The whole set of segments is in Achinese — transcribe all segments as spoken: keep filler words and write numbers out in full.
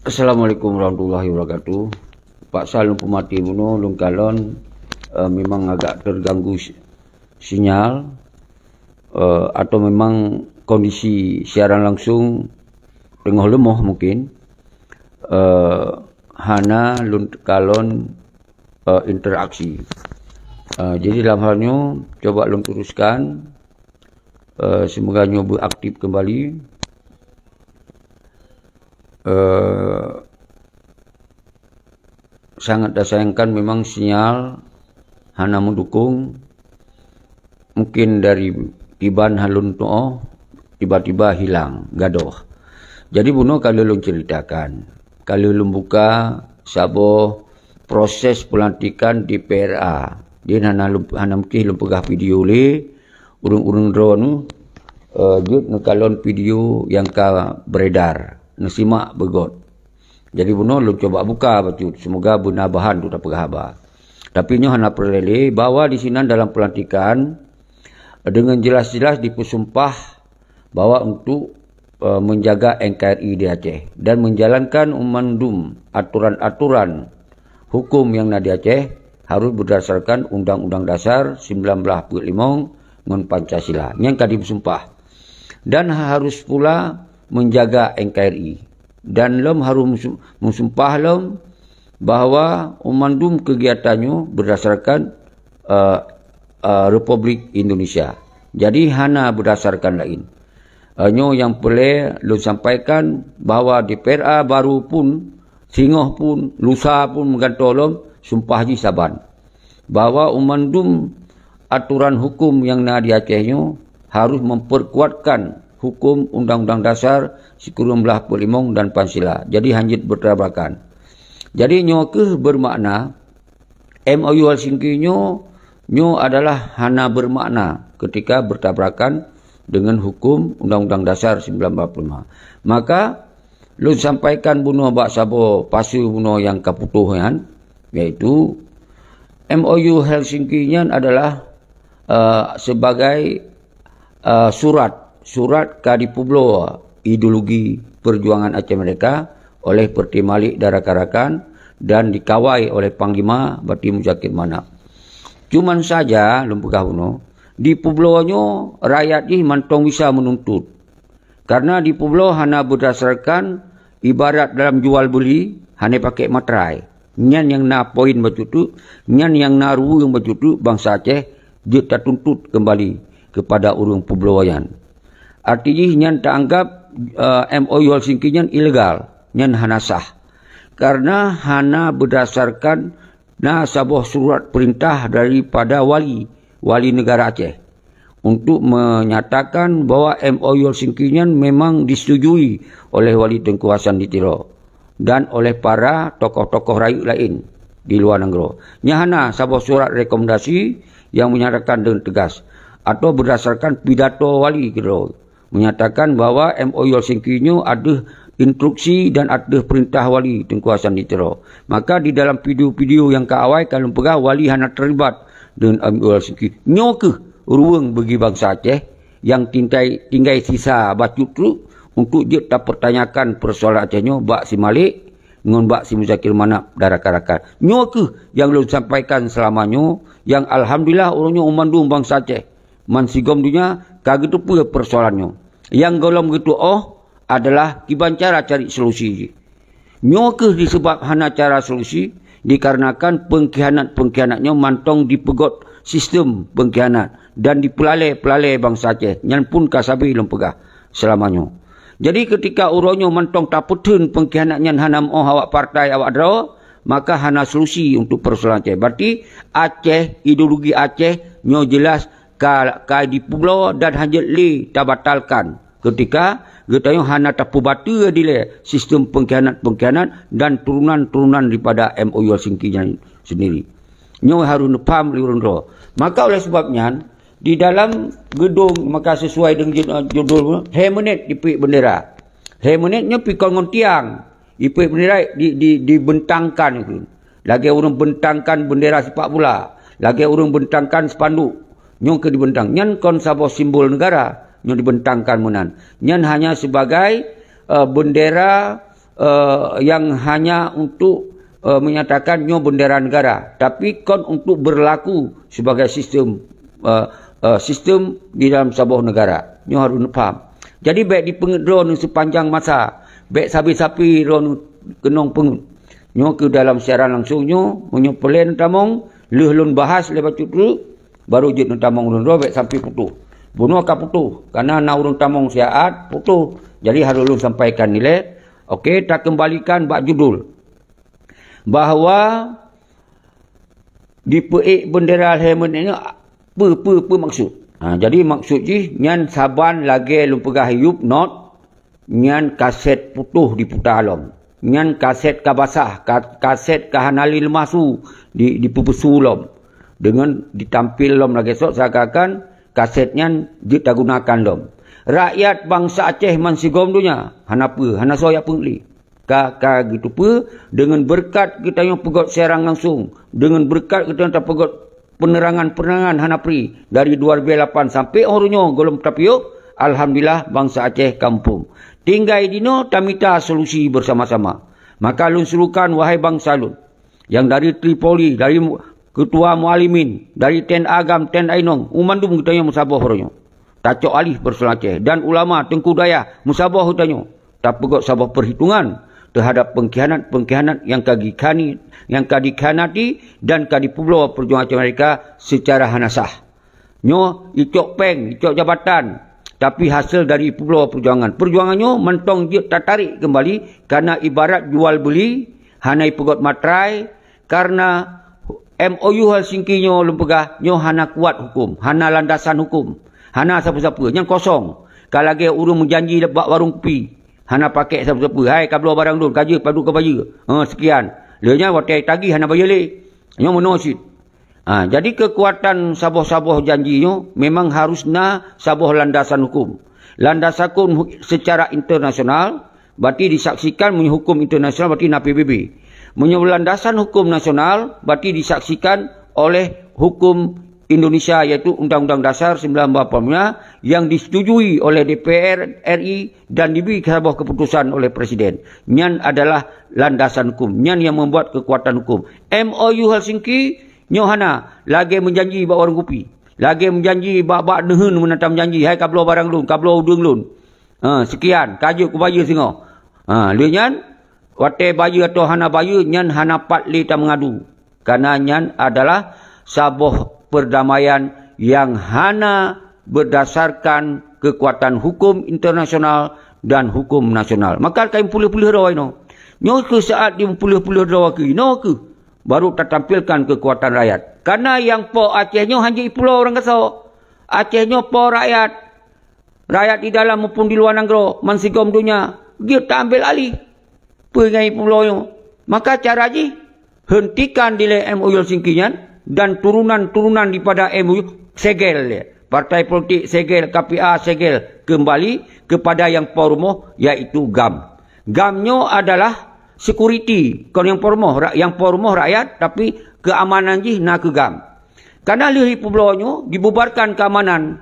Assalamualaikum warahmatullahi wabarakatuh. Paksa lôn peumati bunoe lôn kalon, eh, memang agak terganggu si-, sinyal, eh, atau memang kondisi siaran langsung teungoh leumoh mungkin, eh, hana lôn kalon, eh, interaksi. Eh, jadi dalam hal nyoe, coba lôn teruskan. Eh, semoga nyoe beuaktif kembali. Eh, sangat disayangkan memang sinyal hana mendukung. Mungkin dari kiban halun tuoh, tiba-tiba hilang, gadôh. Jadi bunoe ka lheueh lôn ceritakan. Ka lheueh lôn buka saboh proses pelantikan di P R A. Jadi hana lôn, hana mungkin lôn peugah video lé, ureuëng-ureuëng droeneuh, eh, jeuet neukalon video nyang ka beredar, neusimak beugöt. Jadi bunoe lôn cuba buka bacut, semoga beuna bahan untuk tapeugah haba. Tapi nyoe hana peureulée lé bahwa di sinan dalam pelantikan, dengan jelas-jelas dipeusumpah bahwa untuk, eh, menjaga N K R I di Aceh dan menjalankan mandum aturan-aturan hukum nyang na di Aceh harus berdasarkan Undang-Undang Dasar sembilan belas empat puluh lima ngon Pancasila. Nyan ka dipeusumpah. Dan harus pula menjaga N K R I. Dan lom harus meusu-, meusumpah lom bahwa mandum kegiatan nyoe berdasarkan, eh, eh, Republik Indonesia. Jadi hana berdasarkan lain. Eh, nyoe nyang peureulée lôn sampaikan bahwa di P R A baru pun, singoh pun, lusa pun meugantoe lom sumpah jih saban. Bahwa mandum aturan hukum nyang na di Aceh nyoe harus memperkuatkan hukum Undang-Undang Dasar sikureueng blah peulimong dan Pancasila. Jadi hana jeuet bertabrakan. Jadi nyoe keuh bermakna M O U Helsinki nyoe, nyoe adalah hana bermakna ketika bertabrakan dengan hukum Undang-Undang Dasar sembilan belas empat puluh lima. Maka lôn sampaikan bunoe bak saboh pasu bunoe nyang ka putôh nyan, yaitu M O U Helsinki nyan adalah, eh, sebagai, eh, surat, surat ka dipeubloe ideologi perjuangan Aceh Merdeka oleh Perdana Menteri Malik dan rakan-rakan dan dikawai oleh Panglima Bati Muzakir Manaf. Cuman saja, lôn peugah bunoe, dipeubloe nyoe rakyat jih mantong bisa meununtut. Karena dipeubloe hana berdasarkan ibarat dalam jual beli, hana pakai materai. Nyan nyang na poin bacut tu, nyan nyang na ruweueng bacut tu bansa Aceh jeuet tatuntut kembali kepada ureuëng peubloe nyan. Arti jih nyan taanggap, eh, M O U Helsinki nyan ilegal, nyan hana sah. Karena hana berdasarkan na saboh surat perintah daripada wali, wali negara Aceh, untuk menyatakan bahwa M O U Helsinki nyan memang disetujui oleh Wali Teungku Hasan di Tiro dan oleh para tokoh-tokoh rayeuk laén di luwa nanggroe. Nyan hana saboh surat rekomendasi nyang menyatakan dengan tegas atau berdasarkan pidato wali keudroe menyatakan bahwa M O U Helsinki nyoe ateueh instruksi dan ateueh perintah wali Teungku Hasan di Tiro. Maka di dalam video-video nyang ka awai ka lôn peugah wali hana terlibat dengan M O U Helsinki. Nyoe keuh ruweueng bagi bansa Aceh nyang tinggai, tinggai sisa bacut truk untuk jeuet tapertanyakan persoalan Aceh nyoe bak si Malik ngon bak si Muzakir Manaf dan rakan-rakan. Nyoe keuh nyang lôn sampaikan selama nyoe, nyang alhamdulillah uroe nyoe mandum bansa Aceh man sigom donya ka geuteupeue persoalan nyoe. Nyang gohlom geutuoh adalah kiban cara cari solusi jih. Nyoe keuh disebab hana cara solusi, dikarenakan pengkhianat-pengkhianat nyoe mantong dipeugöt sistem pengkhianat dan dipeulalée-peulalée bansa Aceh, nyan pun ka sabe lôn peugah selama nyoe. Jadi, ketika uroe nyoe mantong tapeutheun pengkhianat nyan hana meuoh awak partai, awak droe, maka hana solusi untuk persoalan Aceh. Berarti Aceh, ideologi Aceh nyoe jelas ka, ka dipeubloe dan hana jeuet lé tabatalkan. Ketika geutanyoe hana tapeubateue dilée sistem pengkhianat-pengkhianat dan turunan-turunan daripada M O U Helsinki nyan sendiri. Nyoe harôh neupaham lé ureuëng droe. Maka oleh sebab nyan, di dalam geudong, maka sesuai dengan judul, lhée menit dipeuék bendera. Lhée menit nyoe pi kon ngon tiang. Ipeuék bendera di, di, dibentangkan keuh. Lagée ureuëng bentangkan bendera sepak bola, lagée ureuëng bentangkan spanduk. Nyoe keuh dibentang. Nyan kon saboh simbol negara, nyoe dibentangkan meunan. Nyan hanya sebagai, eh, bendera, eh, yang hanya untuk, eh, menyatakan nyoe bendera negara, tapi kon untuk berlaku sebagai sistem, eh, eh, sistem di dalam saboh negara. Nyoe harus neupaham. Jadi, bék dipeungét droeneuh sepanjang masa, bék sabe-sabe droeneuh keunong peungét. Nyoe keu dalam siaran langsung nyoe, meunyoe peureulée neutamong, lheueh lôn bahas lé bacut tu, baru jeuet neutamong lôn droe bék sampai putôh. Bunoe ka putôh, karena na ureuëng tamong siat putôh. Jadi, harôh lôn sampaikan ilée. Oke, takeumbalikan bak judul. Bahwa dipeuék bendera lhée menit nyoe peue, peue, peue maksud? Ha, jadi maksud jih nyan saban lagée lôn peugah yup not, nyan kaset putôh diputa lom. Nyan kaset ka basah, ka-, kaset ka hana lé leumah su di, dipeupesu lom. Deungon ditampil lom lagée sok seakan-akan kaset nyan jeuet tagunakan lom. Rakyat bansa Aceh man sigom donya, hana peue, hana soe jak peungli. Ka, ka geuteupeue, deungon beureukat geutanyoe peugét siaran langsung, deungon beureukat geutanyoe tapeugét peunerangan-peunerangan hana pri dari dua ribu lapan sampai uroe nyoe gohlom tapiôh, alhamdulillah bansa Aceh ka muphom. Tinggai dinoe tamita solusi bersama-sama. Maka lôn serukan, wahai bansa lôn, nyang dari Tripoli, dari mu-, Ketua Mualimin, dari T N A GAM, T N A Inong, u mandum geutanyoe meusaboh uroe nyoe. Tacok alih persoalan Aceh dan ulama teungku dayah meusaboh geutanyoe. Tapeugét saboh perhitungan teuhadap pengkhianat-pengkhianat nyang ka gikhiani-, nyang ka dikhianati dan ka dipeubloe peujuangan Aceh Merdeka secara hana sah. Nyoe icok péng, icok jabatan, tapi hasé dari peubloe peujuangan. Peujuangan nyoe mantong jeuet tatarék keumbali, karena ibarat jual beuli, hana ipeugét matrai, karena M O U Helsinki nyoe lôn peugah, nyoe hana kuat huköm, hana landasan huköm, hana sapeue-sapeue, nyang kosong. Ka lagée ureuëng meujanji bak warong kupi, hana pakék sapeue-sapeue, "Hai, kabloe barang lôn, ka jeuet padub ka bayeue, eh, sekian." Lheueh nyan watée tagih hana bayeue lé. Nyoe meunoe cit. Ha, jadi keukuatan saboh-saboh janji nyoe memang harus na saboh landasan huköm. Landasan huköm hu-, secara internasional, berarti disaksikan meunyoe huköm internasional, berarti na P B B. Meunyoe landasan huköm nasional, berarti disaksikan oleh huköm Indonesia, yaitu Undang-Undang Dasar sembilan belas empat puluh lima yang disetujui oleh D P R R I dan dibri saboh keputusan oleh Presiden. Nyan adalah landasan huköm. Nyan yang membuat kekuatan huköm. M O U Helsinki nyoe hana, lagée meujanji bak warong kupi. Lagée meujanji bak, bak neuheun meunan tameujanji, "Hai, kabloe barang lôn, kabloe udeueng lôn. Ha, sekian, ka jeuet kubayeue singoh." Ha, lheueh nyan, watée bayeue atawa hana bayeue, nyan hana pat lé tameungadu. Karena nyan adalah saboh perdamaian yang hana berdasarkan kekuatan hukum internasional dan hukum nasional. Maka kayém peuleueh-peuleueh droe inoe. Nyoe keuh saat di peuleueh-peuleueh droe keuh inoe keuh baru tatampilkan kekuatan rakyat. Karena nyang po Aceh nyoe hana jeuet ipulo ureuëng gasoe. Aceh nyoe po rakyat. Rakyat di dalam maupun di luwa nanggroe, man sigom donya, jeuet taambil alih peue nyang ipulo nyoe. Maka cara jih, hentikan dilée M O U Helsinki nyan dan turunan-turunan daripada M O U segel lé. Partai politik segel, K P A segel kembali kepada nyang po rumoh, yaitu GAM. GAM nyoe adalah security, kon nyang po rumoh, ra-, nyang po rumoh rakyat, tapi keamanan jih na keu GAM. Karena lheueh ipeubloe nyoe dibubarkan keamanan,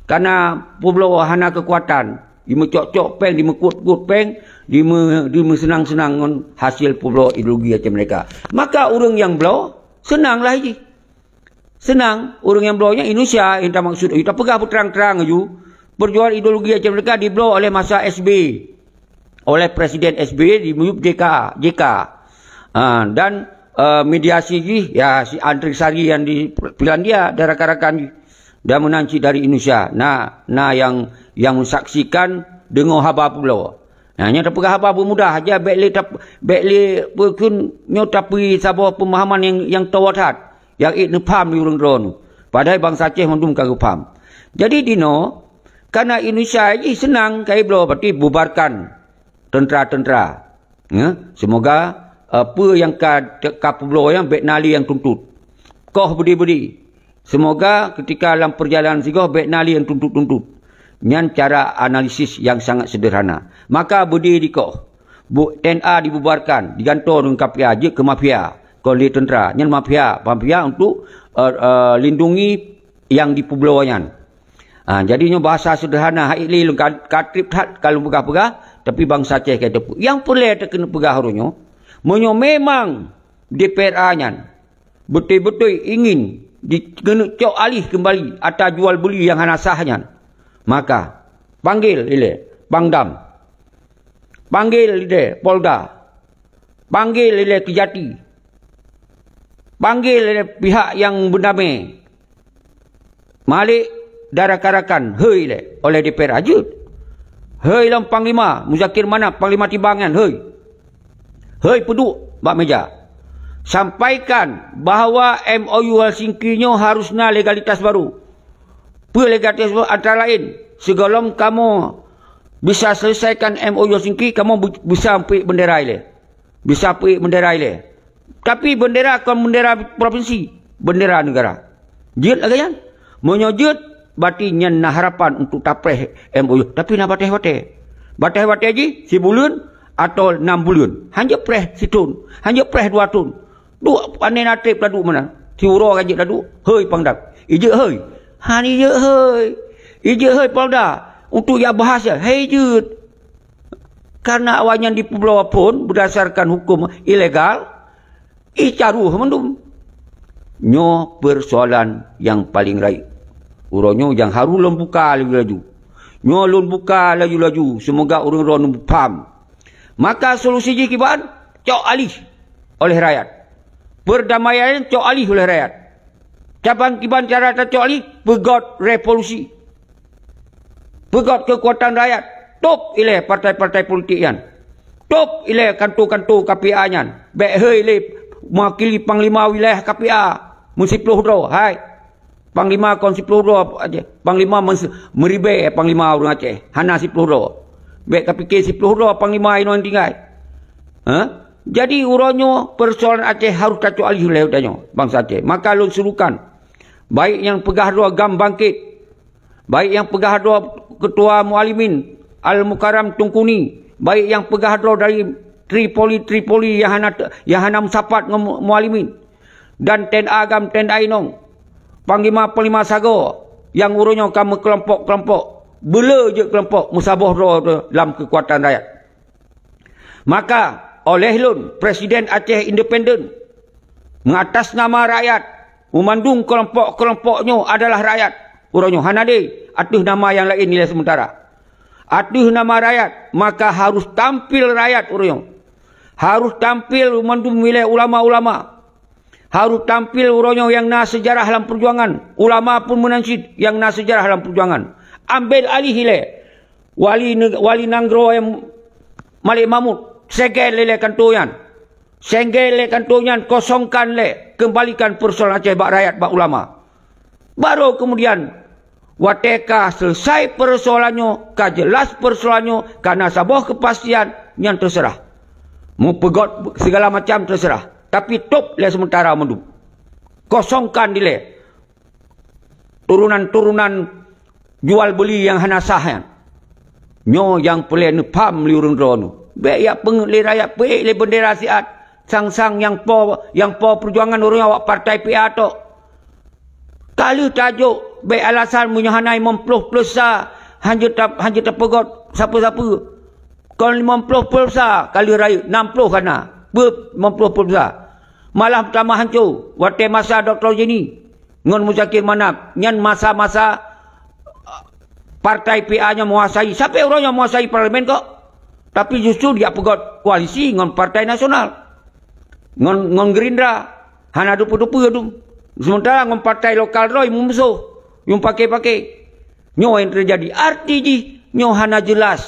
karena peubloe hana kekuatan, dimeucok-cok péng, dimeukut-kut péng, dime-, dimeuseunang-seunang ngon hasil peubloe ideologi Aceh Merdeka. Maka ureuëng nyang bloe seunang lah jih. Seunang, ureuëng nyang bloe nyan Indonesia nyang tamaksud. Tapeugah beuterang-terang laju, perjuangan ideologi Aceh Merdeka dibloe oleh masa S B, oleh Presiden S B di miyueb J K, J K. Ha, dan, eh, mediasi jih, ya, si Andri Sari yang di Finlandia dan rakan-rakan jih. Dan meunan cit dari Indonesia. Na, na yang, yang meusaksikan deungoe haba peubloe. Nah, nyoe tapeugah haba peumudah saja, bék lé tap-, bék lé peukheun nyoe tapi saboh peumahaman yang, yang towa that, yang ék neupham di ureuëng droeneuh. Padahai bansa Aceh mandum ka geupham. Jadi dinoe, karena Indonesia jih seunang ka ibloe, berarti bubarkan tentera-tentera. Ya, semoga, eh, peue nyang ka, ka peubloe nyan bék na lé nyang tuntut. Koh beudé-beudé. Semoga ketika lam perjalanan sigoe bék na lé nyang tuntut-tuntut. Nyan cara analisis yang sangat sederhana. Maka beudé dikoh. Bu-, T N A dibubarkan, digantoe deungon K P A, jeuet keu mafia. Kon lé tentera, nyan mafia, mafia untuk, eh, eh, lindungi nyang dipeubloe nyan. Ha, jadi nyoe bahasa sederhana, hai lé lôn ka, ka treb that ka lôn peugah-peugah, Tapi bansa Aceh ka teupeue. Nyang peureulée takeuneuk peugah uroe nyoe, meunyoe memang D P R A nyan beutôi-beutôi ingin dikeuneuk cok aléh keumbali atra jual beuli nyang hana sah nyan, maka panggil ilée Pangdam, panggil ilée Polda, panggil ilée Kejati, panggil ilée pihak nyang beudamé. Malik dan rakan-rakan, hei lé, oleh D P R A jeuet. Hei lom Panglima Muzakir Manaf, Panglima Tibang nyan, hei. Hei peuduek bak meja. Sampaikan bahwa M O U Helsinki nyoe harus na legalitas baru. Peue legalitas baru? Antara laén, sigohlom kamoe bisa selesaikan M O U Helsinki, kamoe bu-, bisa peuék bendera ilée. Bisa peuék bendera ilée. Tapi bendera kon bendera provinsi, bendera negara. Jeuet lagée nyan. Meunyoe jeuet, berarti nyan na harapan untuk tapreh M O U. Tapi na batée-batée. Batée-batée jih sibuleuen atau nam buleuen. Hanjeuet preh sithon, hanjeuet preh dua thon. Duek aneuk natreb laduek meunan. Siuroe ka jeuet laduek, hei Pangdam. Ijeuet hei. Han ijeuet hei. Ijeuet hei Polda. Untuk jak bahas, hei jeuet. Karena awaknyan dipeubloe phon berdasarkan hukum ilegal, icaruh mandum. Nyoe persoalan nyang paleng rayeuk. Uroe nyoe nyang harôh lôn buka laju-laju. Nyoe lôn buka laju-laju, seumoga ureuëng droeneuh paham. Maka solusi jih kiban? Cok aléh oleh rakyat. Perdamaian cok aléh oleh rakyat. Cabang kiban cara tacok aléh? Peugöt revolusi. Peugöt keukuatan rakyat, tôb ilée partai-partai politik nyan. Tôb ilée kanto-kanto K P A nyan. Bék hei lé mewakili panglima wilayah K P A meusiploh droe, hai. Panglima kon siploh droe, panglima meus-, meuribée panglima ureuëng Aceh, hana siploh droe. Bék kapike siploh droe panglima inoe tinggai. Ha? Jadi uroe nyoe persoalan Aceh harôh tacok aléh lé tanyoe bansa Aceh. Maka lôn serukan, baik nyang peugah droe GAM bangkét, baik nyang peugah droe Ketua Mualimin Al Mukarram Tungkuni, baik nyang peugah droe dari Tripoli-Tripoli nyang hana te-, nyang hana meusapat ngon mu-, Mualimin, dan T N A GAM T N A inong, panglima-panglima sagoe nyang uroe nyoe ka meukelompok-kelompok, beule jeuet kelompok meusaboh droe lam keukuatan rakyat. Maka, oleh lôn, Presiden Aceh Independen, mengatas nama rakyat, meumandum kelompok-kelompok nyoe adalah rakyat. Uroe nyoe hana lé ateueh nama nyang laén nilai sementara. Ateueh nama rakyat, maka harôh tampil rakyat uroe nyoe. Harôh tampil meumandum nilai ulama-ulama. Harôh tampil uroe nyoe nyang na seujarah lam peujuangan. Ulama pun meunan cit nyang na seujarah lam peujuangan. Ambil aléh ilée. Wali neg-, wali nanggroe nyang Malik Mahmud, segel lé lé kanto nyan. Segel lé kanto nyan, kosongkan lé, keumbalikan persoalan Aceh bak rakyat, bak ulama. Baru kemudian, watée ka selesai persoalan nyoe, ka jeulaih persoalan nyoe, ka na saboh keupastian, nyan teuseurah. Meupeugöt segala macam teuseurah. Tapi tôb lé sementara mandum. Kosongkan dilée. Turonan-turonan jual beuli nyang hana sah nyan. Nyoe nyang peureulée neupham lé ureuëng droeneuh. Bék jak peungeuet lé rakyat, peuék lé bendera siat. Sang-sang nyang po, nyang po peujuangan ureuëng awak partai P A tok. Ka lheueh tajok, bék alasan meunyoe hana limong ploh plus sa, hanjeuet ta-, hanjeuet tapeugöt sapeue-sapeue. Kon limong ploh plus sa ka lheueh rayeuk, nam ploh ka na. Peue limong ploh plus sa? Malah meutamah hanco watée masa Doktor Jenny ngon Muzakir Manaf, nyan masa-masa, uh, partai P A nyoe menguasai. Sampai uroe nyoe menguasai parlemen kok. Tapi justru dia peugöt koalisi ngon Partai Nasional. Ngon, ngon Gerindra. Hana dupeue-dupeue dum. Sementara ngon partai lokal droe meumusoh. Nyang pake-pake. Nyoe nyang teujadi. Arti jih, nyoe hana jeulaih.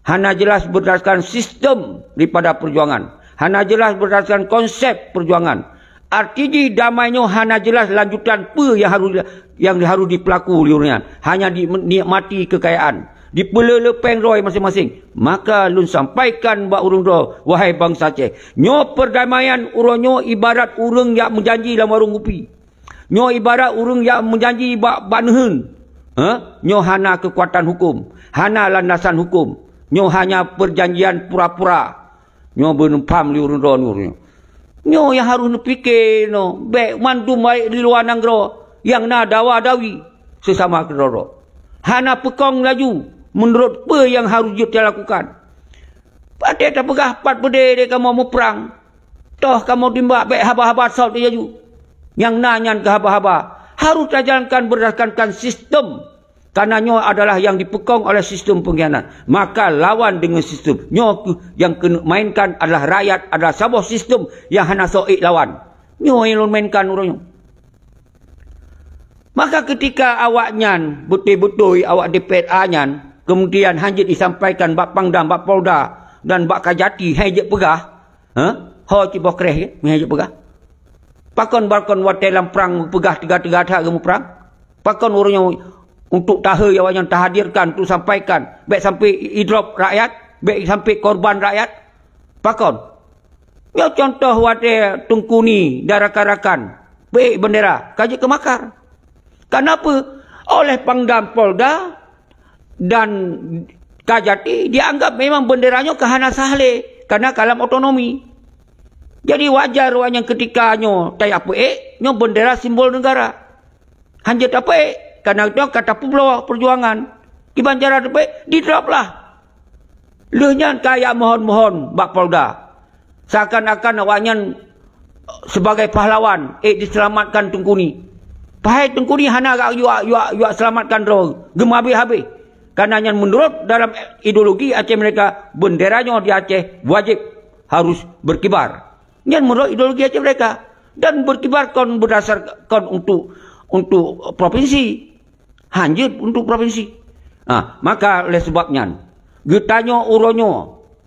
Hana jeulaih berdasarkan sistem daripada peujuangan. Hana jeulaih berdasarkan konsep peujuangan. Arti jih damai nyoe hana jeulaih lanjutan peue nyang harôh, nyang harôh jipeulaku lé ureuëng nyan. Hanya di-, nikmati keukayaan. Dipeuleuleupeng droe maséng-maséng. Maka lôn sampaikan bak ureuëng droe, wahai bansa Aceh, nyoe perdamaian uroe nyoe ibarat ureuëng jak meujanji lam warong kupi. Nyoe ibarat ureuëng jak meujanji bak, bak neuheun. Hah? Nyoe hana keukuatan huköm, hana landasan huköm. Nyoe hanya peujanjian pura-pura. Nyoe beuneupham lé ureuëng droeneuh nyoe. Nyoe nyang harôh neupike nyoe, bék mandum baét di luwa nanggroe nyang na dawa-dawi seusama keudroe-droe. Hana peukong laju meunurot peue nyang harôh jeuet talakukan. Watée tapeugah pat beudée lé kamoe muprang, toh kamoe timbak bék haba-haba sot laju. Nyang na nyan keu haba-haba harôh tajalankan beurdasarkan sistem. Karena nyoe adalah nyang dipeukong oleh sistem pengkhianat. Maka lawan deungon sistem. Nyoe kheueh nyang keuneuk mainkan adalah rakyat, adalah saboh sistem nyang hana soe ék lawan. Nyoe nyang lôn mainkan uroe nyoe. Maka keutika awaknyan beutôi-beutôi awak D P R A nyan, keumudian hanjeuet jisampaikan bak Pangdam, bak Polda dan bak Kajati, hai jeuet peugah, ha? Ho ciboh kréh, hai jeuet peugah. Pakon barkon watée lam prang peugah teuga-teuga that geumuprang? Pakon uroe nyoe untuk tahei awaknyan tahadirkan, untuk sampaikan, bék sampai idrop rakyat, bék sampai korban rakyat? Pakon? Nyoe contoh watée Teungku Ni dan rakan-rakan peuék bendera ka jeuet keu makar. Kenapa? Oleh Pangdam Polda dan Kajati dianggap memang bendera nyoe ka hana sah lé, karena ka lam otonomi. Jadi wajar awaknyan keutika nyoe tajak peuék, nyoe bendera simbol negara. Hanjeuet tapeuék, karena nyoe ka tapeubloe peujuangan. Kiban cara tapeuék, didrop lah. Lheueh nyan kajak mohon-mohon bak Polda. Seakan-akan awaknyan sebagai pahlawan, ék diseulamatkan Teungku Ni. Padahai Teungku Ni hana gak yuak, yuak, yuak seulamatkan droe, geumeuhabéh-habéh. Karena nyan meunurot dalam ideologi Aceh Merdeka, bendera nyoe di Aceh wajéb harus berkibar. Nyan meunurot ideologi Aceh Merdeka. Dan berkibar kon beudasar kon untuk, untuk provinsi. Hanjeuet untuk provinsi. Ha, maka oleh sebab nyan, geutanyoe uroe nyoe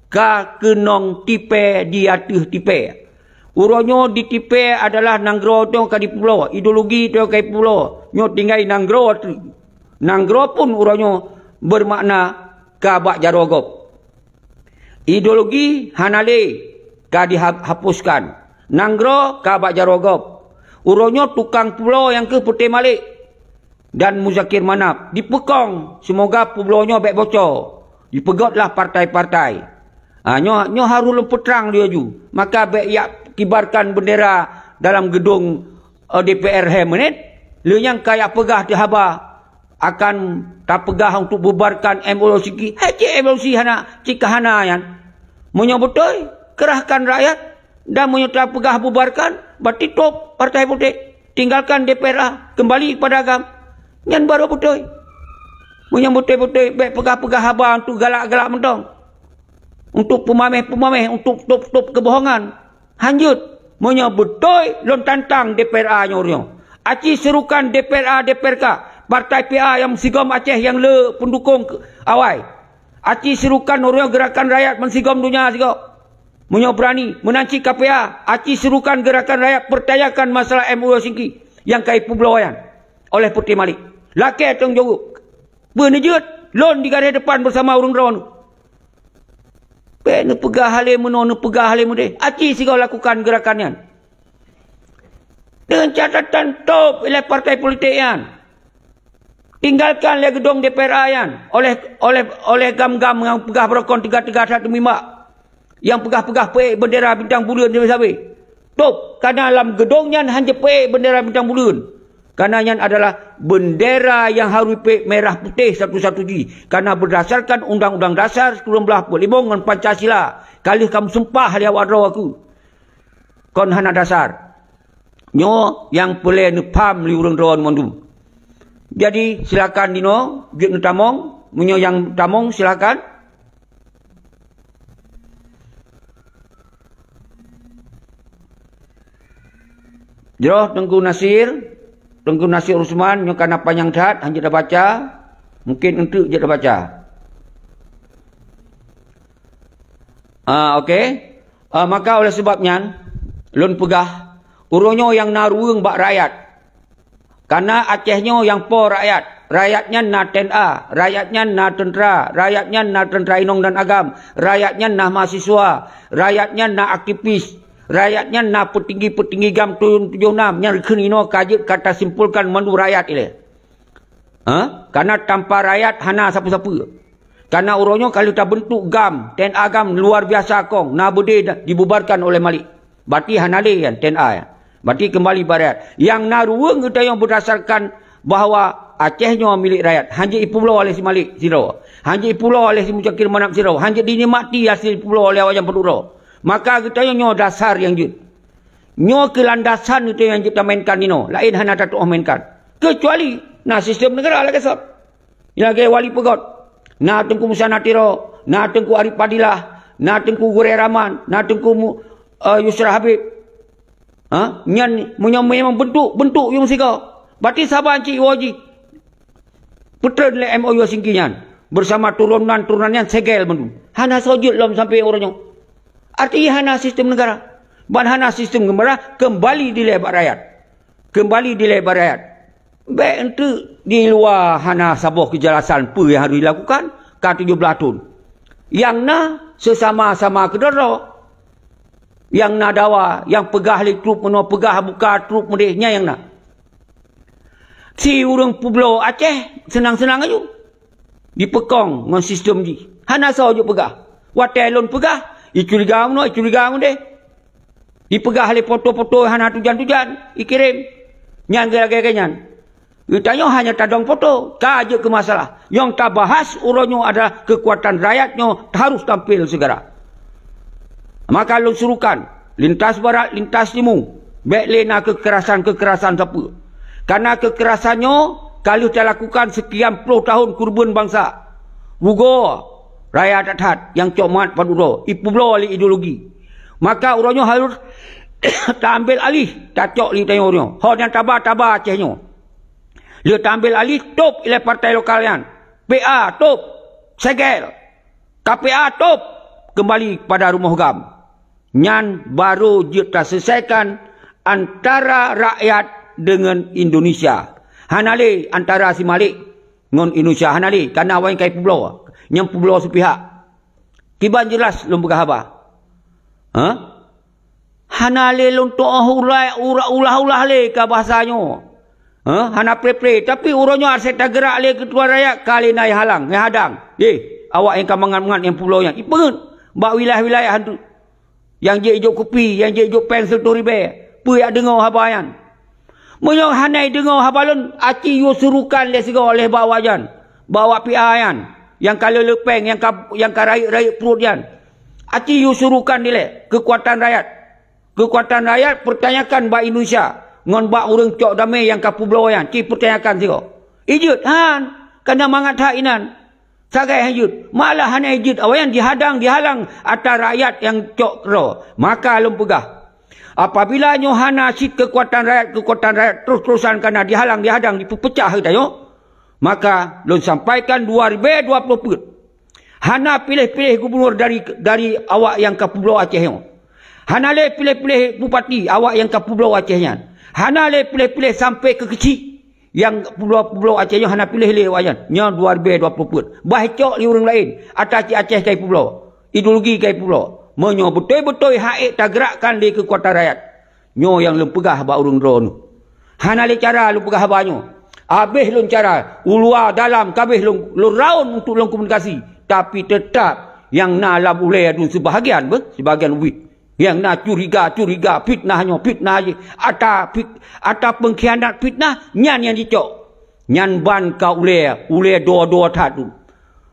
ka keunong tipée di ateueh tipée. Uroe nyoe di tipée adalah nanggroe nyoe ka dipeubloe, ideologi nyoe ka dipeubloe. Nyoe tinggai nanggroe teuk. Nanggroe pun uroe nyoe bermakna ka bak jaroe gob. Ideologi hana lé ka dihapuskan. Nanggroe ka bak jaroe gob. Uroe nyoe tukang peubloe nyang keuh Puteh Malik dan Muzakir Manaf dipeukong, seumoga peubloe nyoe bék bocor. Dipeugotlah partai-partai. Ha, nyoe, nyoe harôh lôn peutrang laju. Maka bék jak kibarkan bendera dalam geudong, eh, D P R hai menit. Lheueh nyan kajak peugah teuhaba akan tapeugah untuk bubarkan M O C. Hai cit M O C hana, cit ka hana nyan. Meunyoe beutôi, kerahkan rakyat, dan meunyoe tapeugah bubarkan, berarti top Partai Putih. Tinggalkan D P R A, kembali kepada agam. Nyan baru beutôi. Meunyoe beutôi-beutôi, bék peugah-peugah haba untuk galak-galak mantong. Untuk peumaméh-peumaméh, untuk top-top keubohongan. Hanjeuet, meunyoe beutôi lôn tantang D P R A nyoe uroe nyoe. Aci seurukan D P R A, D P R K, partai P A nyang sigom Aceh nyang le peundukong awai. Aci seurukan uroe nyoe geurakan rakyat meusigom donya sigoe. Meunyoe beurani, meunan cit K P A, aci seurukan geurakan rakyat peurtanyakan masalah M O U Helsinki nyang ka ipeubloe nyan oleh Putih Malik. Lakée tanggong jaweueb. Beuneujeuet, lôn di garéh depan beusama ureuëng droeneuh. Bék neupeugah hale meunoe, neupeugah hale meudeh. Aci sigoe lakukan geurakan nyan. Deungon catatan top ilée partai politik nyan. Tinggalkan lé geudong D P R A nyan oleh, oleh, oleh gam-gam nyang peugah beurokon teuga-teuga that teumimak. Nyang peugah-peugah peuék beundera bintang buleuen sabe-sabe. Top, kana lam geudong nyan hana jipeuék beundera bintang buleuen. Kana nyan adalah beundera nyang harôh jipeuék merah putéh satu-satu jih. Kana beurdasarkan Undang-Undang Dasar sikureueng blaih peuet limong ngon Pancasila. Ka lheueh kamoe sumpah lé awak droe aku. Kon hana dasar. Nyoe nyang peureulée neupham lé ureuëng droe mandum. Jadi, silakan dinoe, jeuet neutamong. Meunyoe nyang tamong, silakan. Jroh Teungku Nasir, Teungku Nasir Usman, nyoe kana panyang that, hanjeuet tabaca. Mungkin eunteuk jeuet tabaca. Ah, okey. Ah, maka oleh sebab nyan, lôn peugah, uroe nyoe nyang na ruweueng bak rakyat. Kana Aceh nyoe nyang po rakyat. Rakyat nyan na T N A, rakyat nyan na teuntra, rakyat nyan na teuntra inong dan agam, rakyat nyan na mahasiswa, rakyat nyan na aktivis, rakyat nyan na peutinggi-peutinggi gam tujoh nam nyang kheun inoe ka jeuet ka tasimpolkan mandum rakyat ilée. Ha? Kana tanpa rakyat hana sapeue-sapeue. Kana uroe nyoe ka lheueh tabeuntuk gam, T N A gam luar biasa kong, na beudé da-, dibubarkan oleh Malik. Berarti hana lé nyan T N A nyan. Berarti keumbali bak rakyat. Nyang na ruweueng geutanyoe beurdasarkan bahwa Aceh nyoe milék rakyat, hana jeuet jipeubloe lé si Malik sidroe, hana jeuet jipeubloe lé si Muzakir Manaf sidroe, hana jeuet jinikmati hasil jipeubloe lé awaknyan padub droe. Maka geutanyoe nyoe dasar nyang jeuet. Nyoe keuh landasan geutanyoe nyang jeuet tamainkan inoe, laén hana tatu'oh mainkan. Keucuali na sistem neugara lagée soe. Lagée Wali Peugöt, na Teungku Musa Natiro, na Teungku Arif Fadilah, na Teungku Gurée Rahman, na Teungku Mu-, eh, Yusra Habib. Ha? Nyan meunyoe memang beuntuk-beuntuk yum sigoe. Berarti saban cit woe jih. Peutreun lé M O U Helsinki nyan bersama turonan-turonan nyan segel bandum. Hana soe jeuet lom sampai uroe nyoe. Arti hana sistem negara. Ban hana sistem negara, kembali dilée bak rakyat. Kembali dilée bak rakyat. Bék enteuk di luwa hana saboh keujelasan peue nyang harôh dilakukan ka tujoh blaih thon. Nyang na sesama-sama keudroe-droe. Nyang na dawa, nyang peugah lé trup meunoe, peugah buka trup meudeh, nyan nyang na. Si ureuëng peubloe Aceh seunang-seunang aju. Dipeukong ngon sistem jih. Hana soe jeuet peugah. Watée lôn peugah, icuriga meunoe, icuriga meudeh. Dipeugah lé foto-foto hana tujan-tujan, ikirém. Nyan lagée-lagée nyan. Geutanyoe hanya tadong foto, ka jeuet keu masalah. Nyang tabahas uroe nyoe adalah keukuatan rakyat nyoe harôh tampil seugara. Maka lôn surukan, lintas barat, lintas timu, bék lé na keukerasan-keukerasan sapeue. Karena keukerasan nyoe ka lheueh talakukan seukian ploh tahon keureubeuen bansa. Bugoe raya that-that nyang cok mat padub droe, ipeubloe lé ideologi. Maka uroe nyoe harôh taambil alih, tacok lé tanyoe uroe nyoe. Ho nyang taba-taba Aceh nyoe. Lheueh taambil alih, tôb ilée partai lokal nyan. P A tôb, segel. K P A tôb, keumbali pada rumoh GAM. Nyan barô jeuet taseulesaikan antara rakyat deungon Indonesia. Hana lé antara si Malik ngon Indonesia, hana lé, karena awaknyan ka ipeubloe. Nyang peubloe sipihak. Kiban jeulaih lôn peugah haba. Ha? Hana lé lôn tu'oh ulai-, ura-, ulah-ulah lé ka bahasa nyoe. Ha? Hana pré-pré. Tapi uroe nyoe asai tageurak lé keutuan rakyat ka lé na nyang halang, nyang hadang. Yeh, awak nyang ka mangat-mangat nyang peubloe nyan. Ipeungeut bak wilayah-wilayah tu. Nyang jeuet ijok kupi, nyang jeuet ijok péng siratoh ribée. Peue jak deungoe haba nyan? Meunyoe hana ideungoe haba lôn, aci yue surukan lé sigoe lé bak awak nyan, bak awak P A nyan, nyang ka le-le péng, nyang ka, nyang ka rayeuk-rayeuk pruet nyan. Aci yue surukan dilée keukuatan rakyat. Keukuatan rakyat peutanyakan bak Indonesia ngon bak ureuëng cok damé nyang ka peubloe nyan, ci peutanyakan sigoe. Ijeuet han, kana mangat that inan. Sagai han jeuet, malah hana jeuet, awaknyan dihadang, dihalang atra rakyat nyang cok droe. Maka lôn peugah, apabila nyoe hana cit keukuatan rakyat, keukuatan rakyat terus-terusan kana dihalang, dihadang, dipeupeucah geutanyoe, maka lôn sampaikan dua ribée dua ploh peuet. Hana piléh-piléh gubunur dari, dari awak nyang ka peubloe Aceh nyoe. Hana lé piléh-piléh bupati awak nyang ka peubloe Aceh nyan. Hana lé piléh-piléh sampai keu keuchik. Nyang peubloe-peubloe Aceh nyoe hana piléh lé awaknyan. Nyoe dua ribée dua ploh peuet. Bah cok lé ureuëng laén. Ata cit Aceh ka ipeubloe. Ideologi ka ipeubloe. Meunyoe beutôi-beutôi hak ék tageurakkan lé keukuatan rakyat. Nyoe nyang lôn peugah bak ureuëng droeneueh. Hana lé cara lôn peugah haba nyoe. Habéh lôn cara, uluwa dalam kabéh lôn, lôn raun untuk lôn komunikasi. Tapi teutap nyang na lam ulée dum seubahagian beuh, seubahagian ubit. Nyang na curiga-curiga, fitnah nyoe, fitnah jih. Ata fit-, ata peungkhianat fitnah, nyan nyang jicok. Nyan ban ka ulée, ulée dua-dua that tu.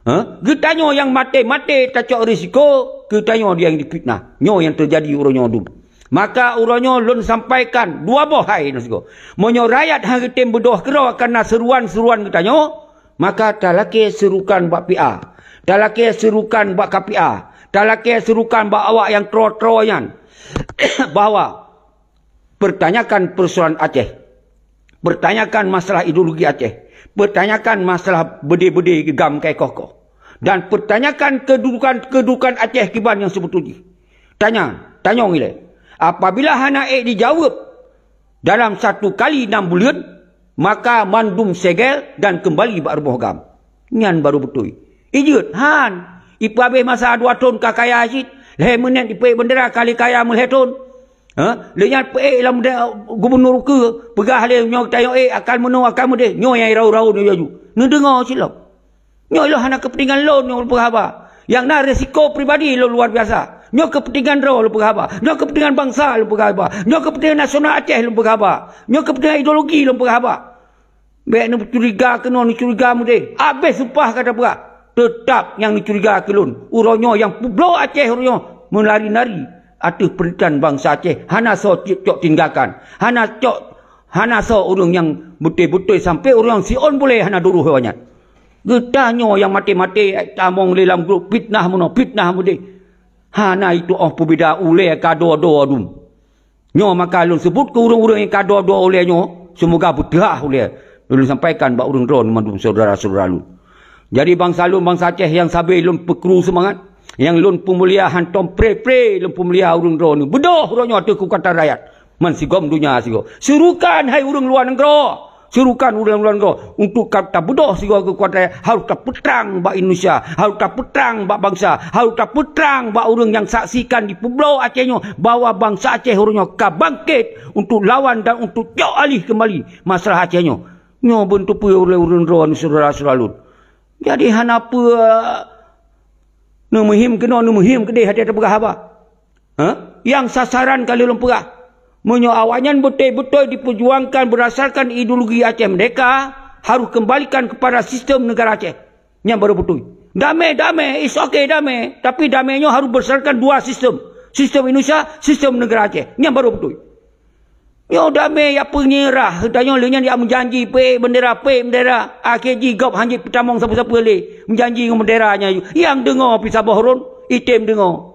Ha? Geutanyoe nyang maté-maté tacok risiko, geutanyoe nyang difitnah. Nyoe nyang teujadi uroe nyoe dum. Maka uroe nyoe lôn sampaikan dua boh hai nasigo. Meunyoe rakyat han geutem beudôh keudroe kana seruan-seruan geutanyoe, maka talakée serukan bak P A, talakée serukan bak K P A, talakée serukan bak awak nyang troe-troe nyan, bahwa pertanyakan persoalan Aceh, pertanyakan masalah ideologi Aceh, pertanyakan masalah beudé-beudé GAM ka ikoh-koh, dan pertanyakan kedudukan-kedudukan Aceh kiban nyang seubeutôi jih. Tanya, tanyong ilée. Apabila hana ék dijaweueb dalam satu kali enam buleuen, maka mandum segel dan keumbali bak rumoh GAM. Nyan baru beutôi. Ijeuet, han. Ipeuhabéh masa dua thon ka kaya cit, lhée meuneut ipeuék beundera ka lhée kaya meulhée thon. Ha? Lé nyan peuék lam de-, gubunur ukeue, peugah lé nyoe tanyoe ék akan meunoe akan meudeh, nyoe nyang irau-rau nyoe laju. Neudeungoe cit lom. Nyoe lôn hana keupeuntengan lôn nyang lôn peugah haba. Nyang na risiko pribadi lôn luar biasa. Nyoe keupeuntengan droe lôn peugah haba. Nyoe keupeuntengan bansa lôn peugah haba. Nyoe keupeuntengan nasional Aceh lôn peugah haba. Nyoe keupeuntengan ideologi lôn peugah haba. Bék neucuriga keunoe, neucuriga meudéh. Abéh sumpah ka tapeugah. Teutab nyang neucuriga keu lôn. Uroe nyoe nyang peubloe Aceh uroe nyoe meunari-nari ateueh peurintah bansa Aceh. Hana soe cok tinggakan. Hana cok, hana soe ureuëng nyang beutôi-beutôi sampoe ureuëng siôn bulée hana duroh awaknyan. Geutanyoe nyang maté-maté tamong lé lam grup fitnah meunoe, fitnah meudéh. Hana itu óh peubeda ulée ka dua-dua dum. Nyoe maka lôn seubut keu ureuëng-ureuëng nyang ka dua-dua ulée nyoe, seumoga beuteuhah ulée. Lôn sampaikan bak ureuëng droeneuh mandum syedara-syedara lôn. Jadi bansa lôn, bansa Aceh nyang sabe lôn peukru seumangat, nyang lôn peumulia hantom pre-pre lôn peumulia ureuëng droeneuh. Beudôh uroe nyoe ateueh keukuatan rakyat. Man sigom donya sigoe. Seurukan hai ureuëng luwa nanggroe. Seurukan ureuëng luwa nanggroe. Untuk ka tabeudôh sigoe keukuatan rakyat, harôh tapeutrang bak Indonesia, harôh tapeutrang bak bansa, harôh tapeutrang bak ureuëng nyang saksikan di peubloe Aceh nyoe bahwa bansa Aceh uroe nyoe ka bangkét untuk lawan dan untuk cok alih keumbali masalah Aceh nyoe. Nyoe beuneuteupeu ulée ureuëng droeneuh syedara-syedara lôn. Jadi hana peue neumuhim keunoe, neumuhim keudeh até tapeugah haba. Ha? Nyang sasaran ka lôn peugah. Meunyoe awaknyan beutôi-beutôi dipeujuangkan beurdasarkan ideologi Aceh Merdeka, harôh keumbalikan keupada sistem neugara Aceh. Nyan barô beutôi. Damé, damé, it's okay, damé. Tapi damé nyoe harôh beurdasarkan dua sistem. Sistem Indonesia, sistem neugara Aceh. Nyan barô beutôi. Nyoe damé jak peunyeurah, geutanyoe lheueh nyan jak meujanji peuék beundera, peuék beundera. Akhé jih gob hana jeuet peutamong sapeue-sapeue lé. Meujanji ngon beundera nyan. Nyang deungoe pih saboh rhot, item deungoe.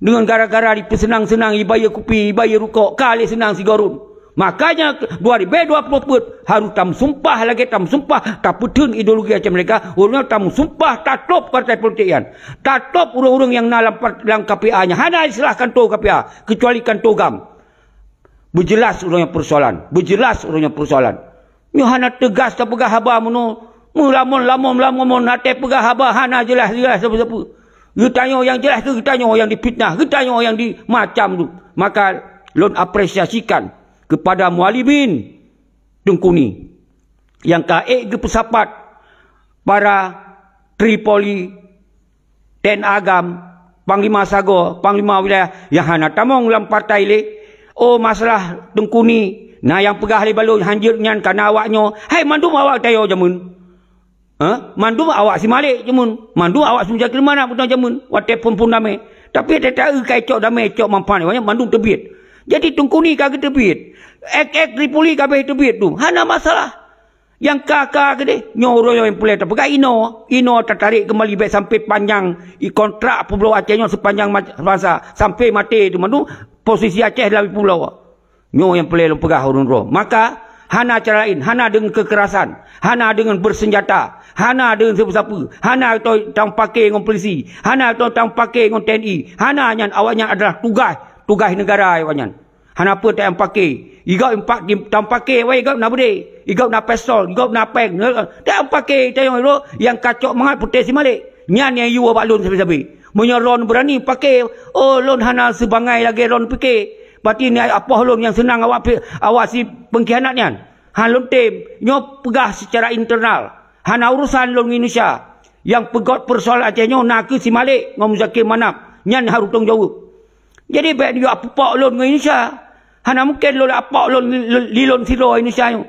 Deungon gara-gara dipeuseunang-seunang, ibayeue kupi, ibayeue rukok, ka lé seunang sigoe rhot. Makanya, dua ribèe dua ploh peuet, harôh tameusumpah lagèe tameusumpah tapeutheun ideologi Aceh Merdeka, uroe nyoe tameusumpah tatôb partai politik nyan. Tatôb ureuëng-ureuëng nyang na lam par-, lam K P A nyan. Hana istilah kanto K P A, keucuali kanto GAM. Beujeulaih uroe nyoe peusoalan. Beujeulaih uroe nyoe peusoalan. Nyoe hana teugas tapeugah haba meunoe. Meulamon-lamon, lamon-lamon, até peugah haba hana jeulaih-jeulaih sapeue-sapeue. Geutanyoe nyang jeulaih keu geutanyoe nyang difitnah, geutanyoe nyang di macam tu. Maka lôn apresiasikan keupada Mualimin Teungku Ni nyang ka ék geupeusapat para Tripoli, Ten Agam, Panglima Sagoe, Panglima Wilayah nyang hana tamong lam partai lé. Oh, masalah Teungku Ni, na nyang peugah lé balon hanjeuet nyan kana awak nyoe. Hai, mandum awak Tayo jameun. Ha? Mandum awak si Malek jameun. Mandum awak si Muzakir Manaf bunoe jameun. Watèe phon-phon damé. Tapi teuta ka icok damé, icok manfaat, awaknyan mandum teubiet. Jadi Teungku Ni ka geuteubiet. Ek-ek Tripoli ka abéh teubiet tu. Hana masalah. Nyang ka-ka keudeh, nyoe uroe nyoe nyang peureulèe tapeugah inoe, inoe tatarek keumbali bèk sampai panjang i kontrak peubloe Aceh nyoe seupanjang ma-, masa, sampai maté teuma tu posisi Aceh lam peubloe. Nyoe nyang peureulèe lôn peugah ureueng droe. Maka, hana cara laén, hana deungon keukerasan, hana deungon beuseunjata, hana deungon sapeue-sapeue, hana toh tameupaké ngon polisi, hana toh tameupaké ngon T N I, hana, nyan awaknyan adalah tugaih, tugaih neugara awaknyan. Hana peue tameupaké. Igob impak di-, tameupaké, wai igob na beudé. Igob na pistol, igob na péng. Tameupaké tayong ilo nyang kacok mangat putéh si Malek. Nyan nyang yue bak lôn sabe-sabe. Meunyoe lôn beurani paké, oh, lôn hana seubangai lagèe lôn piké. Berarti nyan apoh lôn nyang seunang awak pi-, awak si peungkhianat nyan. Han lôn tem. Nyoe peugah seucara internal. Hana urusan lôn ngon Indonesia. Nyang peugöt peusoalan Aceh nyoe na kheueh si Malek ngon Muzakir Manaf. Nyan harôh tanggung jaweueb. Jadi, bèk neujak pupok lôn ngon Indonesia. Hana mungken lôn apok lôn li-, li-, lôn sidroe Indonesia nyoe.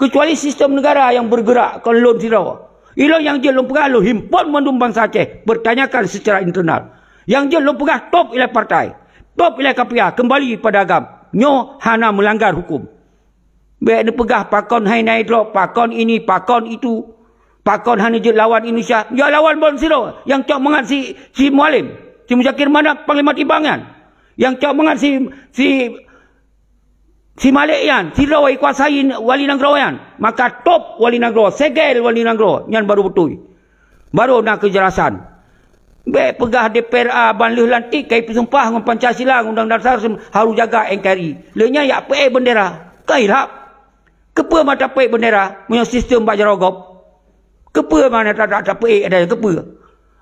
Keucuali sistem neugara nyang beurgeurak kon lôn sidroe. Ilôn nyang jeuet lôn peugah, lôn himpon mandum bansa Aceh. Pertanyakan secara internal. Nyang jeuet lôn peugah, top ilèe partai. Top ilèe K P A, keumbali pada GAM. Nyoe hana meulanggar huköm. Bèk neupeugah pakon hai nai droe, pakon ini, pakon itu, pakon hana jeuet lawan Indonesia. Jak lawan lôn sidroe nyang cok mangat si, si Mualem, si Muzakir Manaf, Panglima Tibang nyan. Nyang cok mangat si, si, si Malek nyan, sidroe ikuasai wali nanggroe nyan. Maka top wali nanggroe, segel wali nanggroe, nyan baru beutôi. Baru na keujelasan. Bèk peugah D P R A ban lheueh lantik ka jipeusumpah ngon Pancasila, ngon Undang Dasar, harôh jaga N K R I. Lheueh nyan jak peuék beundera. Ka ilham. Keupeue mata peuék beundera meunyoe sistem bak jaroe gob? Keupeue mata ta-, ta-, tapeuék ada keupeue?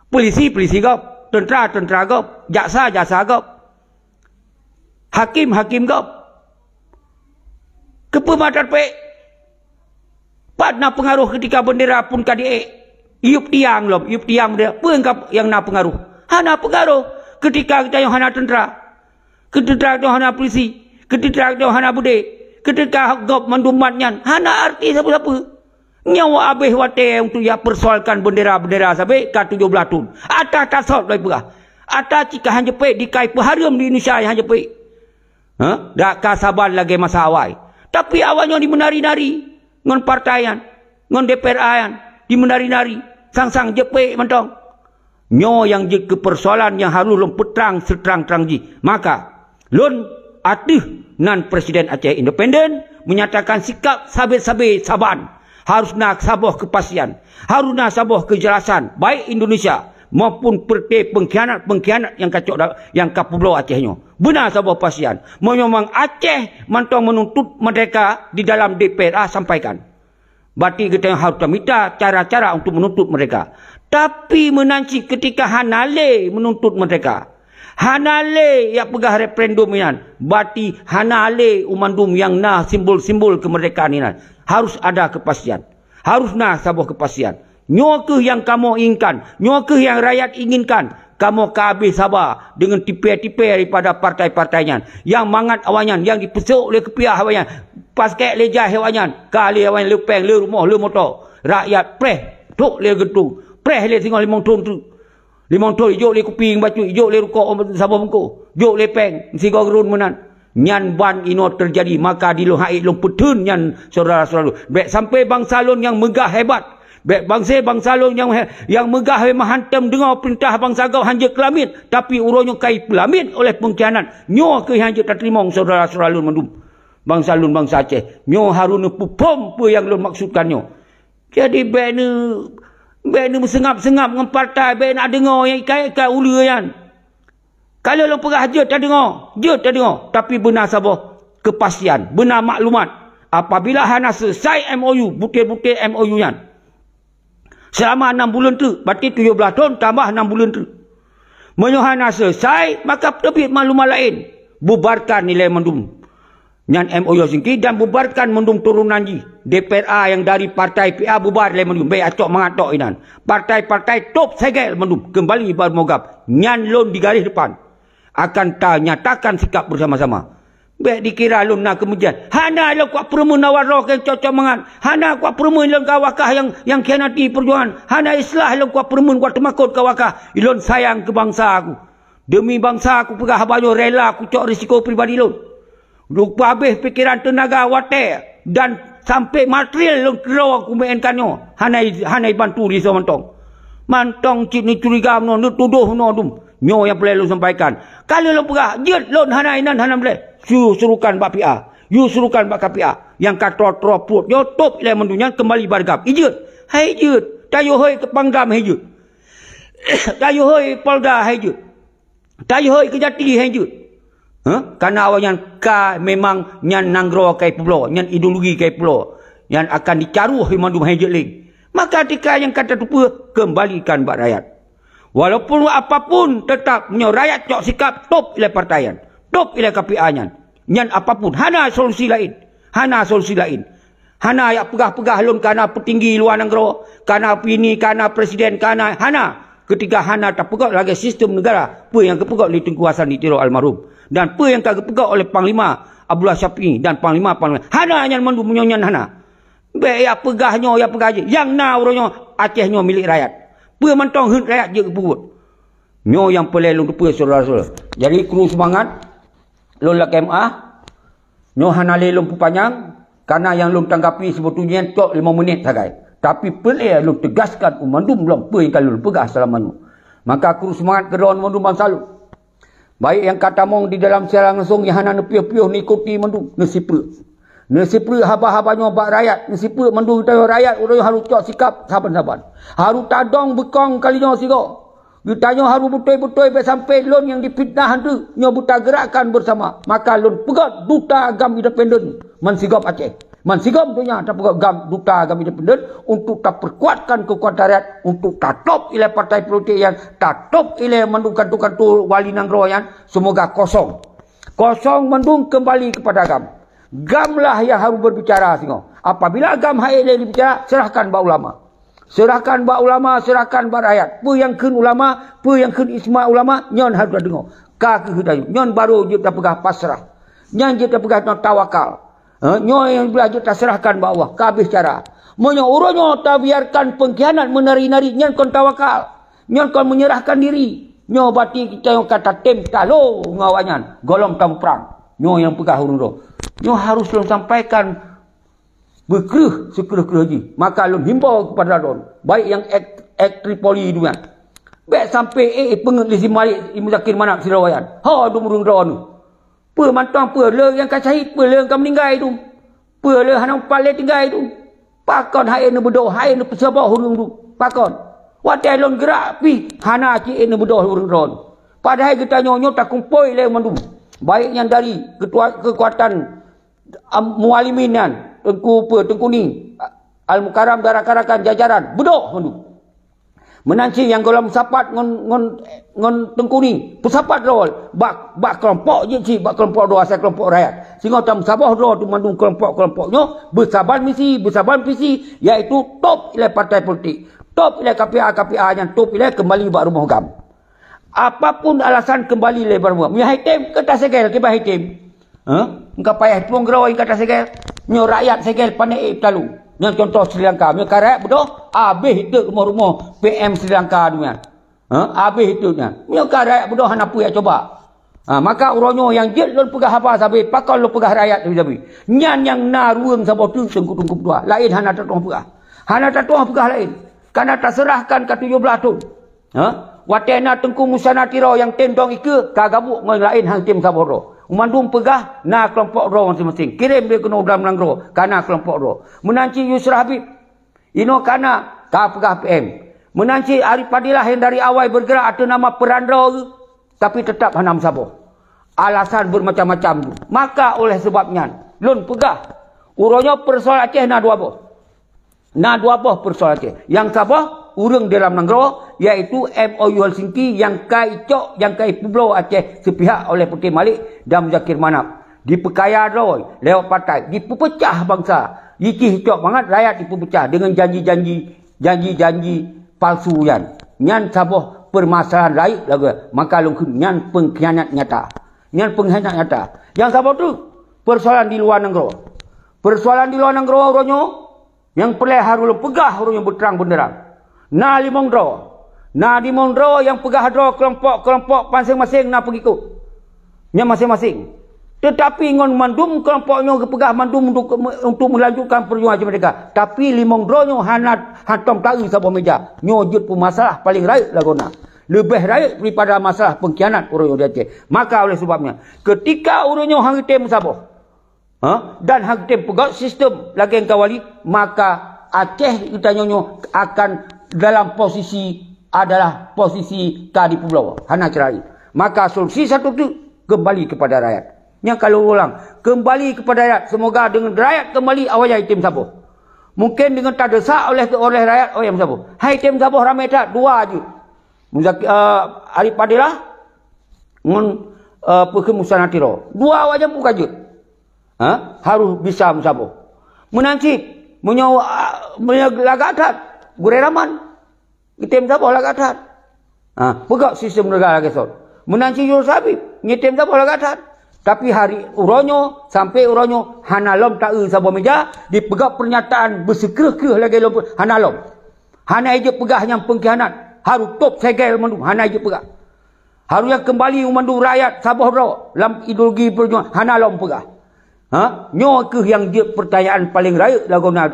Polisi, polisi gob. Teuntra, teuntra gob. Jaksa, jaksa gob. Hakim, hakim gob. Keupeue mata peuék? Pat na peungaroh keutika beundera phon ka diék? Yup tiang lom, yup tiang beundera. Peue nyang na peungaroh? Hana peungaroh. Keutika geutanyoe hana teuntra, keutika geutanyoe hana polisi, keutika geutanyoe hana beudé, keutika gob mandum mat nyan hana arti sapeue-sapeue. Nyoe abéh watée untuk jak peusoalkan bendera-bendera sabé ka tujoh blaih thon. Ata tasot lagée peugah. Ata cit ka han jeuet pék, dikai peuhareuem di Indonesia han jeuet pék. Ha? Dak ka saban lagée masa awai. Tapi awaknyoe dimeunari-nari ngon partai nyan, ngon D P R A nyan, dimeunari-nari, sang-sang jeuet pék mantong. Nyoe nyang jeuet keu peusoalan nyang harôh lôn peutrang seutrang-trang jih. Maka, lôn ateueh nan Presiden Aceh Independen menyatakan sikap sabe-sabe saban. Harôh na saboh keupastian, harôh na saboh keujelasan, baik Indonesia maupun partai pengkhianat-pengkhianat nyang ka cok da-, nyang ka peubloe Aceh nyoe. Beuna saboh pastian. Meunyoe memang Aceh mantong menuntut merdeka di dalam D P R A, sampaikan. Berarti geutanyoe harôh tamita cara-cara untuk menuntut merdeka. Tapi meunan cit keutika hana lé menuntut merdeka, hana lé jak peugah referendum inan, berarti hana lé u mandum nyang na simbol-simbol keumeurdekaan inan. Harôh ada keupastian. Harôh na saboh keupastian. Nyoe kheueh nyang kamoe inginkan. Nyoe kheueh nyang rakyat inginkan. Kamoe ka habéh saba deungon tipée-tipée daripada partai-partai nyan, nyang mangat awaknyan, nyang jipeusok lé keupiah awaknyan, paskek lé jai awaknyan, ka lé awaknyan le péng, le rumoh, le moto. Rakyat preh, trok lé geuntung, preh lé singoh limong thon teuk. Limong thon ijok lé kupi bacut, ijok lé rukok saboh bungkôh, jok lé péng sigoe rhon meunan. Nyan ban inoe teujadi, maka di lôn hai lôn peutheun nyan, syedara-syedara lôn. Bék sampoe bansa lôn nyang meugah hebat. Bék bansa-bansa lôn nyang he-, nyang meugah he meuhantom deungoe peurintah bansa gob hanjeuet keulamiet, tapi uroe nyoe ka ipeulamiet oleh pengkhianat. Nyoe kheueh hanjeuet tateurimong, syedara-syedara lôn mandum. Bansa lôn, bansa Aceh. Nyoe harôh neupeuphom peue nyang lôn maksudkan nyoe. Jadi, bék neu-, bék neumeuseungab-seungab ngon partai, bék na deungoe nyang ikai-ikai uleue nyan. Ka lheueh lôn peugah jeuet tadeungoe, jeuet tadeungoe, tapi beuna saboh keupastian, beuna maklumat. Apabila hana seuleusoe M O U, buté-buté M O U nyan, seulama nam buleuen teuk, berarti tujoh blaih thon tambah nam buleuen teuk. Meunyoe hana seuleusoe, maka teubiet maklumat laén. Bubarkan ilée mandum nyan M O U Helsinki dan bubarkan mandum turonan jih. D P R A nyang dari partai P A bubar lé mandum, bék acok mangat tok inan. Partai-partai top segel mandum, keumbali bak rumoh GAM. Nyan lôn di garéh depan. Akan tanyatakan sikap bersama-sama. Bék dikira lôn na keumeujian. Hana lôn kuat peureumeun awak droe keu cok-cok mangat. Hana kuat peureumeun lôn keu awak kah nyang, nyang khianati peujuangan. Hana istilah lôn kuat peureumeun, kuat teumakot keu awak kah. Lôn sayang keu bansa aku. Deumi bansa kupeugah haba nyoe, rela kucok risiko pribadi lôn. Lôn peuhabéh pikeran, teunaga, watée, dan sampoe material lôn keudroe kumeu'en ka nyoe. Hana i-, hana ibantu di soe mantong. Mantong cit neucuriga meunoe, neutudôh meunoe dum. Nyoe nyang peureulée lôn sampaikan. Ka lheueh lôn peugah, jeuet lôn hana inan hana meulée. Yue surukan bak P A. Yue surukan bak K P A. Nyang ka troe-troe pruet nyoe top ilée mandum nyan keumbali bak GAM. Ijeuet. Hai jeuet. Tayue hôi keu Pangdam hai jeuet. Tayue hôi Polda hai jeuet. Tayue hôi keu Jati hai jeuet. Hah? Karena awaknyan ka memang nyan nanggroe ka ipeubloe, nyan ideologi ka ipeubloe. Nyan akan dicaroh mandum hai jeuet lé. Maka tika nyang ka tateupeue, keumbalikan bak rakyat. Walaupun apapun, tetap meunyoe rakyat cok sikap, top ilée partai nyan, top ilée K P A nyan. Nyan apapun, hana solusi laén. Hana solusi laén. Hana jak peugah-peugah lôn kana peutinggi luwa nanggroe, kana pini, kana presiden, kana, hana. Keutika hana tapeugét lagée sistem neugara, peue nyang geupeugét lé Teungku Hasan di Tiro almarhum, dan peue nyang ka geupeugét oleh Panglima Abdullah Syafi'i dan panglima-panglima. Hana nyan mandum, meunyoe nyan hana. Bék jak peugah nyoe, jak peugah jih. Nyang na uroe nyoe, Aceh nyoe milék rakyat. Peue mantong heuet rakyat jeuet geupeubuet. Nyoe nyang peureulée lôn teupeue, syedara-syedara. Jadi, kru seumangat, lôn lakée meu'ah. Nyoe hana lé lôn peupanyang, karena nyang lôn tanggapi seubeutujih nyan cok limong menit sagai. Tapi peureulée lôn teugaskan u mandum lom peue nyang ka lôn peugah seulama nyoe. Maka kru seumangat keudroe mandum bansa lôn. Baik nyang ka tamong di dalam siaran langsong nyang hana neupiôh-piôh neuikuti mandum, neusipeuet. Neusipeuet haba-haba nyoe bak rakyat, neusipeuet mandum geutanyoe rakyat uroe nyoe harôh cok sikap saban-saban. Harôh tadong beukong kali nyoe sigoe. Geutanyoe harôh beutôi-beutôi bék sampoe lôn nyang jifiteunah teuk, nyoe beutageurakkan beusama. Maka lôn peugét duta GAM independen, man sigom Aceh. Man sigom donya tapeugét GAM, duta GAM independen, untuk tapeukuatkan keukuatan rakyat, untuk tatôb ilée partai politik nyan, tatôb ilée mandum kantor-kantor wali nanggroe nyan, seumoga kosong. Kosong mandum keumbali keupada GAM. GAM lah nyang harôh beubicara singoh. Apabila GAM han ék lé jibicara, seurahkan bak ulama. Seurahkan bak ulama, seurahkan bak rakyat. Peue nyang kheun ulama, peue nyang kheun ijma ulama, nyan harôh tadeungoe. Ka keuh geutanyoe, nyan barô jeuet tapeugah pasrah. Nyan jeuet tapeugah tawakal. Eh, nyoe nyang blah jeuet taseurahkan bak Allah. Ka habéh cara. Meunyoe uroe nyoe tabiarkan pengkhianat meunari-nari, nyan kon tawakal, nyan kon menyerahkan diri. Nyoe berarti kita nyoe ka tatem talo ngon awaknyan, gohlom tamuprang. Nyoe nyang peugah ureuëng droe. Nyoe harus lôn sampaikan beukreueh sikreueh-kreueh jih. Maka lôn himbau kepada droe, baik nyang ek, ek Tripoli duman. Bék sampai eh peungeuet lé si Malik Muzakir Manaf sidroe nyan. Ho dum ureuëng droe nyoe. Peue mantong peue le nyang ka syahid, peue le nyang ka meuninggai dum. Peue le hana umpat lé tinggai dum. Pakon hai neubeudoh, hai neupeusaboh ureuëng dum. Pakon? Watée lôn geurak pih hana cit neubeudôh ureuëng droe. Padahai geutanyoe nyoe takumpôi lé mandum. Baik nyang dari ketua, kekuatan, am, mualimin nyan, Teungku peue, Teungku Ni, Al-Mukarram dan rakan-rakan jajaran, beudôh mandum. Meunan cit nyang gohlom sapat ngon, ngon, ngon Teungku Ni, peusapat droe bak, bak keulompok jih cit, bak keulompok droe asai keulompok rakyat. Singoh tameusaboh droe tu mandum keulompok-keulompok nyoe, beusaban misi, beusaban visi, yaitu top ilée partai politik, top ilée K P A, K P A nyan top ilée keumbali bak rumoh GAM. Apapun alasan keumbali lé bak rumoh. Meunyoe hai tem, keu tasegel, kiban hai tem. Hah? Engka payah tueng geuroi ka tasegel. Nyoe rakyat segel panék ék talu. Nyoe contoh Sri Lanka. Meunyoe ka rakyat beudôh, habéh teuk rumoh-rumoh P M Sri Lanka dunia. Hah? Habéh teuk nyan. Meunyoe ka rakyat beudôh hana peue jak coba. Ha, maka uroe nyoe nyang jeuet lôn peugah haba sabe, pakon lôn peugah rakyat sabe-sabe. Nyan nyang na ruweueng saboh teuk teungku-teungku dua. Laén hana tatueng peugah. Hana tatueng peugah laén. Kana taseurahkan ka tujoh blaih thon. Ha? Watée na Teungku Musa Natiro nyang tem dong ikeue, ka gabuk ngon laén han tem saboh droe. Mandum peugah na keulompok droe maséng-maséng. Kirém lé keunoe dalam nanggroe, ka na keulompok droe. Meunan cit Yusra Habib, inoe ka na, ka peugah P M. Meunan cit Arif Fadilah nyang dari awai bergerak ateueh nama peurandroe, tapi teutap hana meusaboh. Alasan bermacam-macam tu. Maka oleh sebab nyan, lôn peugah, uroe nyoe peusoalan Aceh na dua boh. Na dua boh peusoalan Aceh. Nyang saboh, ureuëng dalam nanggroe, yaitu M O U Helsinki nyang ka icok, nyang ka ipeubloe Aceh seupihak oleh Putéh Malik dan Muzakir Manaf. Dipeukaya droe lewat partai, dipeupeucah bansa, jicih icok mangat rakyat dipeupeucah deungon janji-janji, janji-janji palsu nyan. Nyan saboh peumasalahan laén lagée maka lôn kheun nyan pengkhianat nyata. Nyan pengkhianat nyata. Nyang saboh tu, peusoalan di luwa nanggroe. Peusoalan di luwa nanggroe uroe nyoe, nyang peureulée harôh lôn peugah uroe nyoe beuterang-beuneurang. Na limong droe. Na limong droe nyang peugah droe keulompok-keulompok maséng-maséng na peungikot. Nyan maséng-maséng. Teutapi ngon mandum keulompok nyoe geupeugah mandum untuk, untuk meulanjutkan peujuangan Aceh Merdeka. Tapi limong droe nyoe hana hantom taeu saboh méja. Nyoe jeuet peumasalah paleng rayeuk lagoena. Leubeh rayeuk daripada masalah pengkhianat uroe nyoe di Aceh. Maka oleh sebab nyan, keutika uroe nyoe han geutem meusaboh, ha? Dan han geutem peugét sistem lagée kawali, maka Aceh geutanyoe nyoe akan dalam posisi, adalah posisi ka dipeubloe, hana cara lain. Maka solusi satu tu kembali kepada rakyat. Nyang ka lôn ulang, kembali kepada rakyat. Semoga dengan rakyat kembali awai item saboh. Mungkin dengan tadesak oleh, oleh rakyat, oh ya saboh. Hai item saboh ramé that, dua jeuet. Muzaki-, eh, Arif Fadilah ngon, eh, Peukeum Musa Natiro. Dua awak jampu ka jeuet. Ha? Harus bisa meusaboh. Meunan cit, meunyoe, ah, meunyoe lagak that, Gurée Rahman, item saboh lagak that. Ha, peugét sistem negara lagée son. Meunan cit Yusra Habib, ngitem saboh lagak that. Tapi hari uroe nyoe, sampai uroe nyoe, hana lom taeu saboh méja, dipeugét pernyataan beusikreueh-kreueh lagée lom, hana lom. Hana ijeuet peugah nyang pengkhianat, harôh top segel mandum, hana ijeuet peugah. Harôh nyang kembali mandum rakyat saboh droe lam ideologi peujuangan, hana lom peugah. Ha? Nyoe kheueh nyang jeuet pertanyaan paleng rayeuk lagoena,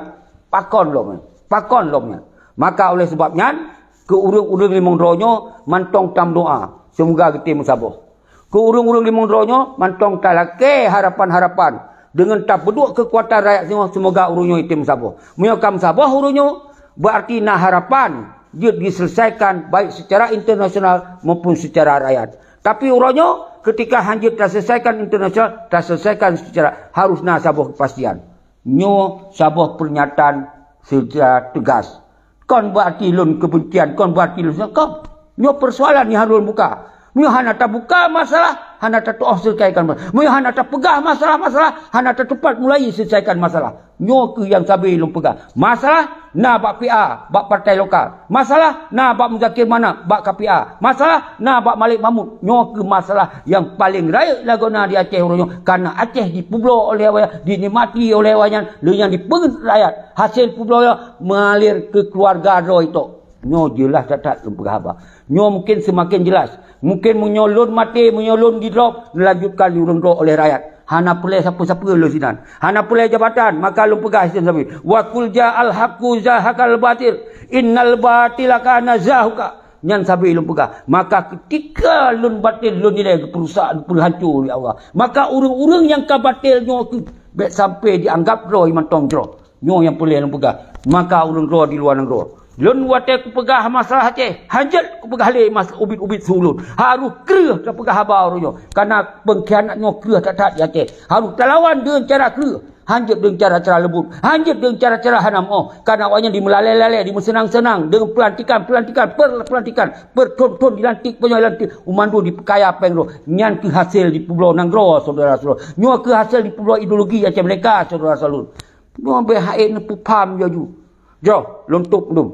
pakon lom nyan? Pakon lom nyan? Maka oleh sebab nyan, keu ureuëng-ureuëng limong droe nyoe mantong tameudoá, seumoga geutem meusaboh. Keu ureuëng-ureuëng limong droe nyoe mantong talakée harapan-harapan deungon tapeuduek keukuatan rakyat singoh, seumoga ureuëng nyoe item meusaboh. Meunyoe ka meusaboh ureuëng nyoe, berarti na harapan jeuet diselesaikan baik secara internasional maupun secara rakyat. Tapi uroe nyoe, keutika han jeuet taselesaikan internasional, taselesaikan secara harus na saboh kepastian. Nyoe saboh pernyataan secara tegas. Kon berarti lôn kebencian, kon berarti lôn sengkop. Nyoe persoalan nyang harôh lôn buka. Meunyoe hana tabuka masalah, hana tatu'oh selesaikan masalah. Meunyoe hana tapeugah masalah-masalah, hana tatupat mulai selesaikan masalah. Nyoe keuh nyang sabe lôn peugah. Masalah na bak P A, bak partai lokal. Masalah na bak Muzakir Manaf, bak K P A. Masalah na bak Malik Mahmud. Nyoe keuh masalah nyang paleng rayeuk lagoe na di Aceh uroe nyoe. Karena Aceh dipeubloe oleh awak, dinikmati oleh awak nyan, lé nyang dipeungeut rakyat. Hasil peubloe nyoe mengalir ke keluarga droe tok. Nyoe jeulaih that-that lôn peugah haba. Nyoe mungkin seumaken jeulaih. Mungkin meunyoe lôn maté, meunyoe lôn jidrop, neulanjutkan ureuëng droe oleh rakyat. Hana peureulée sapeue-sapeue lôn sinan. Hana peureulée jabatan, maka lôn peugah sistem sabe. Wa qul ja'al haqqu zahaqal batil, innal batila kana zahuqa. Nyan sabe lôn peugah. Maka keutika lôn batil, lôn nilai geupeurusak, geupeuhanco lé Allah. Maka ureuëng-ureuëng nyang ka batil nyoe keuh bék sampai jianggap droe mantong jroh. Nyoe nyang peureulée lôn peugah. Maka ureuëng droe di luwa nanggroe. Lôn watée kupeugah masalah Aceh, hanjeuet kupeugah lé mas-, ubit-ubit su ulôn. Harôh kreueh tapeugah haba uroe nyoe. Karena peungkhianat nyoe kreueh that-that di Aceh. Harôh talawan deungon cara kreueh. Hanjeuet deungon cara-cara leumbut. Hanjeuet deungon cara-cara hana meu'oh. Karena awaknyan dimeulalée-lalée, dimeuseunang-seunang. Deungon peulantikan-peulantikan, per-, peulantikan. Peuthon-thon dilantik, peunyoe lantik. Umandua dipeukaya péng droe. Nyan keuh hasil dipeubloe nanggroe, syedara-syedara. Nyoe keuh hasil dipeubloe ideologi Aceh Merdeka, syedara-syedara. Nyoe B H E neupeupham laju. Jroh, lôn tôb dum.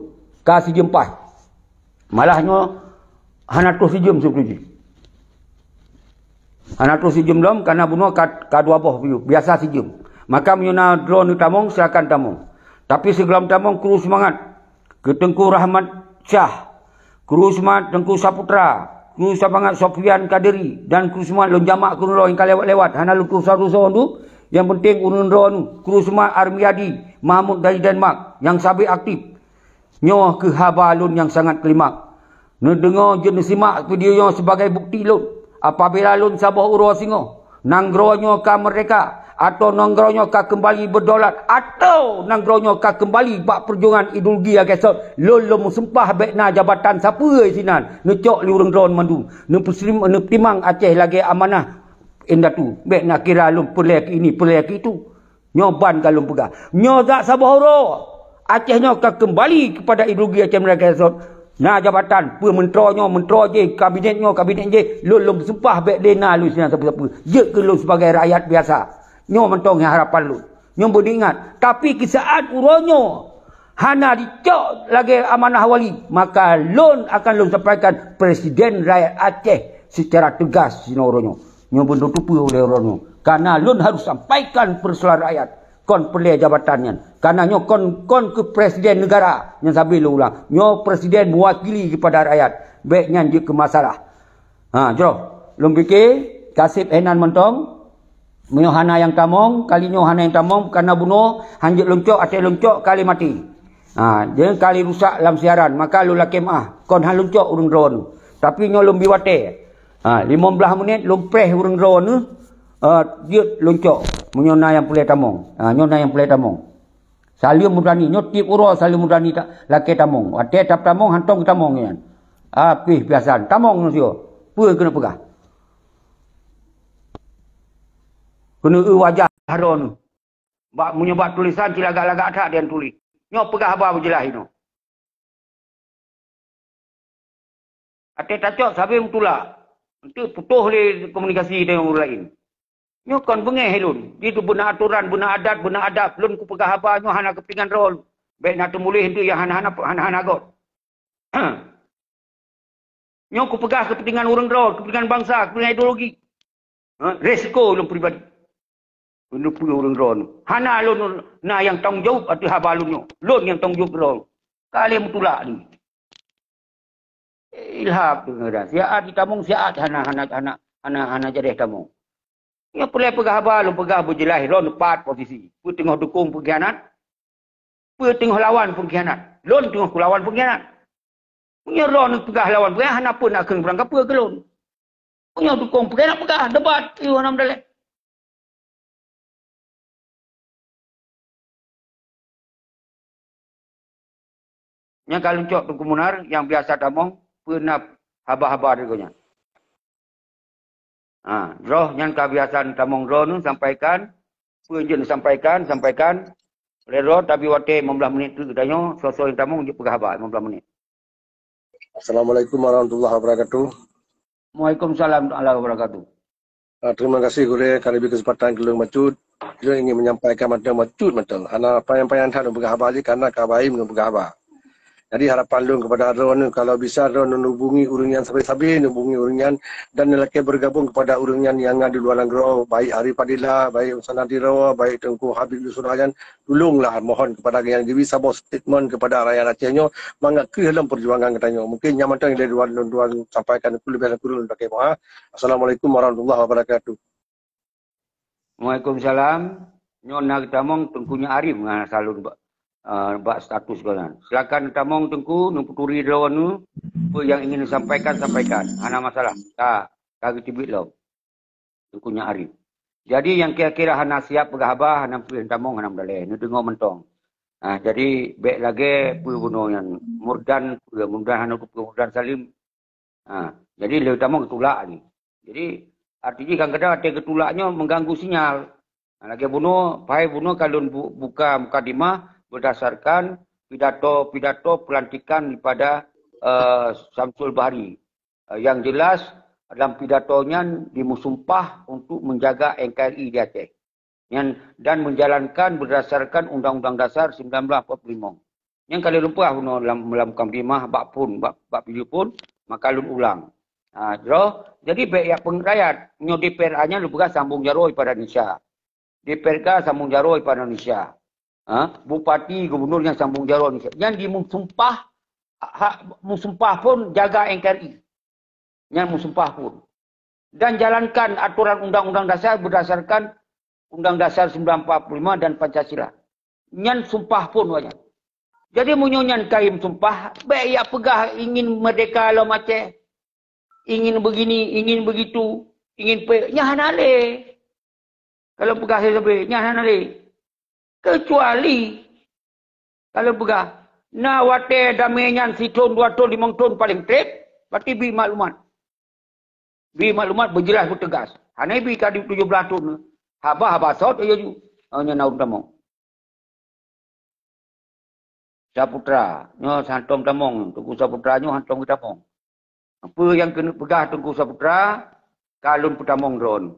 Ka sijeuem paih. Malah nyoe hana troh sijeuem sibeutôi jih. Hana troh sijeuem lom, karena bunoe ka, ka dua boh biyeu. Biasa sijeuem. Maka meunyoe na droeneuh tamong, silakan tamong. Tapi sigohlom tamong, kru seumangat keu Teungku Rahmat Syah, kru seumangat Teungku Saputra, kru seumangat Sofyan Kaderi, dan kru seumangat lôn jamak keu droe nyang ka lewat-lewat. Hana lôn tusoe-tusoe tu. Nyang penting ureuëng droeneuh, kru seumangat Armiadi Mahmud dari Denmark, nyang sabe aktif. Nyoe keuh haba lôn nyang sangat klimak. Neudeungoe jeuet neusimak video nyoe sibagai bukti lôn. Apabila lôn saboh uroe singoh, nanggroe nyoe ka meurdeka, atawa nanggroe nyoe ka keumbali beudaulat, atawa nanggroe nyoe ka keumbali bak peujuangan ideologi lagée sot, lôn lôn meusumpah bék na jabatan sapeue sinan neucok lé ureuëng droeneuh mandum. Neupeusim-, neupeutimang Aceh lagée amanah indatu. Bék na kira lôn peureulée keu ini, peureulée keu itu. Nyoe ban ka lôn peugah. Nyoe that saboh uroe, Aceh nyoe ka keumbali keupada ideologi Aceh Merdeka sot. Na jabatan, peue meuntroe nyoe, meuntroe jéh, kabinet nyoe, kabinet jéh, lôn lôn sumpah bék lé na lôn sinan sapeue-sapeue. Jeuet keu lôn sibagai rakyat biasa. Nyoe mantong nyang harapan lôn. Nyoe beuingat. Tapi keu saát uroe nyoe, hana jicok lagée amanah wali, maka lôn akan lôn sampaikan Presiden Rakyat Aceh secara tegas sinoe uroe nyoe. Nyoe beuneuteupeu ulée droeneuh. Karena lôn harôh sampaikan peusoalan rakyat, kon peureulée jabatan nyan. Karena nyoe kon, kon keu presiden negara nyang sabe lôn ulang. Nyoe presiden meuwakili keupada rakyat. Bék nyan jeuet keu masalah. Ha, jroh. Lôn pike, kaseb hinan mantong. Meunyoe hana nyang tamong, kali nyoe hana nyang tamong, karena bunoe hanjeuet lôn cok, até lôn cok, kali maté. Ha, jadi kali rusak lam siaran, maka lôn lakée meu'ah, kon han lôn cok ureuëng droeneuh. Tapi nyoe lôn bi watée. Ha, limong blaih menit lôn preh ureuëng droeneuh, eh, jeuet lôn cok. Meunyoe na nyang peureulée tamong. Ha, nyoe na nyang peureulée tamong. Salim Mudrani, nyoe tieb uroe Salim Mudrani ta-, lakée tamong. Watée tap tamong, hantong tamong nyan. Ah, pih biasa. Tamong nyoe sigoe. Peue keuneuk peugah? Keuneuk eu wajah droeneuh. Bak, meunyoe bak tulisan cilagak-lagak that dia tuléh. Nyoe peugah haba beujeulaih inoe. Até tacok sabe meutulak. Enteuk putôh lé komunikasi deungon ureuëng laén. Nyoe kon beungéh lôn. Jitu beuna atoran, beuna adat, beuna adab. Lôn kupeugah haba nyoe hana keupeuntengan droe lôn. Bék na teumuléh enteuk nyang hana-hana, hana-hana göt. Nyoe kupeugah keupeuntengan ureuëng droe, keupeuntengan bansa, keupeuntengan ideologi. Ha, resiko lôn pribadi. Keuneuk peue ureuëng droeneuh. Hana lôn na nyang tanggong jaweueb ateueh haba lôn nyoe. Lôn nyang tanggong jaweueb droe. Ka lheueh meutulak ni. Ilham tu ngaran. Siat jitamong, siat hana, hana, hana, hana, hana jadeh tamong. Nyoe peureulée peugah haba, lôn peugah beujeulaih lôn pat posisi. Peue teungoh dukong peungkhianat? Peue teungoh lawan peungkhianat? Lôn teungoh kulawan peungkhianat. Meunyoe lôn peugah lawan peungkhianat, hana peue nak kheun beurangkapeue keu lôn. Meunyoe dukong peungkhianat peugah, debat, ayue hana meudaleh. Nyang ka leuncok Teungku Munar, nyang biasa tamong, peue na haba-haba di gobnyan. Ha, droe nyang ka biasa tamong droeneuh sampaikan, peue jeuet sampaikan, sampaikan. Lé droe, tapi watée lima belas menit tu geutanyoe, soe-soe nyang tamong jeuet peugah haba lima belas menit. Assalamualaikum warahmatullahi wabarakatuh. Waalaikumsalam warahmatullahi wabarakatuh. Ah, terima kasih gurée, ka neubri keuseumpatan keu lôn bacut. Lôn ingin menyampaikan mantong bacut mantong. Hana panyang-panyang that lôn peugah haba jih, karena ka baim lôn peugah haba. Jadi harapan lôn kepada droeneuh, kalau bisa droeneuh hubungi ureuëng nyan sabe-sabe, hubungi ureuëng nyan dan lakée bergabung kepada ureuëng nyan nyang na di luar nanggroe, baik Arif Fadila, baik Sanadi Rawa, baik Teungku Habib Yusuf Rajan, tulonglah mohon kepada nyang jibi saboh statement kepada rakyat Aceh nyoe mangat kreueh lom perjuangan geutanyoe. Mungkin nyan mantong lé dua dua sampaikan, lebih kurang pakai maaf. Assalamualaikum warahmatullahi wabarakatuh. Waalaikumsalam. Nyoe na geutamong Teungku Nyak Arif ngon salon bak, uh, bak status kalian. Silakan tamong Teungku, neuputuri droeneuh, apa yang ingin disampaikan, sampaikan. Hana masalah. Ka, ka geuteubiet lom. Teungku Nyak Arif. Jadi yang kira-kira hana siap peugah haba, hana pih tamong, hana meudaleh. Neudeungoe mantong. Ha, jadi bék lagée peue bunoe nyan. Murdan, peue Murdan hana peue Murdan Salim. Ha, jadi lé tamong geutulak lagi. Jadi arti jih kadang-kadang watée geutulak nyoe mengganggu sinyal. Ha, lagée bunoe, pai bunoe ka lôn bu-, buka mukadimah berdasarkan pidato-pidato pelantikan daripada uh, Samsul Bahri. Eh, yang jelas, dalam pidato nyan dimusumpah untuk menjaga N K R I di Aceh. Nyan, dan menjalankan berdasarkan Undang-Undang Dasar sembilan belas empat puluh lima. Nyan ka lôn peugah bunoe dalam, dalam mukadimah bak phon, bak, bak video phon, maka lôn ulang. Ha, jroh, jadi bék jak peungeut rakyat. Nyoe D P R A nyan lôn peugah sambung jaroe pada Indonesia. D P R K sambung jaroe pada Indonesia. Ha? Bupati, gubernur nyang sambung jaroe Indonesia. Nyan dimusumpah, hak musumpah phon jaga N K R I. Nyan musumpah phon. Dan jalankan aturan Undang-Undang Dasar berdasarkan Undang Dasar sembilan empat puluh lima dan Pancasila. Nyan sumpah phon awaknyan. Jadi meunyoe nyan ka musumpah, bék jak peugah ingin merdeka lom Aceh. Ingin begini, ingin begitu, ingin pe-, nyan hana lé. Kalau peugah sabe-sabe, nyan hana lé. Kecuali kalau peugah, na watée damé nyan sithon, dua thon, limong thon paléng treb, berarti bi maklumat. Bi maklumat beujeulaih beuteugas. Hana bi ka di tujoh blaih thon. Haba-haba sot ayo ju. Oh, nyan na ureuëng tamong. Saputra, nyoe hántom tamong, Teungku Saputra nyoe hántom geutamong. Peue nyang keuneuk peugah Teungku Saputra, ka lôn peutamong droen.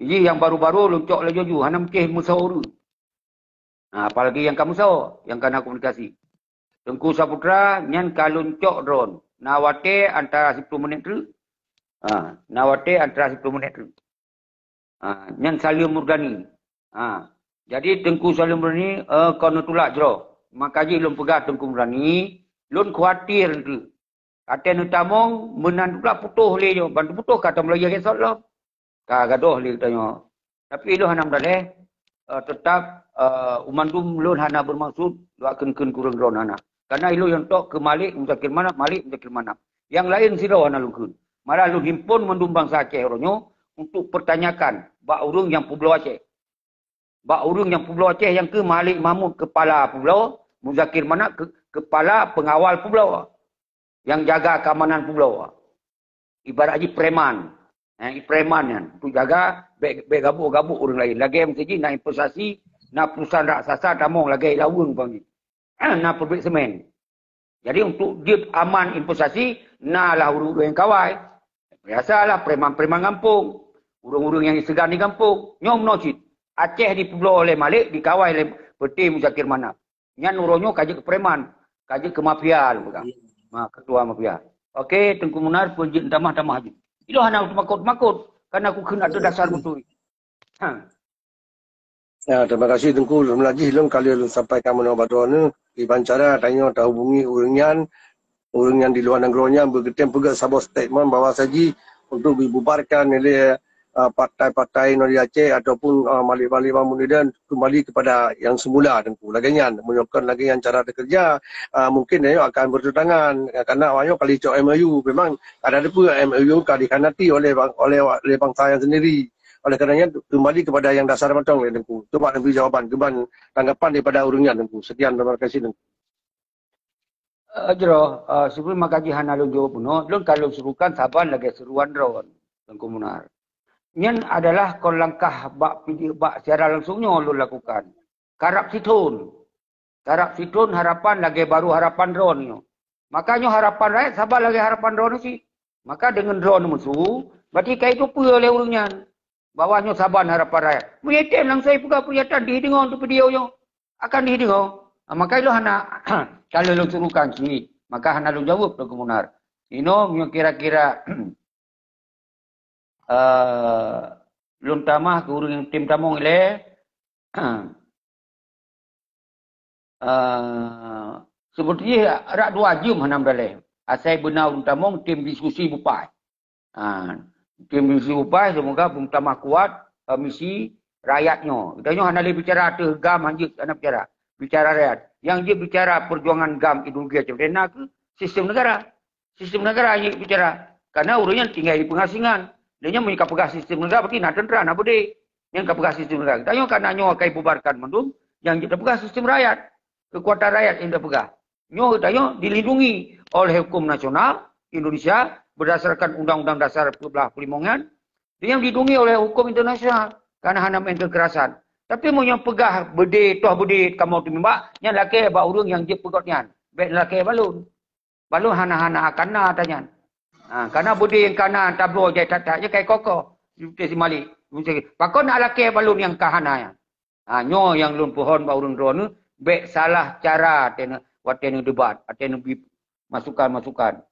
Jih nyang baru-baru lôn cok laju ju, hana meucéh meusoe ureuëng. Ha, apalagi nyang ka meusoe, nyang ka na komunikasi. Teungku Saputra nyan ka lôn cok droen. Na watée antara siploh menit treuk. Ha, na watée antara siploh menit treuk. Ha, nyan Salim Murdani. Ha, jadi Teungku Salim Murdani, eh, kon neutulak jroh. Maka jih lôn peugah Teungku Murdani, lôn khawatir teuk. Watée neutamong, meunan pula putôh lé nyoe. Ban teuputôh ka tameulayeue gesot lom. Ka gadôh lé geutanyoe. Tapi lôn hana meudaleh, eh, teutap, eh, umandum lôn hana beumaksud lôn kheun-kheun kureueng droen hana. Karena ilôn nyang tok keu Malik Muzakir Manaf, Malik Muzakir Manaf. Nyang laén sidroe hana lôn kheun. Malah lôn himpon mandum bansa Aceh uroe nyoe untuk pertanyakan bak ureuëng nyang peubloe Aceh. Bak ureuëng nyang peubloe Aceh nyang keu Malik Mahmud kepala peubloe, Muzakir Manaf ke-, kepala pengawal peubloe. Nyang jaga keamanan peubloe. Ibarat jih preman. Eh, preman nyan. Untuk jaga, bék, bék gabuk-gabuk ureuëng laén. Lagée meuseujih na investasi, na perusahaan raksasa tamong lagée Laweueng pang jih. Na pabrik semen. Jadi untuk jeuet aman investasi, na lah ureuëng-ureuëng nyang kawai. Biasalah preman-preman gampông. Ureuëng-ureuëng nyang seugan di gampông. Nyoe meunoe cit. Aceh dipeubloe oleh Malik, dikawai lé Peuté Muzakir Manaf. Nyan uroe nyoe ka jeuet keu preman, ka jeuet keu mafia lôn peugah. Ya. Ma, ketua mafia. Oke, Teungku Munar, peue jeuet tamah-tamah jih. Ilôn hana teumakot-makot, karena ku kheun ateueh dasar beutôi. Ha. Ya, terima kasih Teungku. Lôn lagih lôn kali lôn sampaikan meunoe bak droeneuh. Iban cara tanyoe tahubungi ureuëng nyan, ureuëng nyang di luar nanggroe nyan beugeutem peugah saboh statement bahwa saji untuk dibubarkan oleh, uh, partai-partai non di Aceh ataupun, uh, Malik Malik Mahmud Medan kembali kepada yang semula Teungku. Lagée nyan, meunyoe kon lagée nyan cara teukeureuja, uh, mungkin nyoe akan bertentangan, uh, karena awak nyoe kali cok M O U. Memang ada depa M O U ka dikhianati oleh bang-, oleh, oleh bangsa yang sendiri. Oleh karenanya kembali kepada yang dasar mantong lé Teungku. Cuba neubri jawaban, cuba tanggapan daripada ureuëng nyan Teungku. Sekian, terima kasih Teungku. Eh, jroh, eh, sibeulom maka jih hana lôn jaweueb bunoe, lôn ka lôn serukan saban lagée seruan droen, Teungku Munar. Nyan adalah kon langkah bak video, bak siaran langsung nyoe lôn lakukan. Karab sithon. Karab sithon harapan lagée barô harapan droen nyoe. Maka nyoe harapan rakyat saban lagée harapan droen nyoe cit. Maka deungon droeneuh meusu, berarti ka jiteupeue lé ureuëng nyan bahwa nyoe saban harapan rakyat. Meunyoe tem langsai peugah peuriatan di deungoe untuk video nyoe, akan di deungoe. Ah, maka ilôn hana kalau lôn suruhkan cit, maka hana lôn jaweueb lôn keumunar. Inoe meunyoe kira-kira eh, lôn tamah keu ureuëng nyang tem tamong ilée, eh, seperti rak dua jeuem hana meudaleh. Asai beuna ureuëng tamong tem diskusi bupai. Ha, tem diskusi bupai, semoga beutamah kuat, eh, misi rakyat nyoe. Kita nyoe hana lé bicara ateueh GAM, hanjeuet hana bicara. Bicara rakyat. Nyang jeuet bicara perjuangan GAM ideologi Aceh Merdeka keu sistem negara. Sistem negara nyang bicara. Karena ureuëng nyan tinggai di pengasingan. Dia nyan meunyoe ka peugah sistem negara, berarti na tentera, na beudé. Nyang ka peugah sistem negara. Tanyoe karena nyoe akai bubarkan mandum, nyang jeuet peugah sistem rakyat. Kekuatan rakyat nyang peugah. Nyoe tanyoe dilindungi oleh hukum nasional Indonesia berdasarkan Undang-Undang Dasar dua belas puluh lima nyan. Dia dilindungi oleh hukum internasional karena hana main kekerasan. Tapi meunyoe peugah beudé, toh beudé kamoe teumimbak, nyan lakée bak ureuëng nyang jeuet peugöt nyan. Bék lakée balon. Balon hana-hana akan na ata nyan. Ha, karena beudé nyang kana tabloe jai that-that, nyan kai kokoh. Seperti si Malik. Pakon nak lakée balon nyang ka hana nyan. Ha, nyoe nyang lôn pohon bak ureuëng droeneuh, bék salah cara watée neuh, watée neuh debat, watée neuh bi masukan-masukan.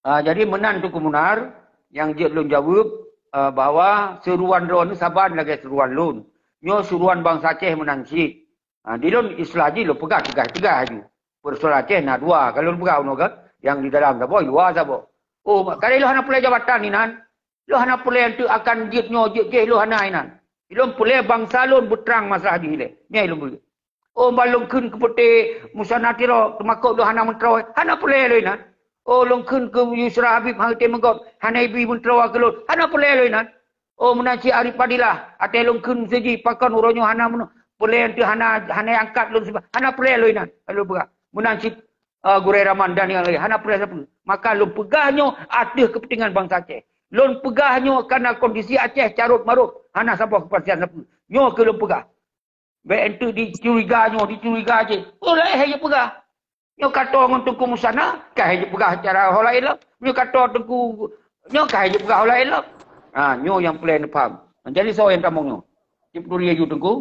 Ah, jadi meunan Teungku Munar, nyang jeuet lôn jaweueb, ah, bahwa seuruan droeneuh saban lagée seuruan lôn. Nyoe seuruan bansa Aceh meunan cit. Ah, di lôn istilah jih lôn peugah teugah-teugah aju. Peusoalan Aceh na dua, ka lôn peugah unoe kan, nyang di dalam saboh, di luwa saboh. Oh, kadang ilôn hana peureulée jabatan inan. Lôn hana peureulée anteuk akan jeuet nyoe jeuet jéh, lôn hana inan. Ilôn peureulée bansa lôn beutrang masalah jih ilée. Nyan ilôn peureulée. Oh, ban lôn kheun keu peuté musana tiro, teumakot lôn hana meutroe. Hana peureulée lôn inan. Oh, lôn kheun keu Yusra Habib hana teumeugöt, hana ibi meutroe keu lôn. Hana peureulée lôn inan. Oh, meunan cit Arif Fadilah, até lôn kheun seuji pakon uroe nyoe hana meunoe. Peureulée anteuk hana, hana angkat lôn sibah. Hana peureulée lôn inan. Lôn peugah. Meunan cit ah, Gurée Raman dan nyang laén, hana peurah sapeue. Maka lôn peugah nyoe ateueh keupeuntengan bansa Aceh. Lôn peugah nyoe karena kondisi Aceh carôt marôt, hana saboh keupastian sapeue. Nyoe keuh lôn peugah. Bék enteuk dicuriga nyoe, dicuriga jéh. Oh, laén hai peugah. Nyoe ka toe ngon Teungku Musana, ka hai peugah cara ho laén lom. Nyoe ka toe Teungku, nyoe ka hai peugah ho laén lom. Ha, nyoe nyang peureulée neupham. Jadi soe nyang tamong nyoe? Cit peuturi aju Teungku.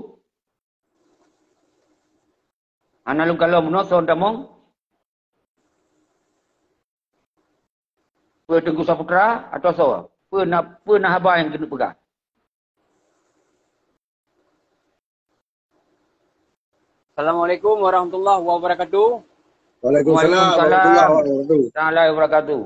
Hana lôn kalon meunoe soe tamong? Peue Teungku Saputra atau soe? Peue na, peue na haba nyang keuneuk peugah? Assalamualaikum warahmatullahi wabarakatuh. Waalaikumsalam Waalaikumsalam. warahmatullahi wabarakatuh. Taala wabarakatuh.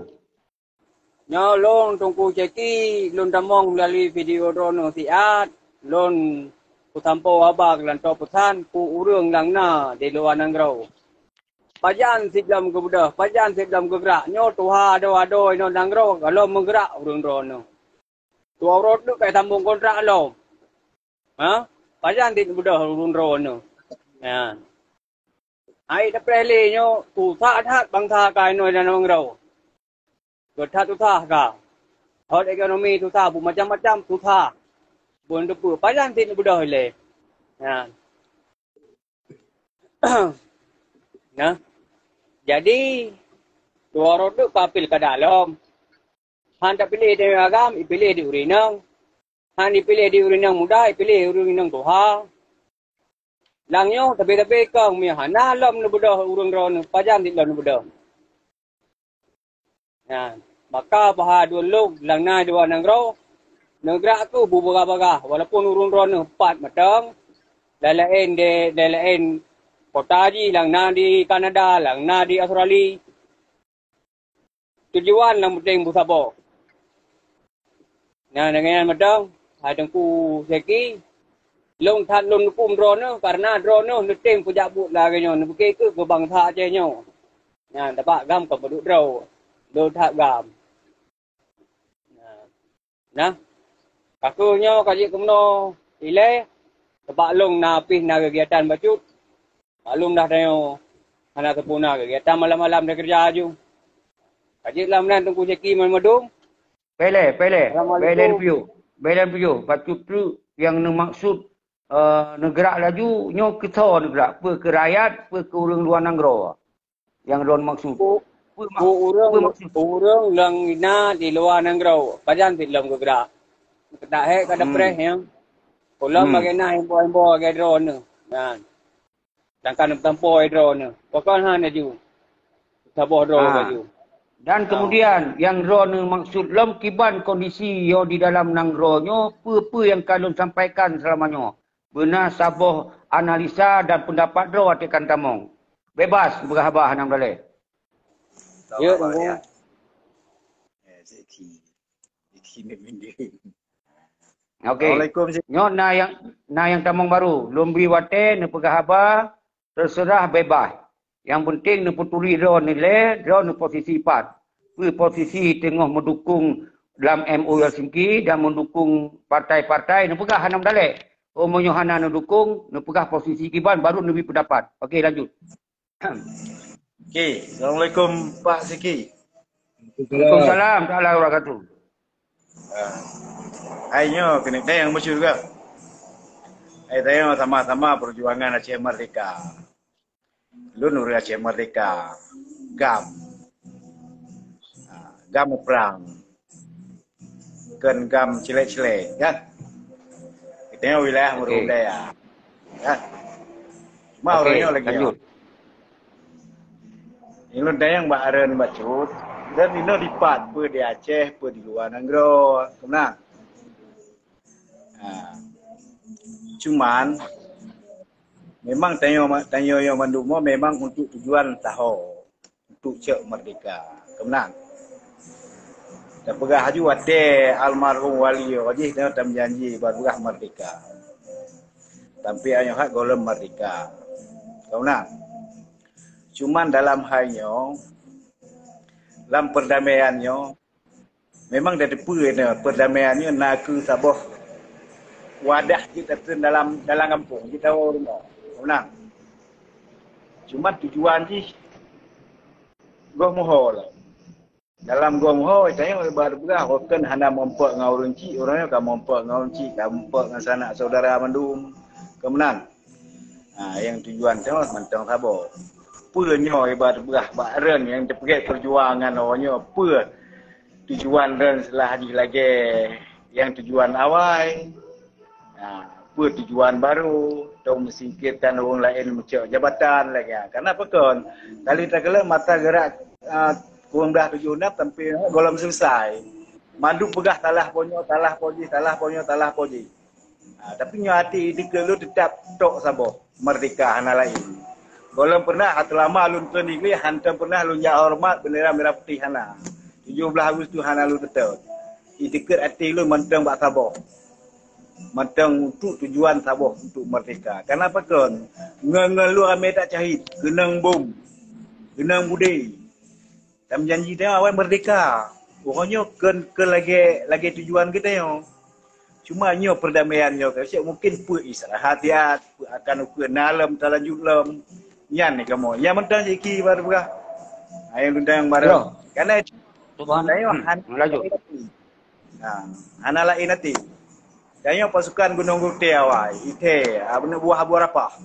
Nyoe lôn Teungku Syeki, lôn tamong meulalu video droeneuh siat, lôn peusampoe haba keu lantoe peusan keu ureuëng nyang na di luwa nanggroe. Pajan sit lom geubeudôh, pajan sit lom geugrak, nyoe tuha adoe-adoe inoe nanggroe gohlom meugrak ureuëng droeneuh. Dua uroe teuk ka sambong kontrak lom. Ha? Pajan sit beudôh ureuëng droeneuh. Ya. Hai tapreh lé nyoe, susah that bansa ka inoe dan nanggroe. Geutat susah ka. Hot ekonomi susah, bu macam-macam susah. Bun teupeu, pajan sit neubeudôh ilée. Nyan. Nah. Jadi, dua uroe teuk ka pilkada lom. Han tapiléh di agam, ipiléh di ureuëng inong. Han ipiléh di ureuëng inong muda, ipiléh ureuëng inong tuha. Lam nyoe, tapi-tapi kong meuhana lom neubeudôh ureuëng droeneuh, pajan sit lom neubeudôh. Nah, maka bahadun lôn nyang na di luwa nanggroe, neugrak kheueh beubagah-bagah, walaupun ureuëng droeneuh pat mantong, laén-laén di, laén-laén kota jih, nyang na di Kanada, nyang na di Australia. Tujuan nyang penting beusaboh. Nah, deungon nyan mantong, hai Teungku Syeki, lôn that lôn dukong droeneuh, karena droeneuh neutem peujak buet lagée nyoe, neupike keu, keu bansa Aceh nyoe. Nyan, tabak GAM kon peuduek droe, lôn that GAM. Nah, nah, ka kheueh nyoe ka jeuet keunoe ilée, tabak lôn na pih na keugiatan bacut. Maklum dah tanyoe hana sempurna, kegiatan malam-malam takeureuja aju. Ka jeuet lam nan Teungku Syeki mandum. Pele, pele. Assalamualaikum. Pele piyu. Pele piyu. Bacut treuk nyang neumaksud, eh, neugrak laju, nyoe keu soe neugrak? Peue keu rakyat, peue keu ureuëng luwa nanggroe? Nyang droen maksud. Keu, Peue mak-, peue maksud? Ureuëng lam na di luwa nanggroe, pajan pih lom geugrak. Keutak hék ka dapreh nyang. Ulôn bagaina himbô-himbô lagée droeneuh. Nyan. Sedangkan meutampo droeneuh. Pakon han laju. Saboh droe laju. Dan kemudian, nyang droeneuh maksud lom kiban kondisi yo di dalam nanggroe nyoe, peue-peue nyang ka lôn sampaikan seulama nyoe. Beuna saboh analisa dan peundapat droe até kan tamong. Bebas beugah haba hana meudalé. Ya, tunggu. Eh, Zeki. Zeki ni bendera. Okey. Assalamualaikum, Zeki. Nyoe na nyang, na nyang tamong baru. Lôn bri watée neupeugah haba, terserah bebas. Nyang penting neupeuturi droe nilai, droe neuposisi pat. Peue posisi teungoh meudukung lam M O U Helsinki dan meudukung partai-partai, neupeugah hana meudalé. Oh, meunyoe hana neudukung, neupeugah posisi kiban, baru neubi peundapat. Okey, lanjut. Okey, Assalamualaikum, Pak Zeki. Waalaikumsalam warahmatullahi wabarakatuh. Ah. Hai nyoe keuneuk tanyong bacut juga. Hai tanyong sama-sama perjuangan Aceh Merdeka. Lôn ureuëng Aceh Merdeka. GAM. Ah, GAM muprang. Kheun GAM cilék-cilék, kan? Kita nyoe wilayah Okey. Meurundai, ya. Kan? Cuma Okey, ureuëng nyoe lagi, lanjut. Nyang lôn tanyong bak aren bacut, dan inoe dipat, peue di Aceh, peue di luwa nanggroe, keunan. Ha. Cuman, memang tanyoe, tanyoe nyoe mandum memang untuk tujuan taho, untuk cok merdeka. Keunan. Tapeugah laju watée almarhum wali roh jih tanyoe tameujanji bak peugah merdeka. Tapi ayoh hat gohlom merdeka. Keunan. Cuman dalam hai nyoe, lam perdamaian nyoe, memang tateupeue nyoe, perdamaian nyoe na keu saboh wadah jeuet dateueng dalam, dalam gampông, jeuet tawoe rumoh. Keunan. Cuman tujuan jih goh muho lom. Dalam goh muho, tanyoe ibarat peugah, kon hana mumpok ngon ureuëng chik, ureuëng nyoe ka mumpok ngon ureuëng chik, ka mumpok ngon sanak saudara mandum. Keunan. Ha, nyang tujuan tanyoe mantong saboh. Peue nyoe ibarat peugah bak aren nyang teupeugét perjuangan awak nyoe, peue tujuan aren seulah jih lagée nyang tujuan awai? Ha, peue tujuan barô? Tông meusingkirkan ureuëng laén meucok jabatan lagée nyan. Karena pakon? Tali teukeulok mata geurak, ah, kureueng blaih tujoh nam sampai gohlom selesai. Mandum peugah salah po nyoe, salah po jih, salah po nyoe, salah po jih. Ha, tapi nyoe até idikeue lôn teutap tok saboh, merdeka hana laén. Gohlom pernah, seulama lôn treun di glé, hantom pernah lôn jak horeumat bendera merah putih hana. Tujoh blaih Agustus hana lôn teutap. Idikeue até lôn mantong bak saboh. Mantong untuk tujuan saboh, untuk merdeka. Karena pakon? Ngon, ngon lôn ramé that syahid, keunong bom, keunong budé. Tameujanji tanyoe awai merdeka. Uroe nyoe kheun, kheun lagée, lagée tujuan geutanyoe. Cuma nyoe perdamaian nyoe ka cok mungkin peue istirahat, peue akan ukeue na lom talanjut lom. Nyan ni kamoe. Nyang mantong Zeki baru peugah. Ha, nyang lôn tanyong baru. Yo. Karena Subhanallah. Tanyoe hana laén até. Ha, hana laén até. Tanyoe pasukan Gunong Gute awai, ithée, ha, bunoe buah Abu Arafah.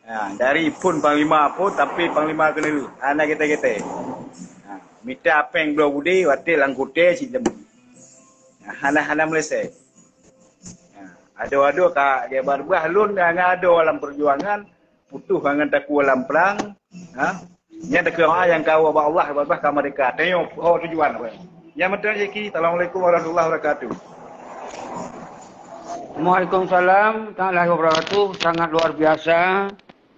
Ha, dari phon panglima phon, tapi panglima keuneuk hana gete-gete. Ha, mita péng bloe budi, watée lam gute cit leumo. Ha, hana, hana meulesée. Ha, adoe-adoe ka, dia barubaih lôn ngon adoe lam peujuangan, putôh ngon takue lam prang. Ha, nyan takue doa nyang ka ubak Allah, barubaih ka merdeka. Tanyoe ho tujuan apa? Nyang mantong Zeki, Assalamualaikum warahmatullahi wabarakatuh. Waalaikumsalam warahmatullahi wabarakatuh. Sangat luar biasa.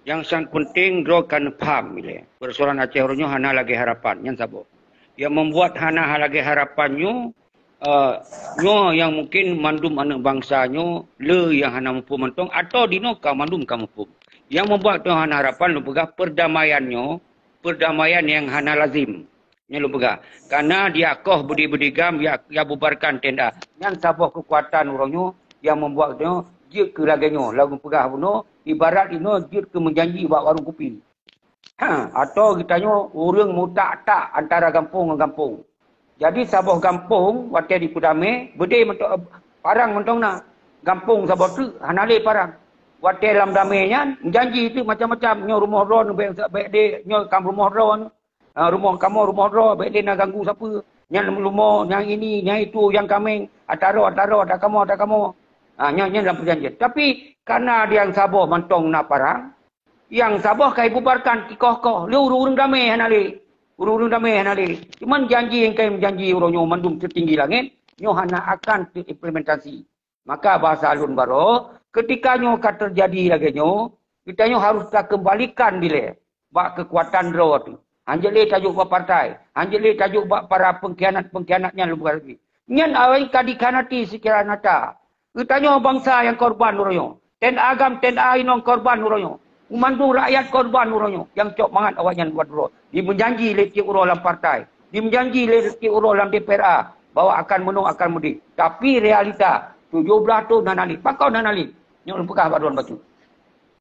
Nyang sang penting droe kan paham ilée. Persoalan Aceh uroe nyoe hana lagée harapan, nyan saboh. Yang membuat hana lagée harapan nyoe, eh, nyoe yang mungkin mandum aneuk bangsa nyoe le yang hana muphom mantong atau dinoe ka mandum ka muphom. Yang membuat nyoe hana harapan lôn peugah perdamaian nyoe, perdamaian yang hana lazim. Nyan lôn peugah. Karena dia koh budi-budi GAM, dia, dia bubarkan tenda. Nyan saboh kekuatan uroe nyoe yang membuat nyoe jeuet keu lagée nyoe. Lalu peugah bunoe, ibarat inoe jeuet keu meujanji bak warong kupi. Ha, atau geutanyoe ureuëng mutak-tak antara gampông ngon gampông. Jadi saboh gampông watée dipeudamé, beudé mantong, parang mantong na. Gampông saboh teuk hana lé parang. Watée lam damé nyan, janji teuk macam-macam, nyoe rumoh droe, bék, bék deh, nyoe kam rumoh droe. Ha, rumoh kamoe, rumoh droe, bék lé na ganggu sapeue. Nyan rumoh, nyang ini, nyang itu, nyang kaméng, ata droe, ata droe, ata kamoe, ata kamoe. Ha, nyan, nyan dalam perjanjian. Tapi, karena nyang saboh mantong na parang, nyang saboh ka ibubarkan kikoh-koh, lé ureuëng-ureuëng damé hana lé. Ureuëng-ureuëng damé hana lé. Cuman janji nyang ka meujanji uroe nyoe mandum seutinggi langét, nyoe hana akan teuimplementasi. Maka bahasa lôn baroe, ketika nyoe ka teujadi lagée nyoe, geutanyoe harôh takeumbalikan dilée bak keukuatan droe teuh. Hanjeuet lé tajok bak partai, hanjeuet lé tajok bak para pengkhianat-pengkhianat nyan lôn peugah lagée. Nyan awai ka dikhianati secara nyata. Geutanyoe bansa nyang korban uroe nyoe. T N A GAM, T N A inong korban uroe nyoe. Mandum rakyat korban uroe nyoe. Nyang cok mangat awaknyan buat droe. Dimeujanji lé tieb uroe lam partai. Dimeujanji lé tieb uroe lam D P R A bahwa akan meunoe, akan meudeh. Tapi realita, tujoh blaih thon hana lé. Pakon hana lé? Nyoe lôn peugah bak droen bacut.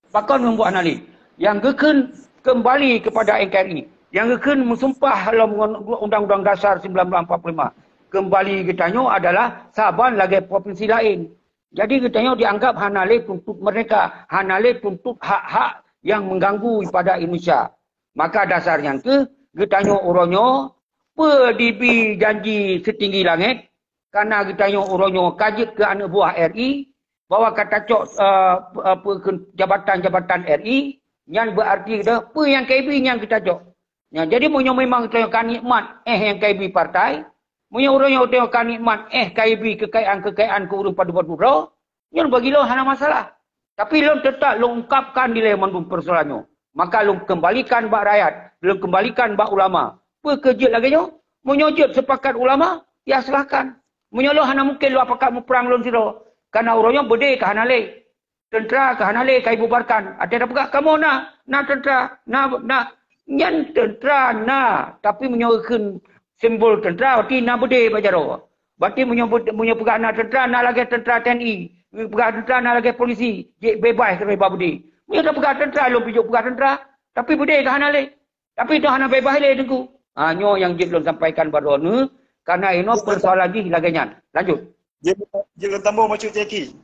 Pakon lôn buet hana lé? Nyang geukheun keumbali keupada N K R I. Nyang geukheun meusumpah lom ngon Undang-Undang Dasar sembilan belas empat puluh lima. Keumbali geutanyoe adalah saban lagée provinsi laén. Jadi geutanyoe dianggap hana lé tuntot merdeka, hana lé tuntot hak-hak nyang mengganggu pada Indonesia. Maka dasar nyan kheueh geutanyoe uroe nyoe peue dibi janji seutinggi langét, karena geutanyoe uroe nyoe ka jeuet keu aneuk buah R I, bahwa ka tacok, eh, apa, keu jabatan-jabatan R I, nyan berarti dah peue nyang ka ibi nyan geutanyoe. Nyan, jadi meunyoe memang geutanyoe ka nikmat éh nyang ka ibi partai, meunyoe uroe nyoe geutanyoe ka nikmat éh ka ibi keukayaan-keukayaan keu ureuëng padum-padum droe, nyan bagi lôn hana masalah. Tapi lôn teutap lôn ungkapkan dilée mandum persoalan nyoe. Maka lôn keumbalikan bak rakyat, lôn keumbalikan bak ulama. Peue keu jeuet lagée nyoe? Meunyoe jeuet sepakat ulama, ya silahkan. Meunyoe lôn hana mungken lôn pakat muprang lôn sidroe. Karena uroe nyoe beudé ka hana lé. Teuntra ka hana lé ka ibubarkan. Até tapeugah kamoe na, na teuntra, na, na. Nyan teuntra na, tapi meunyoe kheun simbol teuntra, berarti na beudé bak jaroe. Berarti meunyoe beu-, meunyoe peugah na teuntra, na lagée teuntra T N I. Peugah teuntra na lagée polisi. Jeuet bebas keu bak beudé. Meunyoe tapeugah teuntra, lôn pih jok peugah teuntra. Tapi beudé ka hana lé. Tapi dah hana bebas lé Teungku. Ha, nyoe nyang jeuet lôn sampaikan bak droeneuh, karena inoe persoalan jih lagée nyan. Lanjut. Jeuet, jeuet lôn tambah maksud Jeki.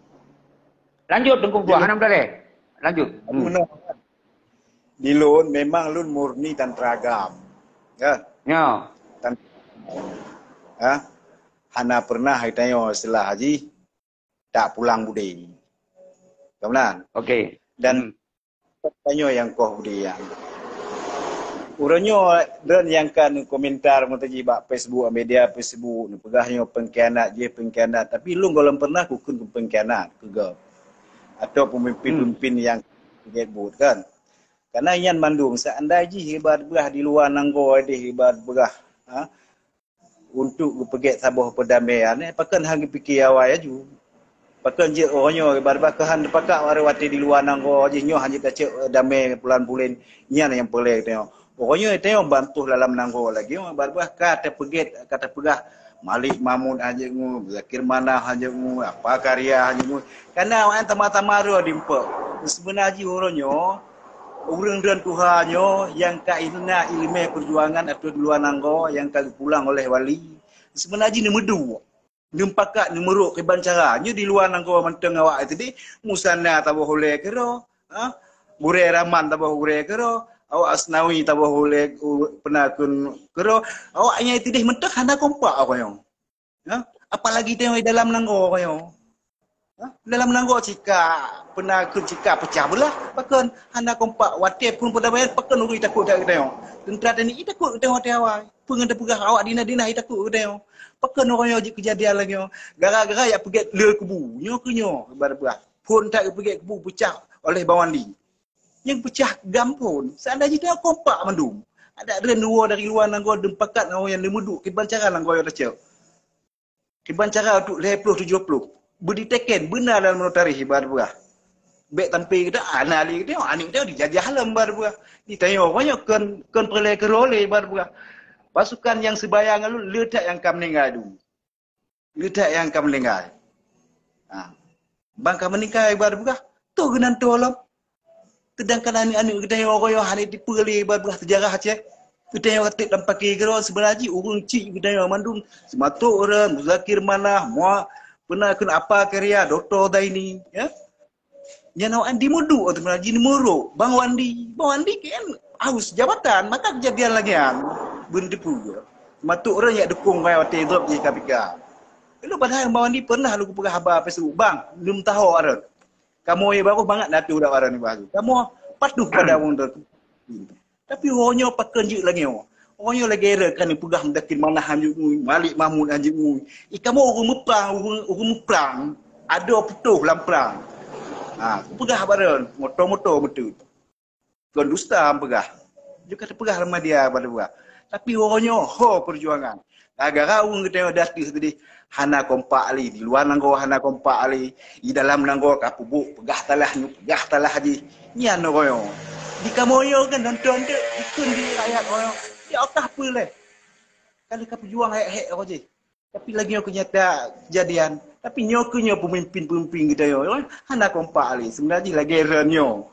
Lanjut Teungku Tuan, hana meudaléh. Lanjut. Hmm. Di lôn memang lôn murni tantra agam. Ya. Ya. Tan-, ha? Hana pernah geutanyoe istilah jih tak pulang budi. Ka meunan? Okey. Dan tanyoe nyang koh budi nyan. Uroe nyoe droen nyang ka neukomentar meuteujih bak Facebook, media Facebook, neupeugah nyoe pengkhianat jih, pengkhianat. Tapi lôn gohlom pernah kukheun pengkhianat keu gob. Atau pemimpin-pemimpin nyang gét buet kan. Karena nyan mandum, seandai jih ibarat beurah di luwa nanggroe deh ibarat beurah, ha, untuk geupeugét saboh peudamaian, eh, pakon han geupike awai laju. Pakon jeuet uroe nyoe, ibarat bah keuhan teupakat watée di luwa nanggroe jih nyoe hana tacok, eh, damai pulan-pulen, nyan nyang peureulée geutanyoe. Uroe nyoe geutanyoe bantuh lam nanggroe lagée nyoe, ibarat bah ka teupeugét, ka teupeugah Malik Mahmud han jeuet ngu, Zakir Manaf han jeuet ngu, Apa Karya han jeuet ngu. Karena awaknyan tamah-tamah droe diumpok. Seubeuna jih uroe nyoe, ureuëng droen tuha nyoe nyang ka na iéleumé peujuangan ateueh di luwa nanggroe nyang ka geupulang oleh wali. Seubeuna jih neumeuduek, neumeupakat, neumeurok kiban cara. Nyoe di luwa nanggroe mantong awak tadi, Musana taboh ulée keudroe, ha? Gurée Rahman taboh gurée keudroe, awak Asnawi taboh ulée u-, peuna kheun keudroe. Awaknyan tadi mantong hana kompak awaknyan. Ha? Apalagi tanyoe di dalam nanggroe nyoe. Ha? Dalam nanggroe cika, peuna kheun cika pecah beulah, pakon hana kompak watée phon peudamaian, pakon ureuëng takot that geutanyoe. Teuntra T N I takot geutanyoe watée awai. Peue ngon teupeugah awak dina-dina takot geutanyoe. Pakon uroe nyoe jeuet keujadian lagée nyoe. Gara-gara jak peugét le kubu. Nyoe keu nyoe, ibarat beurah. Phon that geupeugét kubu pecah oleh Bang Wandi. Nyang peucah gam phon, seandai jih tanyoe kompak mandum. Adak droen neuwoe dari luwa nanggroe deumpakat ngon nyang neumeuduek kiban cara nanggroe nyoe tacok. Kiban cara untuk lhée ploh tujoh ploh. Beuditeken beuna lam notaris ibarat beurah. Bék tampé geutanyoe, hana lé geutanyoe, aneuk geutanyoe dijajah lom ibarat beurah. Di tanyoe uroe nyoe kon, kon peureulée keudroe lé ibarat beurah. Pasukan nyang sibayang ngon lôn le that nyang ka meuninggai dum. Le that nyang ka meuninggai. Ha. Bang ka meuninggai ibarat beurah. Toh geunan toh lom. Seudangkan aneuk-aneuk geutanyoe uroe nyoe hana jiteupeue lé ibarat beurah seujarah Aceh. Geutanyoe ka treb lam paké keudroe, seubeuna jih ureuëng chik geutanyoe mandum, Seumatok Ron, Muzakir Manaf, mua, peuna kheun Apa Karya, Dokto Zaini, ya. Nyan awaknyan dimeuduek ateueh meunajih, jimeurok. Bang Wandi, Bang Wandi kan Aus jabatan, maka kejadian lagèe nyan beuneuteupeu. Matuk ureueng jak dukung kai watèe drop di K P K. Lalu padahai Bang Wandi pernah lôn peugah haba Facebook, "Bang, lôn taho areuet. Kamoe barôh mangat na teuh udah areuet nibak lôn. Kamoe patuh pada ureueng tu." Tapi uroe nyoe pakon jeuet lagèe nyoe. Uroe nyoe lagèe re kan peugah meudakin manah hanjeuet ngui, Malik Mahmud hanjeuet ngui. Ih, kamoe ureueng meuprang, ureueng, ureueng meuprang. Adoe putôh lam prang. Ha, peugah bareng, moto-moto meuteut. Kon dusta peugah. Juga teupeugah lam media pada buah. Tapi uroe nyoe ho perjuangan. Gara-gara ureueng geutanyoe di ateueh tadi hana kompak lé, di luwa nanggroe hana kompak lé, di dalam nanggroe ka peubuet peugah talah nyoe, peugah talah jih. Nyan uroe nyoe. Di kamoe nyoe kan nonton dek, dikheun di rakyat uroe nyoe. Ya Allah peue lé. Ka lheueh ka peujuang hék-hék uroe jih. Tapi lagèe nyoe keunyata kejadian. Tapi nyoe keuh nyoe peumimpin-peumimpin geutanyoe, hana kompak lé. Seubeuna jih lagèe re nyoe.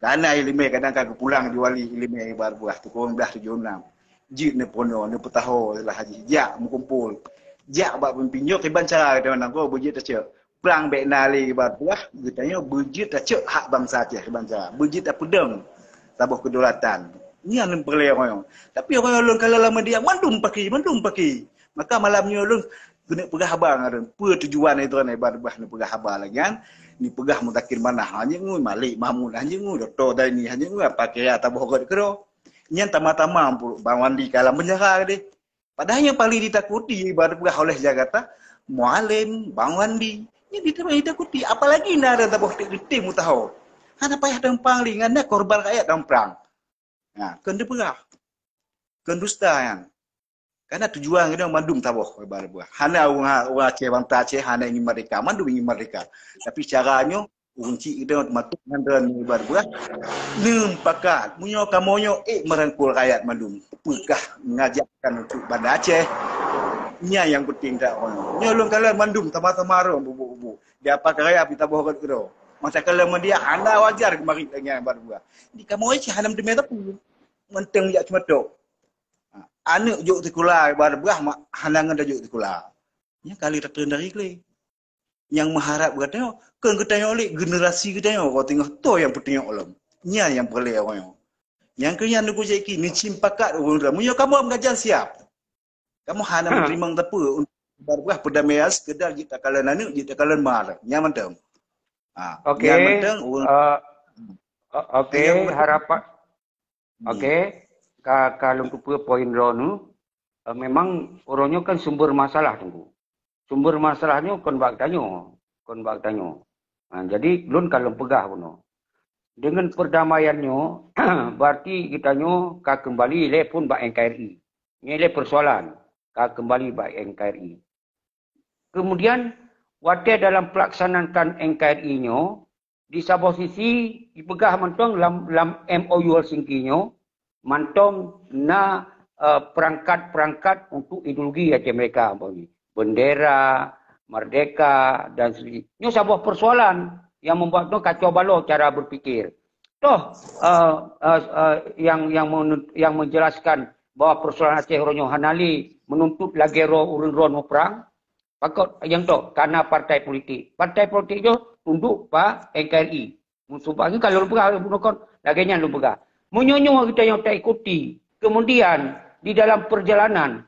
Kana ileumèe kadang ka geupulang di wali ileumèe ibarat buah tukoh blah tujoh nam. Jeuet neupuno, neupeutaho lah jih. Jak meukumpul. Jak bak peumimpin nyoe kiban cara geutanyoe nanggroe beujeuet tacok. Prang bèk na lé ibarat buah, geutanyoe beujeuet tacok hak bansa Aceh kiban cara. Beujeuet tapeudong saboh kedaulatan. Nyan nyang peureulèe uroe nyoe. Tapi uroe nyoe lôn kalon lam media, mandum paki, mandum paki. Maka malam nyoe lôn keuneuk peugah haba ngon lôn. Peue tujuan droeneuh ibarat buah neupeugah haba lagèe nyan? Neupeugah Muzakir Manaf hanjeuet ngui, Malik Mahmud hanjeuet ngui, Dokto Zaini hanjeuet ngui, apa kaya taboh rot keudroe. Nyan tamah-tamah Bang Wandi ka lam penjara deh. Padahai nyang paling ditakuti ibarat peugah oleh Jakarta, Mualem, Bang Wandi. Nyan ditakuti. Apalagi na ureueng taboh tiep-tiep mutaho. Hana payah tampang lé, ngon na korban rakyat dalam prang. Ha, kon teupeugah. Kon dusta nyan. Karena tujuan geutanyoe mandum taboh ibarat buah. Hana ureueng, ureueng Aceh, bangsa Aceh hana ingin merdeka, mandum ingin merdeka. Tapi cara nyoe ureueng chik geutanyoe teumasuk ngon droeneuh ibarat buah. Neupakat, meunyoe kamoe nyoe ék meurangkul rakyat mandum, peukah ngajakkan untuk Banda Aceh. Nyan nyang penting that uroe nyoe. Nyoe lôn kalon mandum sama-sama rhom bubuk-bubuk. Di apa karya pih taboh rot keudroe. Masa kalon media hana wajar keumarit lagèe nyan ibarat buah. Di kamoe cit hana meuteumé sapeue. Mantong jak seumatok. Ha, aneuk jok sikula ibarat buah mak hana ngon tajok sikula. Nyan kali tateun dari glé. Nyang meuharab geutanyoe, keu geutanyoe lé generasi geutanyoe, keu teungoh toe nyang peutunyok lom. Nyan nyang peureulèe uroe nyoe. Nyang keu nyan Teungku Syeki, neucim pakat ureueng droe. Meunyoe kamoe meugajan siap, kamoe hana meuteurimong sapeue untuk ibarat buah peudamaian, sekedar jeuet takalon aneuk, jeuet takalon ma. Nyan mantong. Ha, Okey, nyan mantong ureueng eh, o-, okey, Nyan mantong. harapan Hmm. Okey, ka, ka lôn teupeue poin droeneuh. Eh, memang uroe nyoe kan sumber masalah, Teungku. Sumber masalah nyoe kon bak tanyoe, kon bak tanyoe. Ha, jadi lôn ka lôn peugah bunoe. Dengan perdamaian nyoe, berarti geutanyoe ka keumbali lé phon bak N K R I. Nyoe lé persoalan, ka keumbali bak N K R I. Kemudian, watèe dalam pelaksanaan N K R I nyoe, di saboh sisi, dipeugah mantong lam, lam M O U Helsinki nyoe, mantong na, eh, perangkat-perangkat untuk ideologi Aceh Merdeka, umpama ni. Bendera, merdeka, dan seterusnya. Nyoe saboh persoalan yang membuat nyoe kacau balau cara berpikir. Toh, eh, eh, eh, yang, yang menun-, yang menjelaskan bahwa persoalan Aceh uroe nyoe hana lé menuntut lagèe droe ureueng droe meuprang, pakon nyang toh, karena partai politik. Partai politik nyoe tunduk bak N K R I. Meusubah nyoe ka lôn peugah, lôn kon, lagèe nyan lôn peugah. Meunyoe nyoe geutanyoe taikuti, kemudian di dalam perjalanan,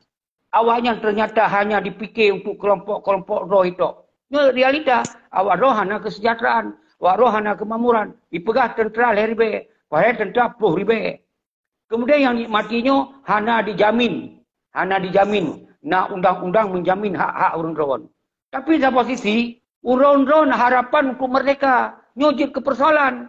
awaknyan ternyata hanya dipikir untuk kelompok-kelompok droe tok. Nyoe realita, awak droe hana kesejahteraan, awak droe hana kemakmuran. Dipeugah tentera lhèe ribèe, padahai tentera ploh ribèe. Kemudian nyang nikmati nyoe hana dijamin, hana dijamin. Na undang-undang menjamin hak-hak ureueng droe. Tapi saboh sisi, ureueng droe na harapan untuk merdeka. Nyoe jeuet keu persoalan.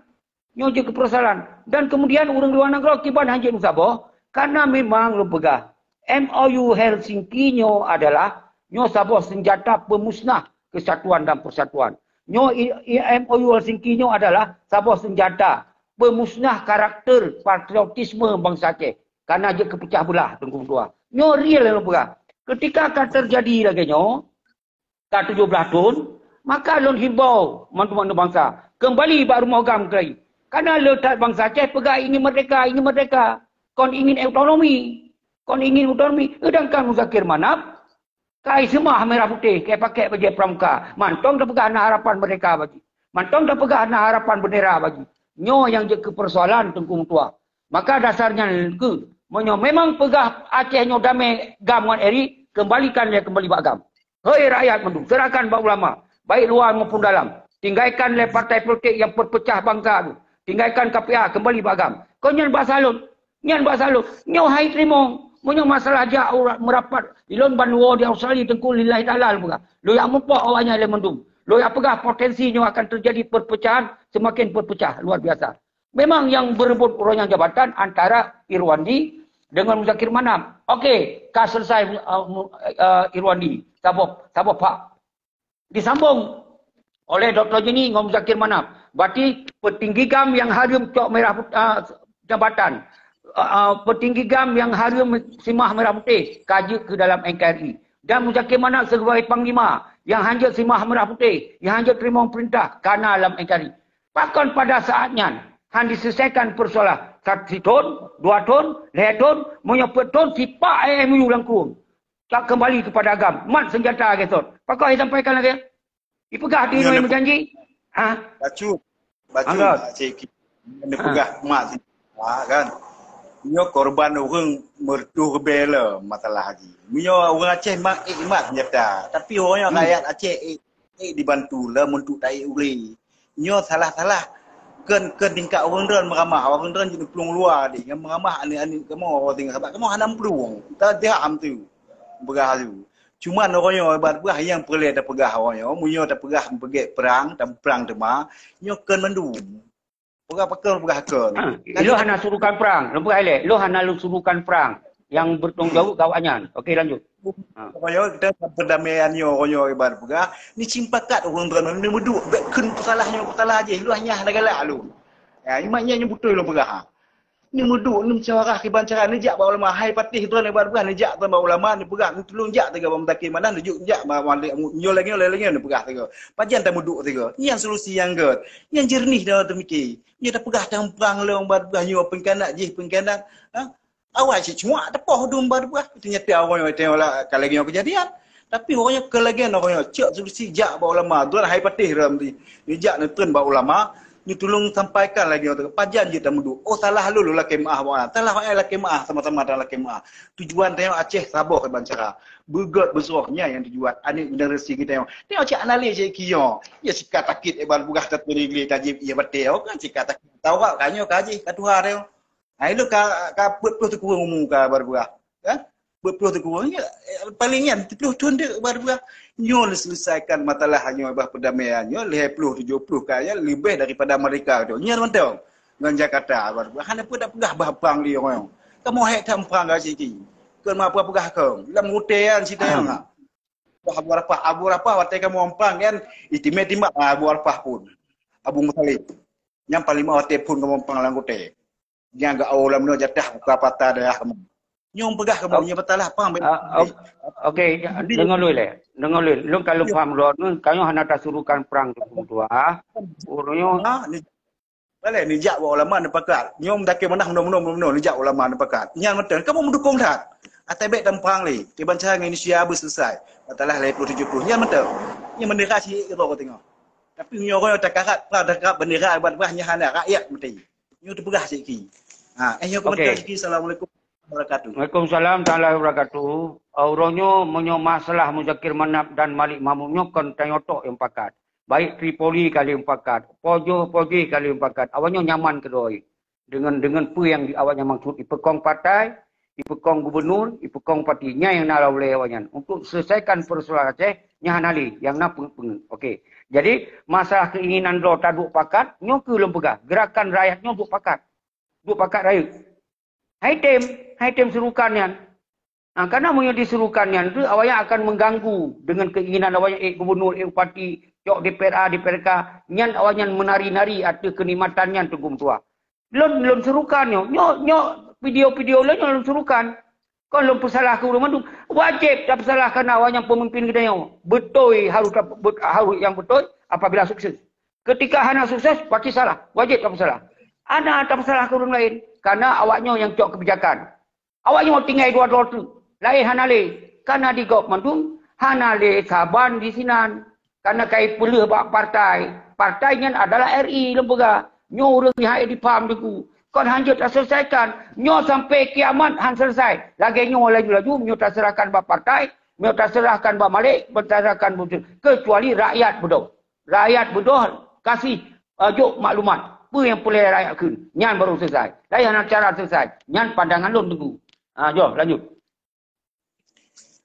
Nyoe jeuet keu persoalan. Dan kemudian ureueng luwa nanggroe kiban hanjeuet meusaboh, karena memang lôn peugah, M O U Helsinki nyoe adalah nyoe saboh senjata pemusnah kesatuan dan persatuan. Nyoe i, i, M O U Helsinki nyoe adalah saboh senjata pemusnah karakter patriotisme bansa Aceh. Karena jeuet keu pecah belah, Teungku Meutuah. Nyoe real lôn peugah. Ketika ka terjadi lagèe nyoe, ka tujoh blaih thon, maka lôn himbau mandum-mandum bansa, keumbali bak rumoh GAM keurai. Karena le that bansa Aceh peugah ingin merdeka, ingin merdeka. Kon ingin otonomi. Kon ingin otonomi. Sedangkan Muzakir Manaf, kai seumah merah putih, kai pakai bajèe pramuka. Mantong tapeugah na harapan merdeka bagi. Mantong tapeugah na harapan bendera bagi. Nyoe nyang jeuet keu persoalan Teungku Meutuah. Maka dasar nyan keuh, meunyoe memang peugah Aceh nyoe damé GAM ngon RI, keumbalikan lé keumbali bak GAM. Hei rakyat mandum, serahkan bak ulama, baik luwa maupun dalam. Tinggalkan lé partai politik nyang peupeucah bansa tu. Tinggalkan K P A, keumbali bak GAM. Kon nyan bak salot. Nyan bak salot. Nyoe hai teurimong. Meunyoe masalah jak urat meurapat, ilôn ban woe di Australia teungku lillahi ta'ala lôn peugah. Lôn jak muphom awaknyan lé mandum. Lôn jak peugah potensi nyoe akan teujadi perpecahan, semakin perpecah luar biasa. Memang nyang berebut uroe nyan jabatan antara Irwandi dengan Muzakir Manaf. Okey, ka selesai, uh, mu- uh, Irwandi. Saboh, saboh pak. Disambung oleh Doktor Jeni ngon Muzakir Manaf. Berarti petinggi GAM nyang hareuem cok merah put- uh, jabatan. Uh, uh, petinggi GAM nyang hareuem simah merah putih ka jeuet ke dalam N K R I. Dan Muzakir Manaf sebagai panglima nyang hanjeuet simah merah putih, nyang hanjeuet teurimong perintah kana lam N K R I. Pakon pada saat nyan han diselesaikan persoalan sat- sithon, dua thon, lhèe thon, meunyoe peuet thon sipak M O U lam krueng. Tak kembali kepada GAM. Mat senjata gesot. Pakon disampaikan lagèe? Dipeugah di Nyoe inong neuk- meujanji? Ha? Bacut. Bacut. Anggot. Cik. Nyoe Ha. peugah mat senjata kan. Nyoe korban ureueng meureutoh ribèe le masalah jih. Meunyoe ureueng Aceh mak ék mat senjata, tapi ureueng nyoe Hmm. rakyat Aceh ék, ék dibantu le untuk taék ulèe. Nyoe salah-salah. Kön, kön tingkat ureueng droen meuramah, ureueng droen jeuet neuplueng luwa deh. Nyang meuramah aneuk-aneuk kamoe ureueng tingkat sabab kamoe hana meuplueng. Tajam tu. Peugah tu. Cuman ureueng nyoe ibarat peugah nyang peureulèe tapeugah ureueng nyoe. Meunyoe tapeugah peugèt prang, tapeurang teuma, nyoe kön mandum. Peugah pakon peugah kön. Ha, Kan lôn hana surukan prang. Lôn peugah ilèe, lôn hana lôn surukan prang. Yang bertanggung jawab ke awaknyan. Okey, lanjut. Ha. Pokoknya kita perdamaian nyoe, nyoe ibarat peugah, ni simpakat ureueng droen ni meuduek, bèk kheun peusalah nyoe peusalah jih, luah nyah dah galak lôn. Ya, imat nyan nyang beutôi lôn peugah. Ni meuduek, ni musyawarah kiban cara, ni jak bak ulama, hai patéh droen ibarat peugah, ni jak droen bak ulama, ni peugah, ni tulông jak teuga bak Muzakir Manaf, ni juk jak bak Malik, nyoe lagèe, nyoe lagèe, ni peugah teuga. Pajan tameuduek teuga. Nyan solusi nyang gèt. Nyan jernih dah teumiké. Nyoe tapeugah tamprang lé ureueng ibarat peugah nyoe pengkhianat jih pengkhianat. Ha? Awai cit cuak teupoh dum ba teupeugah. Teunyata awai tengok lah ka lagèe nyoe keujadian. Tapi awai nyoe keu lagèe nyoe, awai nyoe cok solusi jak bak ulama. Droen hai patéh ram di. Ni jak neutreun bak ulama, ni tulông sampaikan lagèe nyoe pajan jeuet tameuduek. Oh salah lôn, lôn lakèe meu'ah bak ulama. Salah awai lakèe meu'ah, sama-sama ta lakèe meu'ah. Tujuan tanyoe Aceh saboh ban cara. Beugèt beusoroh nyan nyang tujuan aneuk generasi geutanyoe. Tanyoe cit hana lé cit kiyoe. Ya sikat sakét ibarat peugah taturi gili tajib iya batèe. Oh kan sikat sakét. Taubat ka nyoe ka jih ka tuha tanyoe. Ha, ilôn ka, ka peuet ploh teukureueng umu ka baru peugah. Kan? Peuet ploh teukureueng. Ya, eh, paling nyan tujoh ploh thon deuek baru peugah. Nyoe seuleusaikan masalah nyoe bah perdamaian nyoe, lhèe ploh, tujoh ploh ka, ya, leubeh daripada Amerika tu. Nyan mantong. Ngon Jakarta baru peugah. Hana peue tapeugah bah prang di orang. Kamoe hek that prang ka siki. Keu ma peugah keu. Lam hotel kan sita yang. Bah Abu Arafah, Abu Arafah watèe kamoe prang kan, istimewa timbak Abu Arafah pun. Abu Muthalib. Nyang paling mak watèe phôn kamoe prang lam kote. Nyang geuawai lam nyoe jatah buka pata daerah kamoe. Nyoe peugah kamoe, nyoe patalah pang. Ah, ok-, okey, deungö lôn lé. Deungö lôn. Lôn ka lôn paham lôn, nyoe ka nyoe hana tasurukan prang tu keudua. Ureueng nyoe. Ha, ni, balai nijak bak ulama neupakat. Nyoe meutakè manah meunoe, meunoe, meunoe, nijak ulama neupakat. Nyan mantong. Kamoe meudukung that. Atai bèk tamprang lé. Kiban cara ngon Indonesia beuseuleusoe. Patalah lhèe ploh tujoh ploh. Nyan mantong. Nyoe bendera syiek keudroe teungoh. Tapi nyoe ureueng takarat, prang takarat bendera buat bah nyan hana rakyat meuti. Nyoe teupeugah sikit. Ha, eh, nyoe komentar sikit. Assalamualaikum warahmatullahi wabarakatuh. Waalaikumsalam warahmatullahi wabarakatuh. Ah, ureueng nyoe meunyoe masalah Muzakir Manaf dan Malik Mahmud nyoe kon tanyoe tok nyang pakat. Baik Tripoli ka lheueh pakat, Pojoh, Pojeh ka lheueh pakat. Awak nyoe nyaman keudroe. Dengan, dengan peue nyang di, awak nyan maksud ipeukong partai, ipeukong gubernur, ipeukong parti. Nyan nyang na ulèe awak nyan. Untuk selesaikan persoalan Aceh, nyan hana lé, nyang na peungeut-peungeut. Okey. Jadi, masalah keinginan droe taduek pakat, nyoe keuh lôn peugah. Gerakan rakyat nyoe duek pakat. Duek pakat rayeuk. Hai tem, hai tem serukan nyan. Ha, karena meunyoe diserukan nyan tu, awak nyan akan mengganggu dengan keinginan awak nyan, eh, gubernur, eh, bupati, cok D P R A, D P R K, nyan awak nyan menari-nari ateueh kenikmatan nyan teungku meutuah. Lôn, lôn serukan nyoe, nyoe, nyoe video-video lôn nyoe lôn serukan. Kon lôn peusalah keu ureueng mandum. Wajéb tapeusalah karena awak nyan pemimpin geutanyoe. Beutôi harus tap-, bet-, harus nyang beutôi apabila sukses. Ketika hana sukses, pasti salah. Wajéb tapeusalah. Hana tapeusalah keu ureueng laén. Karena awak nyoe nyang cok kebijakan. Awak nyoe tinggai dua droe teuk. Laén hana lé. Kana di gob mandum, hana lé saban di sinan. Kana kai peuleueh bak partai. Partai nyan adalah R I lôn peugah. Nyoe ureueng nyang hai dipaham teungku. Kon hanjeuet taselesaikan. Nyoe sampai kiamat han selesai. Lagèe nyoe laju-laju, nyoe taserahkan bak partai, nyoe taserahkan bak Malik, taserahkan bak, kecuali rakyat beudôh. Rakyat beudôh kasih, eh, jok maklumat. Peue nyang peureulèe rakyat kheun. Nyan baru selesai. Laén hana cara selesai. Nyan pandangan lôn, Teungku. Ah, jom, lanjut.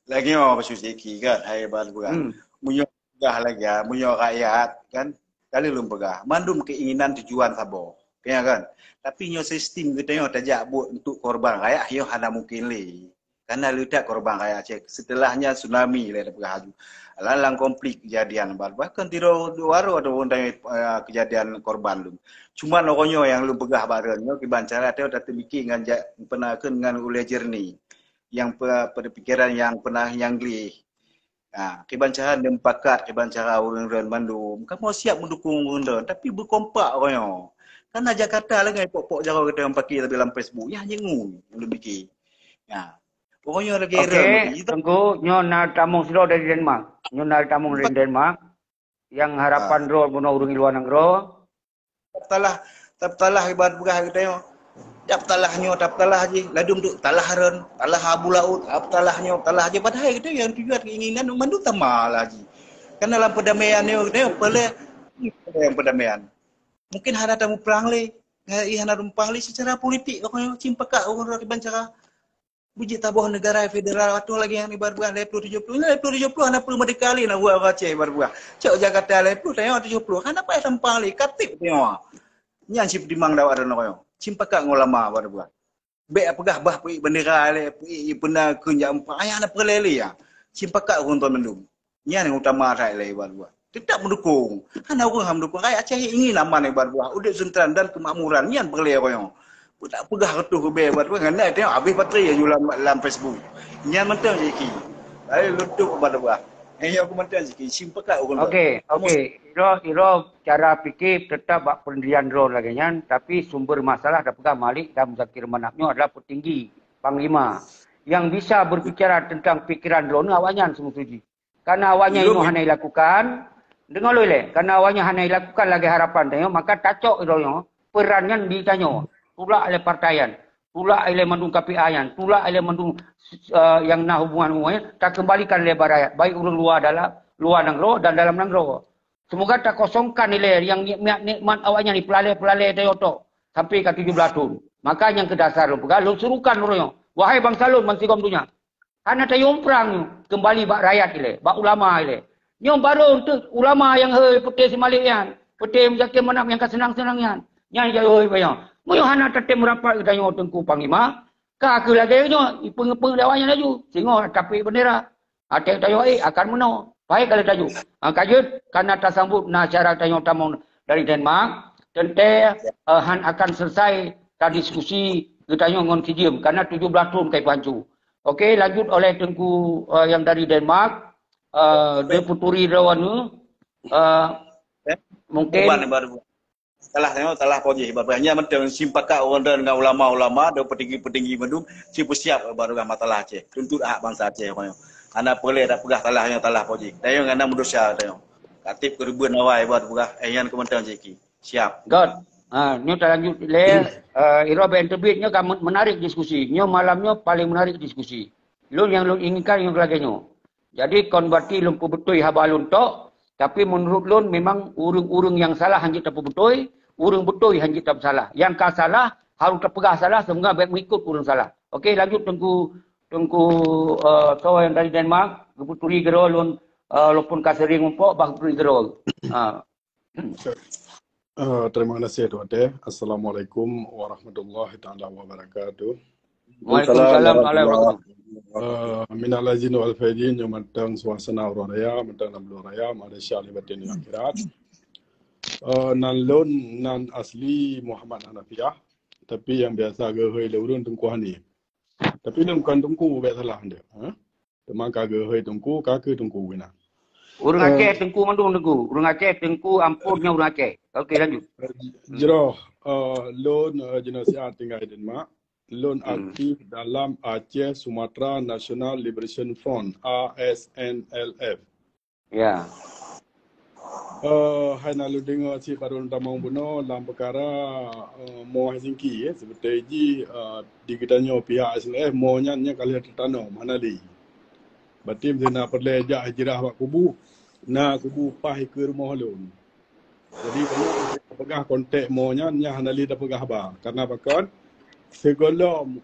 Lagèe nyoe, Pak Susi, kan, hai ban peugah. Hmm. Meunyoe peugah lagèe, meunyoe rakyat, kan, ka lheueh lôn peugah. Mandum keinginan tujuan saboh. Ya, kan? Tapi nyoe sistem geutanyoe tajak buet untuk korban rakyat, nyoe hana mungkin lé. Karena leutak korban rakyat Aceh. Setelahnya tsunami lé tapeugah aju. Lam, lam konflik kejadian ban peugah. Bahkan tiro dua atau, eh, kejadian korban tu. Cuma uroe nyoe nyang lôn peugah bareng nyoe kiban cara teu tateumiké ngon jak peunakeun ngon ulèe jernih. Nyang pe-, pe-, pikiran nyang peunah nyang gleh. Ha, kiban cara neupakat, kiban cara ureueng-ureueng mandum. Kamoe siap meudukung ureueng-ureueng, tapi beukompak uroe nyoe. Karena Jakarta lagèe pok-pok jaroe geutanyoe paké tapi lam Facebook. Yah nyengui, ulôn pikir. Ya. Uroe nyoe lagèe Okey, ureueng, Teungku, nyoe na tamong sidroe dari Denmark. Nyoe na tamong dari Denmark. Nyang harapan droe bunoe ureueng luwa nanggroe. Tapeusalah, tapeusalah ibarat peugah geutanyoe. Tapeusalah nyoe, tapeusalah jih. Ladum tu talah ron, talah Abu Laut, tapeusalah nyoe, talah jih. Padahai geutanyoe nyang tujuan keinginan mandum sama lah jih. Karena lam perdamaian nyoe geutanyoe peureulèe, peureulèe perdamaian. Mungkin hana tamuprang lé. Ngai hana rumpang lé secara politik, pokoknya cim pakak ureueng kiban cara. Beujeuet taboh negara federal atau lagèe nyang ibarat peugah lhèe ploh tujoh ploh. Lhèe ploh tujoh ploh hana peue meurdeka lé na buat Aceh ibarat peugah. Cok Jakarta lhèe ploh, tanyoe tujoh ploh. Hana payah tamuprang lé, katik tanyoe. Nyan cit peutimang dawat droeneuh. Cim pakak ngon ulama ibarat peugah. Bèk peugah bah peuék bendera lé, peuék peuna keu jak muprang. Ayah hana peureulèe lé ya. Cim pakak ureueng tuan mandum. Nyan nyang utama that lé ibarat peugah. Tetap meudukung. Hana ureueng hana meudukung. Rakyat Aceh ingin aman ibarat peugah. Udép seuntrang dan keumakmuran. Nyan peureulèe uroe nyoe. Peu tak peugah reutôh ribèe ibarat peugah. Ngan na tengok habéh baterai aju lam, lam Facebook. Nyan mantong jih ki. Lalu lôn tutup ibarat peugah. Eh, nyoe aku mantong jih ki. Cim pakak ureueng tu. Okey, okey. Iro, iro cara pikir tetap bak pendirian droe lagèe nyan, tapi sumber masalah tapeugah Malik dan Muzakir Manaf nyoe adalah petinggi, panglima yang bisa berbicara tentang pikiran droeneuh awaknyan seumeutuju. Karena awaknyan inoe hana ilakukan, deungoe lôn lé, karena awaknyan hana ilakukan lagèe harapan tanyoe, maka tacok droeneuh peran nyan di tanyoe. Tulak lé partai nyan, tulak lé mandum K P A nyan, tulak lé mandum, eh, nyang na hubungan-hubungan nyan, takeumbalikan lé bak rakyat, baik ureueng luwa dalam, luwa nanggroe dan dalam nanggroe. Semoga takosongkan ilèe nyang miet-miet nikmat awaknyan di peulalèe-peulalèe tanyoe tok sampai ka tujoh blah thon. Maka nyang keu dasar lôn peugah, lôn serukan uroe nyoe, wahai bansa lôn bansigom donya, hana tayue muprang nyoe, keumbali bak rakyat ilèe, bak ulama ilèe. Nyoe barô eunteuk ulama nyang hôi peuté si Malik nyan, peuté Muzakir Manaf nyang ka seunang-seunang nyan. Nyan jai hôi bak nyoe. Meunyoe hana tatem rapat geutanyoe Teungku Panglima, ka keuh lagèe nyoe, ipeung-peung lé awaknyan laju, singoh tapeuék bendera. Até tanyoe, eh, akan meunoe. Baik kalau tanyoe. Ha, ka jeuet, karena tasambot na acara tanyoe tamong dari Denmark, teuntèe, eh, han akan selesai tadiskusi geutanyoe ngon Kijeuem, karena tujoh blah thon ka ipeuhanco. Okey, lanjut oleh Teungku, eh, yang dari Denmark, eh, Deputi Rawan, eh, mungkin Salah nyoe, salah po jih. Ibarat peugah nyan mantong cim pakak ureueng ngon ulama-ulama dan peutinggi-peutinggi mandum, cim peusiap ibarat peugah masalah Aceh. Tuntut hak bansa Aceh pokoknya. Hana peureulèe tapeugah salah nyoe, salah po jih. Tanyoe hana meudesya tanyoe. Ka tiep keureubeuen awai ibarat peugah, eh, nyan keu mantong jih ki. Siap. Good. Ha, nyoe talanjut lé, eh, Iro bèk teubiet nyoe ka men-, menarik diskusi. Nyoe malam nyoe paling menarik diskusi. Lôn nyang lôn inginkan nyoe lagèe nyoe. Jadi kon berarti lôn peubeutôi haba lôn tok, tapi meunurot lôn memang ureueng-ureueng nyang salah hanjeuet tapeubeutôi, ureueng beutôi hanjeuet tapeusalah. Nyang ka salah harôh tapeugah salah, seumoga bèk meuikot ureueng salah. Okey, lanjut Teungku, Teungku, eh, soe nyang dari Denmark, geupeutuléh keudroe lôn, eh, lôn pun ka sering muphom bah geupeutuléh keudroe. Ha. Eh, terima kasih Tuan Teh. Assalamualaikum warahmatullahi taala wabarakatuh. Waalaikumsalam warahmatullahi wabarakatuh. Eh, minal aidin wal faizin, nyoe mantong suasana uroe raya, mantong lam uroe raya, Malaysia di batin di akhirat. Eh, nan lôn nan asli Muhammad Hanafiah, tapi nyang biasa geuhôi lé ureueng Teungku Hanif. Tapi lôn kon Teungku, bèk salah nyan. Ha? Teuma ka geuhôi Teungku, ka keuh Teungku keunan. Ureueng Aceh Teungku mandum Teungku. Ureueng Aceh Teungku, ampôn nyoe ureueng Aceh. Okey, lanjut. Jroh, eh, lôn, eh, jinoe siat tinggai Denmark. Lôn aktif dalam Aceh Sumatra National Liberation Front, A S N L F. Ya. Eh, hai na lôn deungoe cit baroe tamong bunoe lam peukara, eh, mo Helsinki, eh, seperti jih, eh, di geutanyoe pihak S N F, mo nyan nyan ka lheueh teutanom, hana lé. Berarti meusti na peureulée jak hijrah bak kubu, na kubu paih ikeue rumoh lôn. Jadi, tanyoe peugah konteks mo nyan, nyan hana lé tapeugah ba. Karena pakon? Sigohlom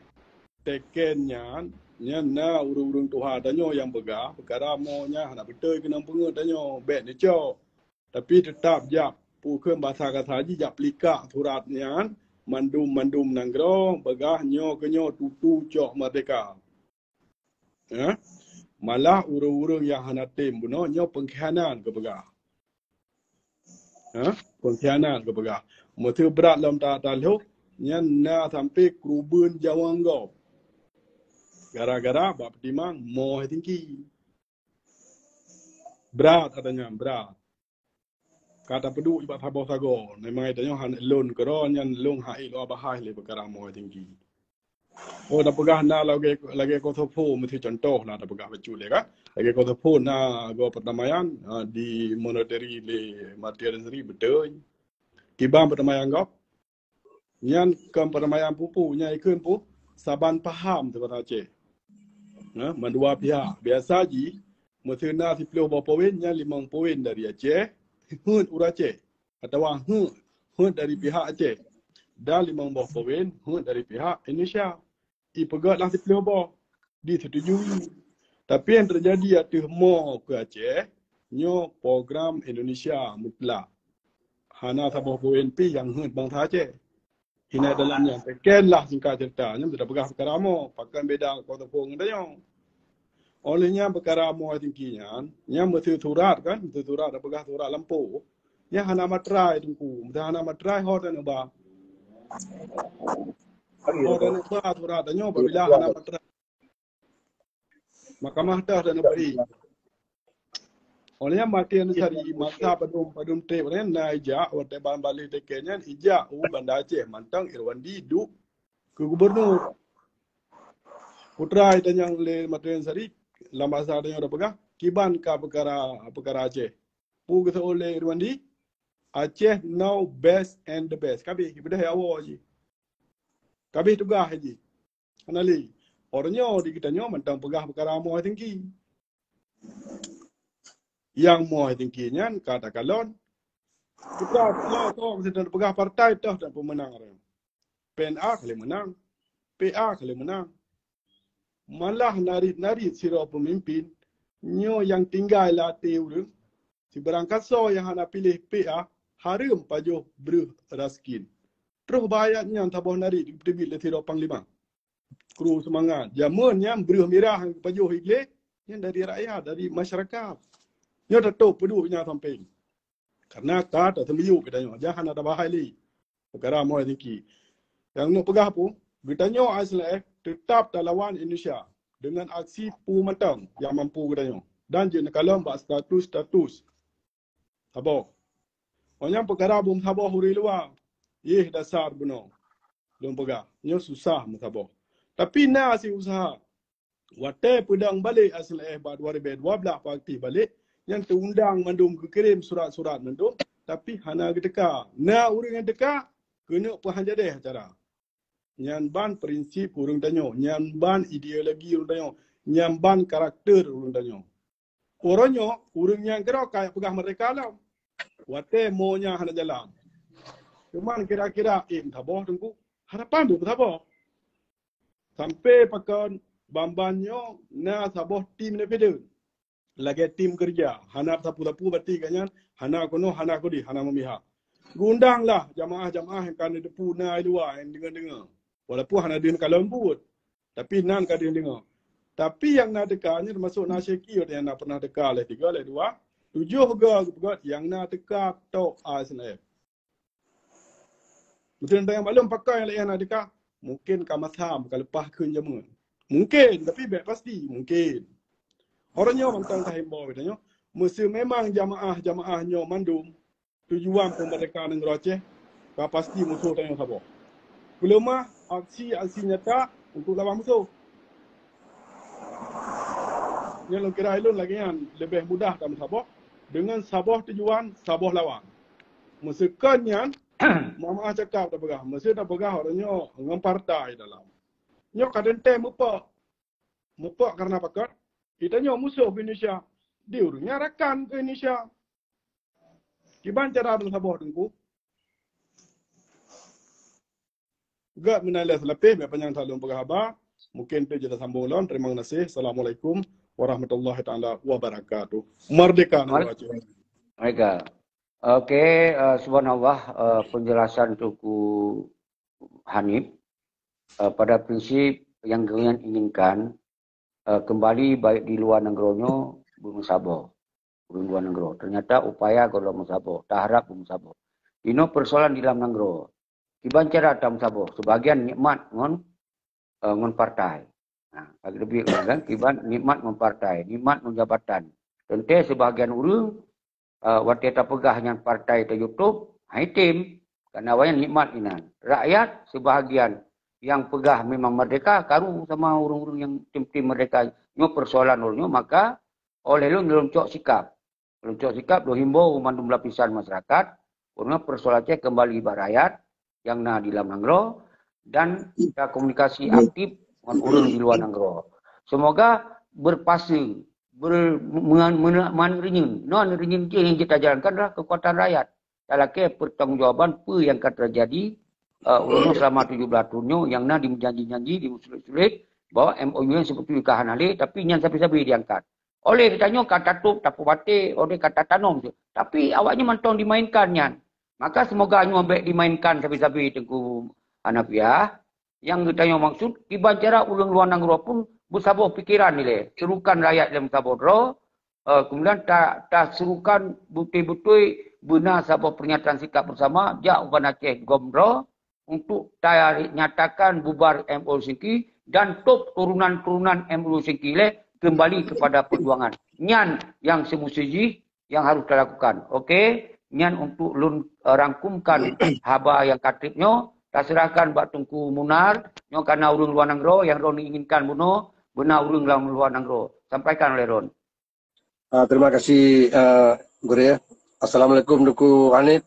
teken nyan, nyan na ureuëng-ureuëng tuha tanyoe nyang peugah, peukara mo nyan hana beutôi keunong peungeut tanyoe, bék neucok. Tapi teutap jak, peue kheun basa gata jih, jak peulikak surat nyan, mandum-mandum nanggroe peugah nyoe keu nyoe tutu cok merdeka. Eh? Malah ureuëng-ureuëng nyang hana tem bunoe nyoe pengkhianat geupeugah. Eh? Pengkhianat geupeugah. Meuseu brat lom ta-, talhôk, nyan na sampai keureubeuen jawang gob. Gara-gara bak peutimang mo Helsinki. Brat ata nyan, brat. Ka tapeuduek bak saboh sagoe. Memang tanyoe han lôn keudroe nyan lôn hai luwa bahai lé peukara mo Helsinki. Oh, tapeugah na lagée, lagée Kosovo, meusti contoh na tapeugah bacut lé kan. Lagée Kosovo na gob perdamaian, ah, di moniteri lé Martin Sri beutôi. Kiban perdamaian gob. Nyan kon perdamaian pupu, nyan ikheun pu saban paham teuh basa Aceh. Nah, mandua pihak. Biasa jih, meuseu na siplôh boh poin, nyan limong poin dari Aceh, heuet ureuëng Aceh. Atawa heuet, heuet dari pihak Aceh. Dan limong boh poin, heuet dari pihak Indonesia. Ipeugét lah siplôh boh. Disetujui. Tapi nyang teujadi ateueh mo keu Aceh, nyoe program Indonesia mutlak. Hana saboh poin pih nyang heuet bansa Aceh. Inan dalam nyan, teken lah singkat cerita, nyan sudah peugah peukara mo, pakon beda Kosovo ngon tanyoe. Oleh nyan peukara mo Helsinki nyan, nyan meuseu surat kan, meuseu surat, tapeugah surat lampôh. Nyan hana matrai Teungku, meuseu hana matrai ho tanyoe ba. Ho tanyoe ba surat tanyoe apabila hana matrai. Mahkamah teuh dan negeri. Oleh nyan Martin Sari masa padum padum trip nyan na ijak watée ban baleh teken nyan ijak u Banda Aceh mantong Irwandi duek keu gubernur. Putra itanyong lé Martin Sari lam bahasa tanyoe tapeugah kiban ka peukara, peukara Aceh. Peue geuseuôt lé Irwandi? Aceh now best and the best. Kabeh ibeudeh awai jih. Kabeh tugaih jih. Hana lé. Uroe nyoe di geutanyoe mantong peugah peukara mo Helsinki. Nyang mo Helsinki nyan ka takalon. Kita peugah partai toh dan pemenang orang. P N A kali menang. P A kali menang. Malah narit-narit sidroe peumimpin nyoe nyang tinggai lam até ureuëng. Sibarang kasoe nyang hana piléh P A hareuem pajoh breueh raskin. Troh bak ayat nyan saboh narit teubiet lé sidroe panglima. Kru seumangat. Jameun nyan breueh mirah nyang geupajoh i glé nyan dari rakyat, dari masyarakat. Nyoe tatôb peuduek nyan sampéng. Karena ka taseumiyueb geutanyoe, jangan ada bahai lé. Peukara mo Helsinki. Nyang neuk peugah peue, geutanyoe S N F teutap talawan Indonesia deungon aksi peue mantong nyang mampu geutanyoe dan jeuet neukalon bak status-status saboh. Óh nyang peukara beusaboh ureuëng luwa, yeh dasar bunoe. Lôn peugah, nyoe susah meusaboh. Tapi na asie useuha. Watée peudong balek S N F bak dua ribèe dua blaih peuaktif balek, nyan teuundang mandum geukirém surat-surat mandum, tapi hana geuteuka. Na ureuëng nyang teuka, keuneuk peuhan jadeh acara. Nyan ban prinsip ureuëng tanyoe, nyan ban ideologi ureuëng tanyoe, nyan ban karakter ureuëng tanyoe. Uroe nyoe, ureuëng nyang keudroe ka peugah merdeka lom. Watée mo nyan hana jalan. Cuman kira-kira, eh, meusaboh Teungku. Harapan tu meusaboh. Sampai pakon ban-ban nyoe na saboh tim independen. Lagée tim keureuja. Hana sapu-sapu bati gobnyan, hana keunoe, hana keudeh, hana memihak. Geuundang lah jamaah-jamaah nyang ka neuteupeue na i luwa nyang deungoe-deungoe. Walaupun hana deuh neukalon buet. Tapi nan ka deuh deungoe. Tapi nyang na teuka nyoe teumasok na Syeki nyang na pernah teuka lhée tiga, lhée dua. Tujoh goe geupeugét nyang na teuka tok S N F. Mungkin teuntang nyang maklum pakon nyang laén na teuka. Mungkin ka masam, ka leupah kheun jameun. Mungkin, tapi bék pasti, mungkin. Uroe nyoe mantong ka himbau geutanyoe. Meuseu memang jamaah-jamaah nyoe mandum tujuan peumerdeka nanggroe Aceh, ka pasti musoh tanyoe saboh. Peuleumah aksi-aksi nyata untuk lawan musoh. Nyan lôn kira ulôn lagée nyan leubeh mudah tameusaboh. deungon saboh tujuan, saboh lawan. Meuseukan nyan, meu'ah cakap tapeugah, meuseu tapeugah ureuëng nyoe ngon partai dalam. Nyoe ka teuntée meupok. Meupok kareuna pakon? Geutanyoe musoh keu Indonesia. Di ureuëng nyan rakan keu Indonesia. Kiban cara beureusaboh teungku. Gak meunan lé seulapeh, meupanjang that lôn peugah haba. Mungkin tu je sambung lom. Terima kasih. Assalamualaikum warahmatullahi taala wabarakatuh. Merdeka negara Aceh. Merdeka. Okey, uh, subhanallah, uh, penjelasan Teungku Hanif. Uh, pada prinsip yang geuhnyan inginkan, uh, kembali baik di luar nanggroe nyoe beumeusaboh. Ureuëng luar nanggroe. Ternyata upaya gohlom meusaboh, taharap beumeusaboh. Inoe persoalan di dalam nanggroe. Kiban cara tameusaboh, sebahagian nikmat ngon, eh, ngon partai. Nah, lagi lebih kan, kiban nikmat ngon partai, nikmat ngon jabatan. Teuntée sebahagian ureuëng, eh, watée tapeugah nyan partai tayue tôb, hai tem, karena awaknyan nikmat inan. Rakyat sebahagian yang peugah memang merdeka, karu sama ureuëng-ureuëng yang tim-tim merdeka. Nyoe persoalan ureuëng nyoe, maka oleh lôn, lôn cok sikap. Lôn cok sikap, lôn himbau mandum lapisan masyarakat, karena persoalan Aceh kembali bak rakyat yang na di dalam nanggroe dan kita komunikasi aktif ngon ureuëng di luar nanggroe. Semoga berpase, ber, meungan, meungan, meungan, yang kita jalankan adalah kekuatan rakyat. Talakée pertanggungjawaban peue nyang ka teujadi, eh, ureuëng selama tujuh belas tahun nyoe nyang na dijanji-janji, diusulet-sulet bahwa M O U nyan seperti ka hana lé, tapi nyan sabe-sabe diangkat. Oleh geutanyoe ka tatôb, tapeubaté, oleh ka tatanom. Tapi awaknyan mantong dimainkan nyan. Maka semoga nyoe bék dimainkan sabe-sabe Teungku Hanafiah. Nyang geutanyoe maksud, kiban cara ureuëng luar nanggroe pun beusaboh pikeran ilée. Serukan rakyat lom saboh droe, eh, kemudian ta, taserukan beutôi-beutôi beuna saboh pernyataan sikap bersama jak u Banda Aceh gom droe untuk tanyatakan bubar M O U Helsinki dan top turunan-turunan M O U Helsinki lé kembali kepada perjuangan. Nyan yang semesti jih yang harus talakukan. Okey, nyan untuk lôn, eh, rangkumkan haba nyang ka treb nyoe, taserahkan bak Teungku Munar, nyoe kana ureuëng luwa nanggroe nyang droeneuh inginkan bunoe, beuna ureuëng lam luwa nanggroe. Sampaikan oleh droen. Ah, terima kasih, eh, Guru, ya. Assalamualaikum, Teungku Hanif.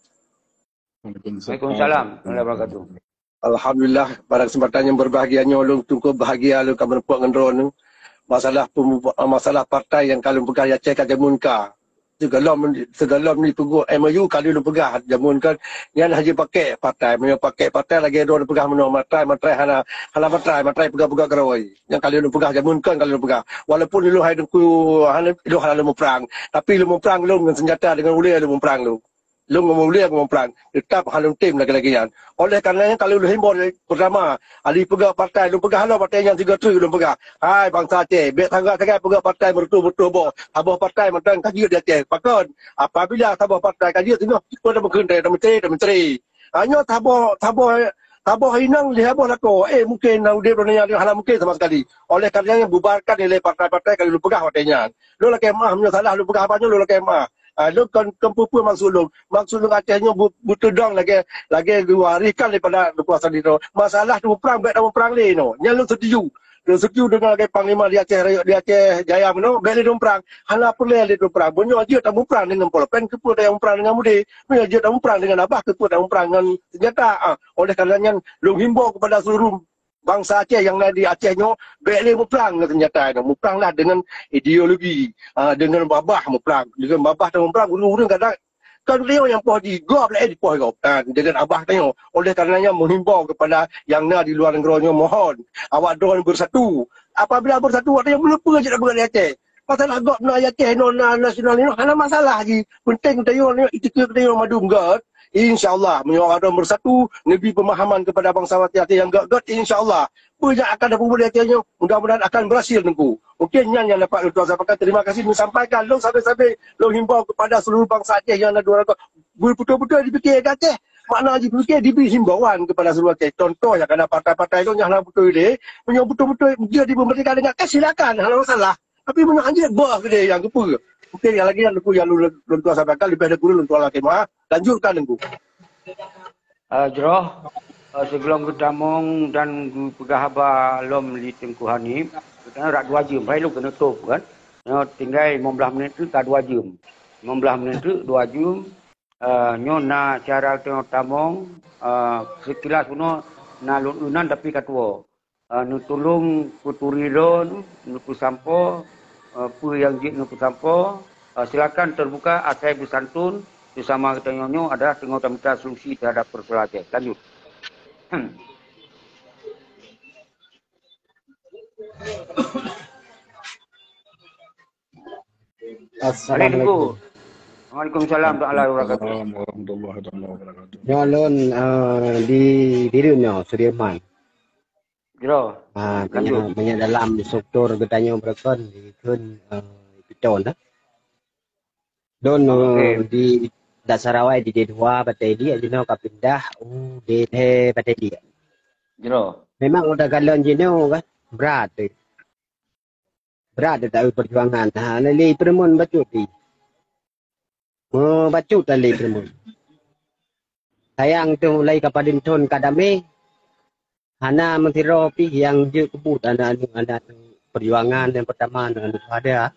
Waalaikumsalam warahmatullahi wabarakatuh. Alhamdulillah, pada kesempatan yang berbahagia nyoe, lôn cukup bahagia lôn ka meurumpok ngon droeneuh. Masalah pemu-, masalah partai nyang ka lôn peugah di Aceh ka jameun ka. Sigohlom, sigohlom ni peugah M O U ka lôn peugah jameun ka. Nyan hana pakai partai, meunyoe pakai partai lagée droeneuh peugah meunoe, matai, matai hana, hana matai, matai peugah-peugah keurôi. Nyang ka lôn peugah jameun ka lôn peugah. Walaupun lôn hai Teungku, hana, lôn hana lôn muprang, tapi lôn muprang lôn ngon senjata, deungon ulée lôn muprang lôn. Lôn ngon ulée ngon muprang, teutap hana lôn tem lagée-lagée nyan. Oleh kareuna nyan, ka lôn himbau dari pertama, ali peugah partai, lôn peugah lom partai nyan tiga truk lôn peugah. Hai bansa Aceh, bék sagai-sagai peugah partai meureutôh-reutôh boh. Saboh partai mantong ka jeuet di Aceh. Pakon? Apabila saboh partai ka jeuet, singoh peue tameukeun, tameuteuri, tameuteuri. Ha, nyoe saboh, saboh, saboh inong lhée boh lakoe. Eh, mungken na udeb donya nyoe hana mungken sama sekali. Oleh kareuna nyan, bubarkan nilai partai-partai ka lôn peugah watée nyan. Lôn lakée meu'ah, meunyoe salah lôn peugah apa nyoe, lôn lakée meu'ah. Ah, lôn kon, kon peue-peue maksud lôn. Maksud lôn Aceh nyoe bu-, beuteudong lagée, lagée geuwariskan daripada Teungku Hasan Liro. Masalah tamuprang, bék tamuprang lé nyoe. Nyan lôn setuju. Lôn setuju deungon lagée Panglima di Aceh Rayek, di Aceh Jaya meunoe, bék lé tamuprang. Hana peureulée lé tamuprang. Meunyoe jeuet tamuprang deungon polpen, keupeue tamuprang deungon mudé? Meunyoe jeuet tamuprang deungon abah, keupeue tamuprang ngon senjata? Ah, oleh karena nyan, lôn himbau kepada seluruh bansa Aceh nyang na di Aceh nyoe, bék lé muprang ngon senjata nyoe. Mupranglah deungon ideologi, ah, deungon babah muprang. Deungon babah tamuprang, ureuëng-ureuëng kadang kan beliau nyang poh di gob, laén di poh gob. Ah, deungon abah tanyoe. Oleh karena nyan, menghimbau kepada yang na di luar nanggroe nyoe, mohon awak droen bersatu. Apabila bersatu, awak tanyoe meulupeue jeuet beuet di Aceh. Masalah gob na di Aceh nyoe, na nasional nyoe, hana masalah jih. Penting tanyoe nyoe, itikeuet tanyoe mandum göt. Insya Allah, meunyoe awak droen bersatu, neubri pemahaman kepada bansa Aceh nyang göt-göt, insya Allah, peue nyang akan tapeubuet di Aceh nyoe, mudah-mudahan akan berhasil, Teungku. Mungkin nyan nyang dapat lôn tuan sampaikan. Terima kasih lôn sampaikan, lôn sabe-sabe lôn himbau kepada seluruh bansa Aceh nyang na dua ratus, betul-betul dipikir Aceh. Makna jipikir, dibri himbauan kepada seluruh Aceh. Contoh nyang kana partai-partai tu nyang hana beutôi deh. Meunyoe betul-betul dia dipemerintah dengan, eh, silakan, hana masalah. Tapi meunyoe hanjeuet bah keudeh nyang keupeue. Mungkin nyang lagée nyan Teungku nyang lôn, lôn tuan sampaikan, leubeh dahulu lôn tuan lakée meu'ah. Lanjutkan, Teungku. Ah, jroh, ah, sigohlom geutamong dan geupeugah haba lom lé Teungku Hanif, geutanyoe rot dua jeuem, hai lôn keuneuk tôb kan. Nyoe tinggai limong blaih menit tu ka dua jeuem. Limong blah menit teuk dua jeuem, eh, nyoe na cara teungoh tamong, eh, sekilas bunoe na lôn inan tapi ka tuwoe. Eh, neutulông peuturi droe neupeusampoe, eh, peue nyang jeuet neupeusampoe. Eh, silakan terbuka asai beusantun beusama geutanyoe, nyoe adalah teungoh tamita solusi terhadap persoalan Aceh. Lanjut. Assalamualaikum. Waalaikumsalam warahmatullahi wabarakatuh. Waalaikumsalam warahmatullahi taala wabarakatuh. Nyoe lôn, eh, di Bireuen nyoe, Sudirman. Jroh. Ah, lanjut. Meunyoe, meunyoe dalam struktur geutanyoe beureukan dikheun, eh, piton dah. Don, okey, eh, di Dasar Awai di D dua Batèe Diek, jinoe ka pindah u D lhèe Batèe Diek. Jroh. Memang udah galon jinoe kan, brat deh. Brat deh taeu perjuangan. Ha, hana lé peureumeun bacut deh. Meu bacut hana lé peureumeun. Sayang teuh mulai ka padum thon ka damé. Hana meusidroe pih nyang jeuet keubuet aneuk-aneuk, aneuk perjuangan nyang pertama, aneuk-aneuk syuhada.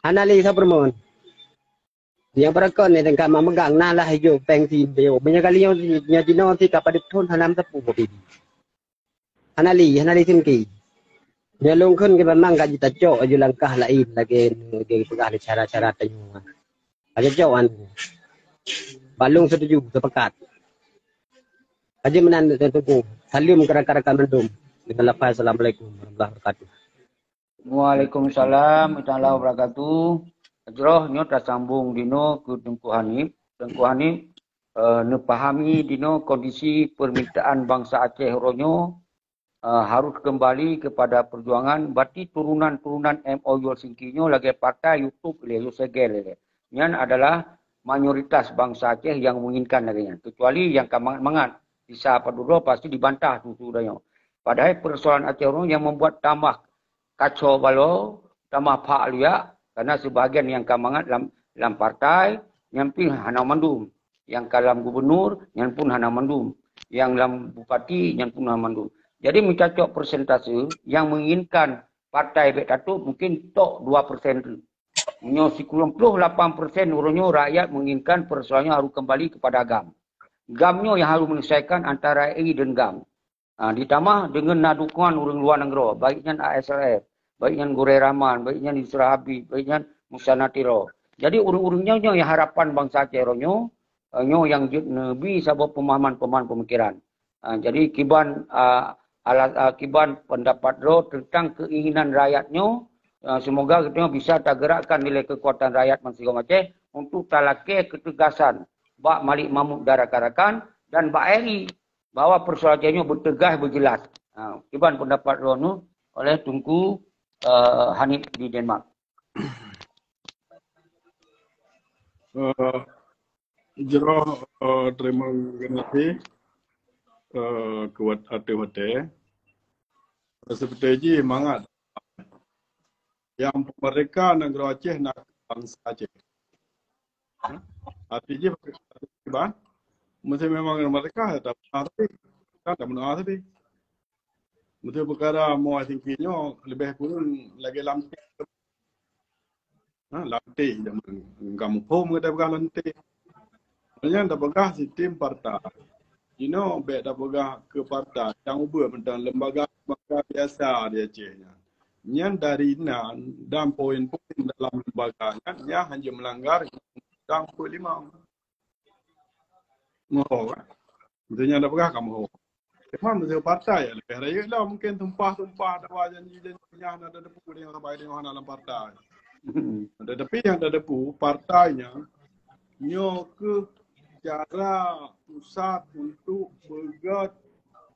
Hana lé sapeue mon. Nyang beureukan nyan ka meumeugang na lah hijoe péng si beu. Meunyoe kali nyoe, nyoe jinoe si ka padum thon hana meusapeue pih. Hana lé, hana lé singki. Nyoe lôn kheun keu memang ka jitacok aju langkah laén lagèe, lagèe peugah lé cara-cara tanyoe. Ka cocok kan? Bak lôn setuju, sepakat. Ka jeuet meunan, Teungku. Saleuem keu rakan-rakan mandum. Dengan lafaz, Assalamualaikum warahmatullahi wabarakatuh. Waalaikumsalam warahmatullahi wabarakatuh. Jroh nyoe tasambong dinoe keu Teungku Hanif. Teungku Hanif, eh, neupahami dinoe kondisi permintaan bansa Aceh uroe nyoe, eh, harus kembali kepada perjuangan, berarti turunan-turunan M O U Helsinki nyoe lagèe partai YouTube lé, yue segel lé. Nyan adalah mayoritas bansa Aceh yang menginginkan lagèe nyan. Kecuali yang ka mangat-mangat, sisa padum droe pasti dibantah su-su tanyoe. Padahai persoalan Aceh uroe nyoe yang membuat tambah kacau balau, tambah phak luyak, karena sebahagian nyang ka mangat lam, lam partai, nyan pih hana mandum. Nyang ka lam gubernur, nyan pun hana mandum. Nyang lam bupati, nyan pun hana mandum. Jadi, meucacok persentase, nyang menginginkan partai bèk tatôp mungkin tok dua persen tu. Meunyoe sikureueng ploh lapan persen uroe nyoe rakyat menginginkan persoalan nyoe harus kembali kepada GAM. GAM nyoe nyang harus menyelesaikan antara R I dan GAM. Ha, ditamah deungon na dukungan ureueng luwa nanggroe, baik nyan A S R F, baik nyan Gurèe Rahman, baik nyan Yusra Habib, baik nyan Musa Natiro. Jadi ureueng-ureueng nyoe, nyoe nyang harapan bansa Aceh uroe nyoe, eh, nyoe nyang jeuet neubi saboh peumahaman-peumahaman peumikiran. Ha, jadi kiban, ah, alat, ah, kiban pendapat droe tentang keinginan rakyat nyoe, ah, semoga geutanyoe bisa tagerakkan nilai kekuatan rakyat bansa Aceh untuk talakèe ketegasan bak Malik Mahmud dan rakan-rakan dan bak R I bahwa persoalan Aceh nyoe beutegas beujelas. Ha, kiban pendapat droeneuh oleh Teungku, eh, Hanif di Denmark. Eh, jroh, eh, terima kasih, eh, kuat até watèe. Seperti ji mangat yang pemerintah negara Aceh nak bangsa Aceh. Ha? Arti jih, arti jih bah, mesti memang mereka tak pernah tadi. Kan tak pernah tadi. Mesti perkara mau asing kinyo lebih kurang lagi lam. Ha, lam teh zaman. Enggak muphom kata pegang lam teh. Nyan tapeugah sistem partai. Jinoe bèk tapeugah keu partai nyang ubeut mantong lembaga-lembaga biasa di Aceh nyan. Nyan dari nan dan poin-poin dalam lembaga nyan, nyan hana melanggar Undang-Undang empat puluh lima. Moho kan? Betul nyan tapeugah ka moho. Cuma meusieu partai ya lebih rayeuk lah mungkin tumpah-tumpah dawa janji-janji nyang hana tateupeue deungon sabai deungon hana lam partai. Tetapi nyang tateupeue partai nyan nyoe keuh cara pusat untuk beugot,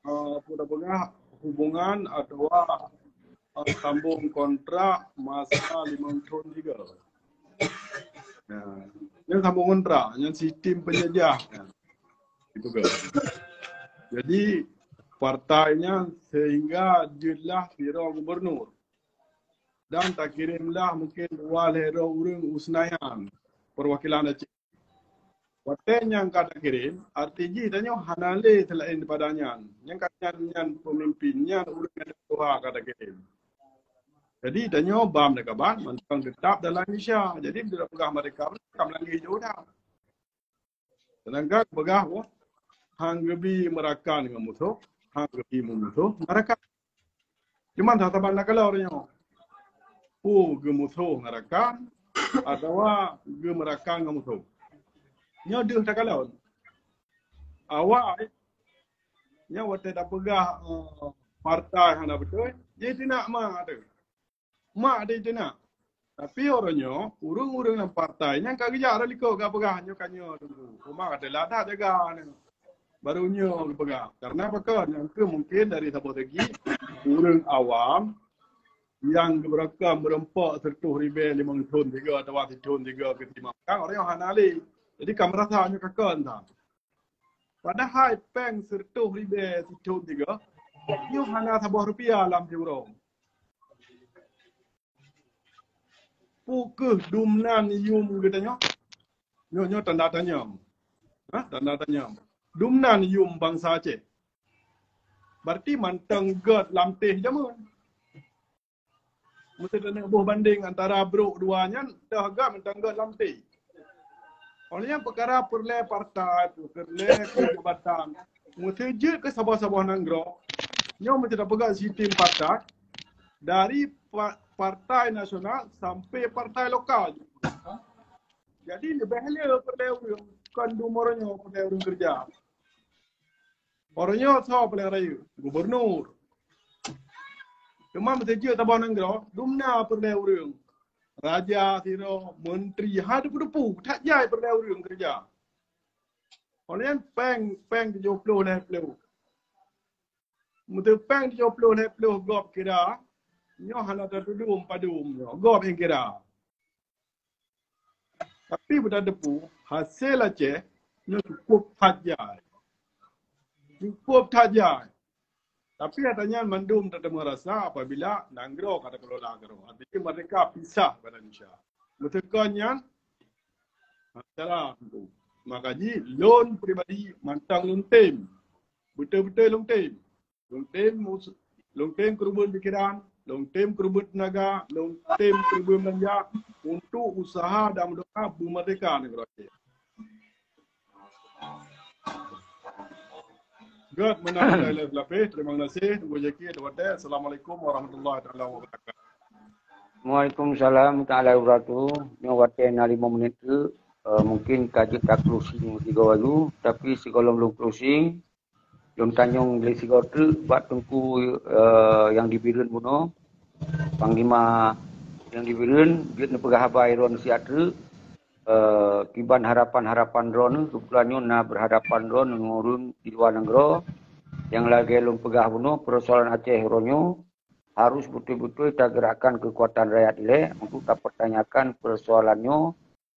eh, peue tapeugah hubungan atawa, eh, sambong kontrak masa limong thon sigoe. Nah, nyan sambong kontrak, nyan sistem penjajah. Nah, gitu kan. Jadi partai nyan sehingga jeuet lah sidroe gubernur. Dan takirim lah mungkin dua lhèe droe ureueng u Senayan, perwakilan Aceh. Watèe nyang ka takirim, arti jih tanyoe hana lé seulaén daripada nyan. Nyang ka nyan, nyan pemimpin, nyan ureueng nyang tuha ka takirim. Jadi tanyoe bam deungon kaban mantong teutap dalam Indonesia. Jadi bila peugah merdeka, ka meulanggi jih dah. Sedangkan peugah wah, hang geubi meurakan ngon musoh, hang geubi meumusoh meurakan. Cuman that saban takalon nyoe. Peue geumusoh ngon rakan atawa geumerakan ngon musoh. Nyoe deuh takalon. Awai nyoe watée tapeugah, eh, partai hana beutôi, jitinak mak teuh. Mak teuh jitinak. Tapi uroe nyoe, ureuëng-ureuëng lam partai nyang ka geujak rot likot ka peugah nyoe ka nyoe teungku. Uma ka teulat that jaga nyoe. Baru nyoe geupeugah. Karena pakon? Nyang keu mungkin dari saboh segi, ureuëng awam nyang geubeurakan meureumpok sireutoh ribée limong thon tiga atawa sithon tiga keu si Imam Makang, ureuëng nyoe hana lé. Jadi ka meurasa nyoe ka kon that. Padahai péng sireutoh ribée sithon tiga, nyoe hana saboh rupiah lam siuroe. Peu kheueh dumnan yum geutanyoe? Nyoe, nyoe tanda tanya. Ha? Tanda tanya. Dumnan yum bansa Aceh. Berarti mantong gét lam teh jameun. Meusti taneuk boh bandeng antara brok dua nyan, teuh gét mantong gét lam teh. Oleh nyan peukara peureulée partai, peureulée keu jabatan, meusti jeuet keu saboh-saboh nanggroe. Nyoe meusti tapeugah sistem partai dari pa-, partai nasional sampai partai lokal. Jadi leubeh le peureulée ureuëng, kon dum uroe nyoe peureulée ureuëng keureuja. Uroe nyoe soe paleng rayeuk? Gubernur. Teuma meusti jeuet saboh nanggroe, dumna peureulée ureuëng. Raja sidroe, menteri, ha depu-depu, that jai peureulée ureuëng keureuja. Oleh nyan péng, péng tujoh ploh lhée ploh. Meuteupéng tujoh ploh lhée ploh gob kira, nyoe hana tatudum padum nyoe, gob nyang kira. Tapi beutateupeue, hasé Aceh nyoe cukup that jai. Cukup that jai. Tapi ata nyan mandum tateumé rasa apabila nanggroe ka takelola keudroe. Artinya merdeka pisah bak Indonesia. Meuteukon nyan, ha, cara tu. Maka jih lôn pribadi mantong lôn tem. Beutôi-beutôi lôn tem. Lôn tem mus-, lôn tem keureubeuen pikiran, lôn tem keureubeuen teunaga, lôn tem keureubeuen beulanja untuk usaha dan meudoa beumerdeka nanggroe Aceh. Gét meunan ilée lapéh. Terima kasih. Tunggu jaki ada watée. Assalamualaikum warahmatullahi taala wabarakatuh. Waalaikumsalam taala wabarakatuh. Nyoe watée na lima menit tu, eh, mungkin ka jeuet ta closing tiga walu, tapi sigohlom lôn closing, lôn tanyong lé sigoe teuk bak teungku, eh, nyang di Bireuen bunoe, panglima nyang di Bireuen, jeuet neupeugah haba droeneuh siat teuk, eh, kiban harapan-harapan droeneuh, keubeutulan nyoe na beuhadapan droeneuh ngon ureuëng di luwa nanggroe, nyang lagée lôn peugah bunoe, peusoalan Aceh uroe nyoe harus beutôi-beutôi tageurakkan keukuatan rakyat ilée untuk tapeurtanyakan peusoalan nyoe,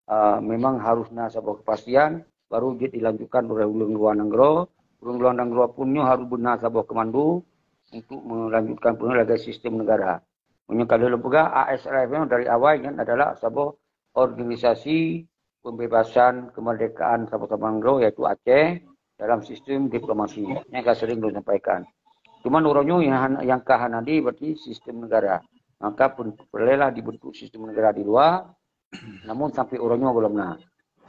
ah, memang harus na saboh keupastian, baru jeuet dilanjutkan oleh ureuëng luwa nanggroe. Ureuëng luwa nanggroe pun nyoe harus beuna saboh keumando untuk meulanjutkan peunoh lagée sistem negara. Meunyoe ka lheueh lôn peugah, A S R F nyoe dari awai nyan adalah saboh organisasi pembebasan kemerdekaan saboh-saboh nanggroe, yaitu Aceh, dalam sistem diplomasi. Nyang ka sering lôn sampaikan. Cuman uroe nyoe nyang han-, nyang ka hana di berarti sistem negara. Maka pun perlelah dibentuk sistem negara di luar, namun sampai uroe nyoe gohlom na.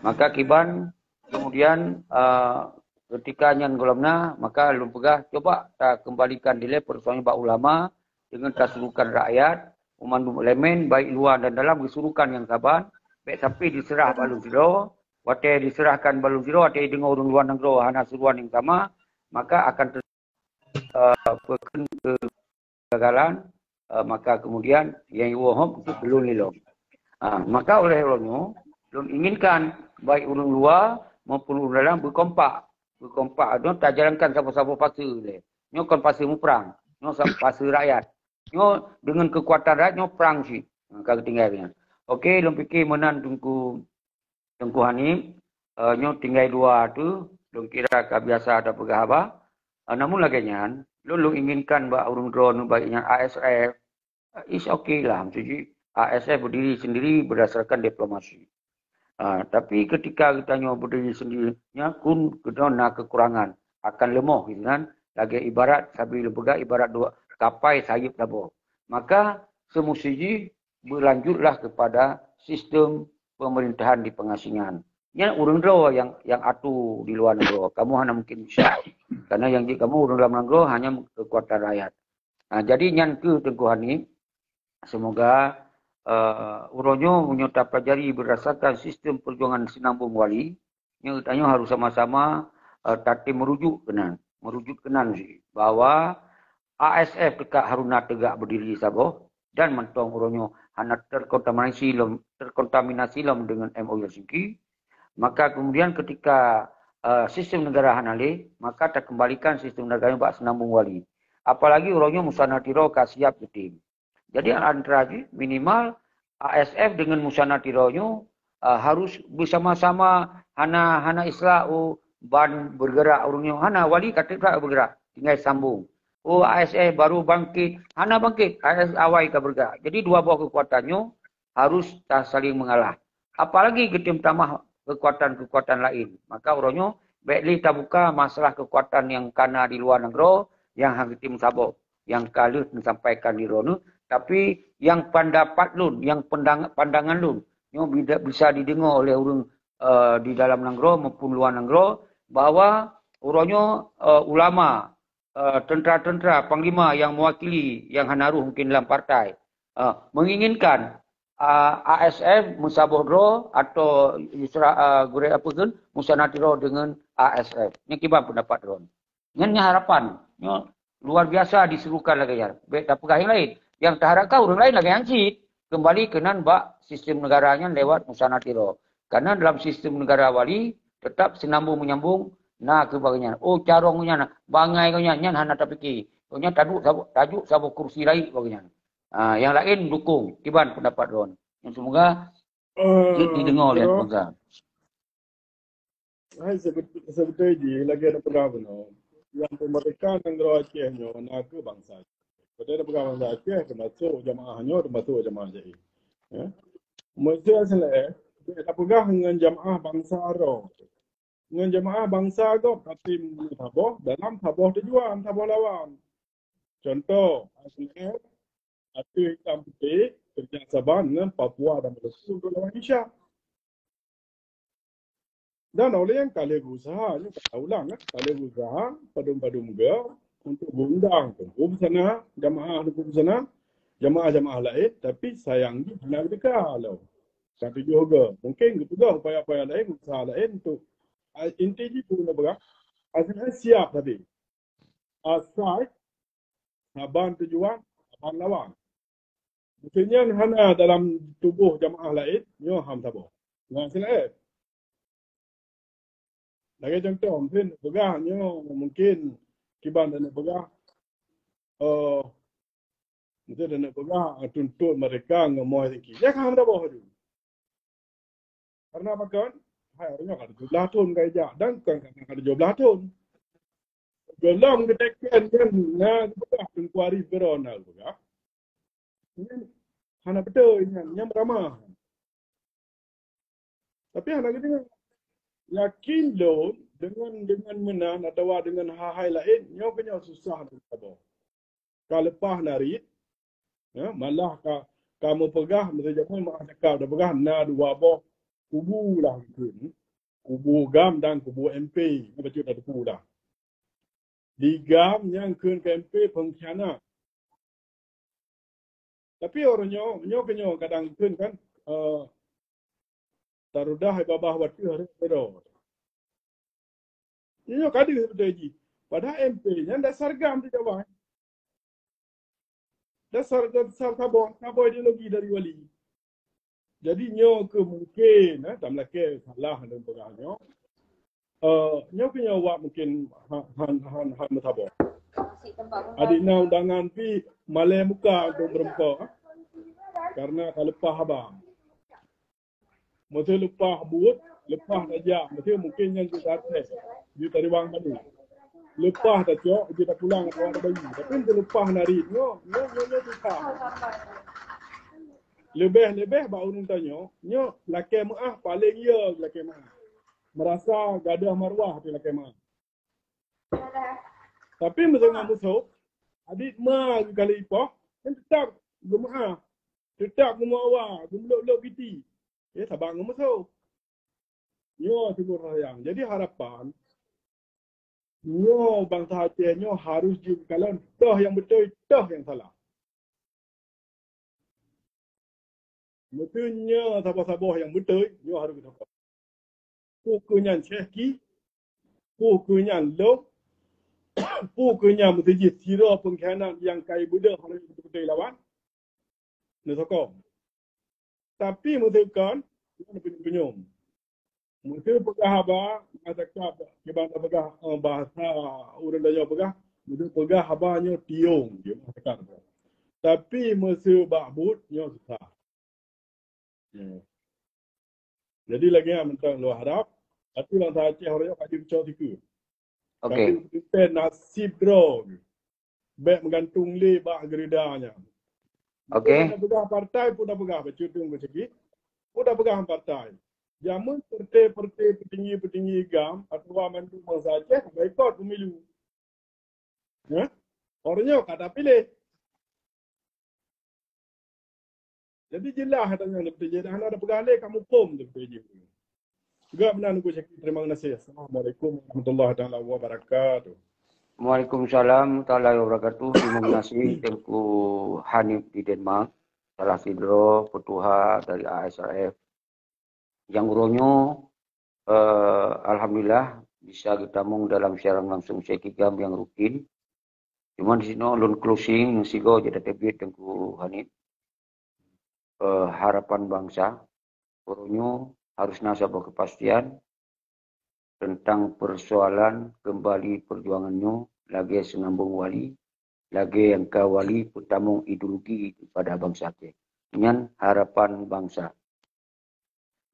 Maka kiban kemudian, eh, ketika nyan gohlom na, maka lôn peugah, cuba takeumbalikan dilée peusoalan bak ulama dengan tasurukan rakyat, meumandum elemen, baik luwa dan dalam, geusurukan nyang saban, bék sampai diseurah bak lôn sidroe. Watée diseurahkan bak lôn sidroe, watée deungoe ureuëng luwa nanggroe hana suruhan nyang sama, maka akan ter-, eh, peukheun keu kegagalan, eh, maka kemudian nyang iwoe hom untuk lôn lilom. Ah, maka oleh uroe nyoe, lôn inginkan baik ureuëng luwa maupun ureuëng dalam beukompak. Beukompak, nyoe tajalankan saboh-saboh fase lé. Nyoe kon fase muprang, nyoe sa-, fase rakyat. Nyoe deungon keukuatan rakyat, nyoe prang cit. Ha, ka geutinggai nyan. Oke, lôn pike meunan Teungku, Teungku Hanif, eh, nyoe tinggai dua tu, lôn kira ka biasa tapeugah haba. Eh, namun lagée nyan, lôn, lôn inginkan bak ureuëng droeneuh baik nyan A S F, eh, is oke lah, maksud jih A S F berdiri sendiri berdasarkan diplomasi. Ah, tapi ketika geutanyoe berdiri sendiri, nyan kun geutanyoe na kekurangan, akan leumoh gitu kan. Lagée ibarat sabe lôn peugah, ibarat dua kapai sayeup saboh. Maka seumusti jih beulanjutlah keupada sistem peumeurintahan di peungasingan. Nyan ureuëng droe nyang nyang atu di luwa nanggroe. Kamoe hana mungken bisa. Karena nyang jeuet kamoe ureuëng lam nanggroe hanya keukuatan rakyat. Nah, jadi nyan keuh Teungku Hanif, seumoga, eh, uroe nyoe meunyoe tapelajari beurdasarkan sistem peujuangan Sinambong Wali, nyoe tanyoe harus sama-sama, eh, tatem meurujuk keunan, meurujuk keunan cit bahwa A S F teuka haruna teugak beudiri saboh dan mantong uroe nyoe hana terkontaminasi lom, terkontaminasi lom deungon M O U Helsinki. Maka kemudian ketika, eh, sistem negara hana lé, maka takembalikan sistem negara nyoe bak Sinambong Wali. Apalagi uroe nyoe Musana Tiro ka siap geutem. Jadi antara jih minimal A S F deungon Musana Tiro nyoe, eh, harus beusama-sama, hana hana istilah, "Oh, ban bergerak ureuëng nyoe." Hana, Wali ka treb that bergerak, tinggai sambung. "Oh, A S F baru bangkit." Hana bangkit, A S F awai ka bergerak. Jadi dua boh keukuatan nyoe harus ta saling mengalah. Apalagi geutem tamah keukuatan-keukuatan laén. Maka uroe nyoe bék lé tabuka masalah keukuatan nyang kana di luwa nanggroe nyang han geutem saboh, nyang ka lheueh neusampaikan di droeneueh, tapi nyang pendapat lôn, nyang pendang-, pandangan lôn, nyoe bida-, bisa dideungoe oleh ureuëng, eh, di dalam nanggroe maupun luwa nanggroe, bahwa uroe nyoe, eh, ulama, eh, tentera-tentera, panglima nyang mewakili nyang hana rôh mungken lam partai, eh, menginginkan, eh, A S F meusaboh droe atau Yusra, eh, gurée apa kheun, Musana Tiro deungon A S F. Nyan kiban pendapat droeneueh. Nyan, nyan harapan. Nyoe luar biasa diserukan lagée nyan. Bék tapeugah nyang laén. Nyang taharapkan ureuëng laén lagée nyan cit. Kembali keunan bak sistem negara nyan lewat Musana Tiro. Karena dalam sistem negara Wali, tetap sinambung menyambung, na keu bagian nyan. Oh, carông nyan, bangai nyan, nyan hana tapike. Oh, nyan tajuk saboh, tajuk saboh kursi laén bagian nyan. Ah, yang lain dukung. Kiban pendapat droeneueh. Yang semoga Eh, didengar oleh bangsa. Hai, sebet-, sebetul jih lagée na peugah bunoe. Nyang peumeurdeka nanggroe Aceh nyoe na keu bansa Aceh. Padahai na peugah bansa Aceh, teumasok jamaah nyoe, teumasok jamaah Aceh. Ya. Meuseu aseuleh, bék na peugah ngon jamaah bansa droe. Ngon jamaah bansa gob, tapi saboh dalam saboh tujuan, saboh lawan. Contoh, aseuleh, ateueh hitam putéh, keureuja saban ngon Papua dan Maluku untuk lawan Indonesia. Dan oleh nyang ka lheueh geuusaha, nyoe ka ulang, eh, ka lheueh geuusaha, padum-padum geu, untuk geuundang Teungku Busana, jamaah Teungku Busana, jamaah-jamaah laén, tapi sayang jih hana geuteuka lom. Ka tujoh geu. Mungkin geupeugah upaya-upaya laén, usaha laén untuk, ah, inti jih peue na peugah, aseuleh siap tadi. Asai saban tujuan, saban lawan. Meuseu nyan hana dalam tuboh jamaah laén, nyoe han saboh. Ngon silaén. Lagée contoh, mungkin peugah nyoe, mungkin kiban dan peugah, eh, mungkin dan peugah, eh, tuntot meurdeka ngon moh tinggi. Ya kan, han saboh tu. Karena pakon? Hai, ureuëng nyoe ka tujoh blaih thon ka ijak, dan kon ka tujoh blaih thon. Gohlom geuteken nyan na geupeugah Teungku Arif keudroe na geupeugah. Nyan hana beutôi nyan, nyan meuramah. Tapi hana geudeungoe. Yakin lôn, deungon, deungon meunan atawa deungon hai-hai laén, nyoe keunyoe susah lôn saboh. Ka leupah narit, ya, malah ka, ka meupeugah, meuseu jameun meuah cakap, tapeugah na dua boh kubu lah kheun. Kubu GAM dan kubu MP, nyan bacut na teupeue dah. Di GAM nyang kheun keu MP pengkhianat. Tapi uroe nyoe, nyoe keunyoe kadang kheun kan, eh, tarudah babah wateuh rot. Nyoe ka deuh beutôi jih. Padahai MP nyan dasar GAM di Jawa. Dasar, dasar saboh, saboh ideologi dari Wali. Jadi nyoe keuh mungkin, eh, tamlakée salah lôn peugah nyoe. Eh, nyoe keuh nyoe awak mungkin ha-, han, han, han meusaboh. Adik na undangan pih malée muka untuk meureumpok, eh. Karena ka leupah haba. Meuseu leupah buet, leupah tajak, meuseu mungkin nyan jeuet tates, jeuet tariwang kadu. Leupah tacok, jeuet tapulang atawa tabayeue. Tapi meuseu leupah narit nyoe, nyoe, nyoe, nyoe susah. Leubeh-leubeh bak ureuëng tanyoe, nyoe lakée meuáh paleng ye lakée meuáh. Meurasa gadôh marwah pih lakée meuáh. Tapi meuseu ngon musoh, adik ma geukali ipoh, kan teutap geumeu'ah, teutap geumeu'awa, geumeulok-lok giti. Eh, saban ngon musoh. Nyoe sunggoh sayang. Jadi harapan, nyoe bansa Aceh nyoe harus jikalon toh nyang beutôi, toh nyang salah. Meuseu nyoe saboh-saboh nyang beutôi, nyoe harus geutoh. Peu kheueh nyan Syekh Ki, peu kheueh nyan lôn, peu kheueh nyan meuseu jih sidroe peungkhianat nyang kai beudôh harus beutôi lawan. Neusokong. Tapi meuseu kon, nyan peunyum-peunyum. Meuseu peugah haba, masa ka kiban peugah, eh, bahasa ureueng tanyoe peugah, meuseu peugah haba nyoe tiong, dia masa ka peugah. Tapi meuseu bak buet nyoe susah. Ya. Jadi lagèe nyan mantong lôn harap, tapi bansa Aceh uroe nyoe ka jicok sikeue. Okey. Tapi nasib droe. Bèk meugantung lé bak geurida nyan. Okey. Pun tapeugah partai, pun tapeugah bacut tu sikit. Pun tapeugah partai. Jameun partai-partai peutinggi-peutinggi GAM atawa mandum bansa Aceh boikot pemilu. Ya? Uroe nyoe ka tapiléh. Jadi jeulaih tanyoe lé beutôi jih, dah hana tapeugah lé ka muphom lé beutôi jih. Juga meunan Teungku Syekh, terima kasih. Assalamualaikum warahmatullahi taala wabarakatuh. Waalaikumsalam taala wabarakatuh. Terima kasih Teungku Hanif di Denmark, salah sidroe peutuha dari A S R F. Nyang uroe nyoe, eh, alhamdulillah bisa geutamong dalam siaran langsung Syekh Ki GAM nyang rutin. Cuma di sinoe lôn closing sigoe jeuet teubiet Teungku Hanif. Eh, harapan bansa, uroe nyoe harus na saboh kepastian tentang persoalan kembali perjuangan nyoe lagèe Seunambong Wali, lagèe nyang ka Wali peutamong ideologi kepada bansa Aceh. Nyan harapan bansa.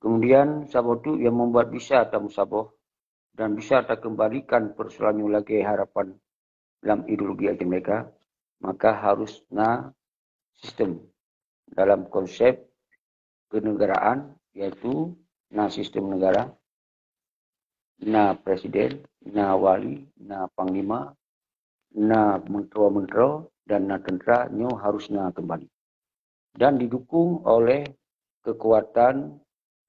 Kemudian, saboh teuk nyang membuat bisa tameusaboh dan bisa takembalikan persoalan nyoe lagèe harapan lam ideologi Aceh Merdeka, maka harus na sistem dalam konsep kenegaraan, yaitu na sistem negara, na presiden, na wali, na panglima, na menteri-menteri, dan na tentera, nyoe harus na kembali. Dan didukung oleh kekuatan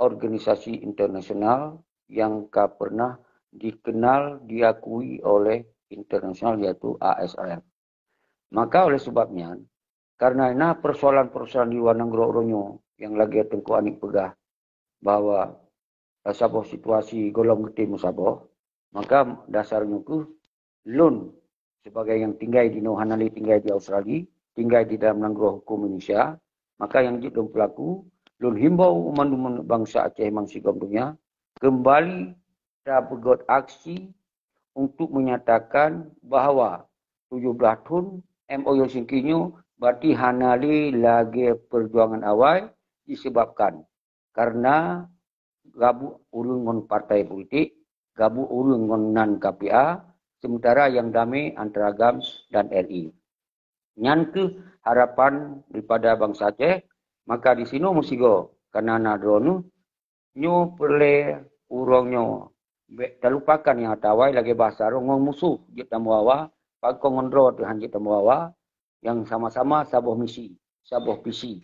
organisasi internasional yang ka pernah dikenal, diakui oleh internasional, yaitu A S R F. Maka oleh sebab nyan, karena na persoalan-persoalan di luwa nanggroe uroe nyoe nyang lagèe Teungku Anik peugah bahwa, eh, saboh situasi gohlom geutem meusaboh, maka dasar nyoe keuh lôn sebagai nyang tinggai di noe hana lé tinggai di Australia, tinggai di dalam nanggroe huköm Indonesia, maka nyang jeuet lôn peulaku, lôn himbau u mandum bansa Aceh bansigom donya kembali tapeugöt aksi untuk menyatakan bahwa tujoh blaih thon M O U Helsinki nyoe berarti hana lé lagèe perjuangan awai disebabkan karena gabuk ureueng ngon partai politik, gabuk ureueng ngon nan K P A, sementara nyang damé antara GAM dan R I. Nyan keuh harapan daripada bansa Aceh, maka di sinoe meusigoe kana na droeneuh nyoe peureulèe uroe nyoe bèk talupakan nyang ata awai lagèe bahasa droe ngon musoh jeuet tameuawa, pakon ngon droe teuh han jeuet tameuawa, nyang sama-sama saboh misi, saboh visi.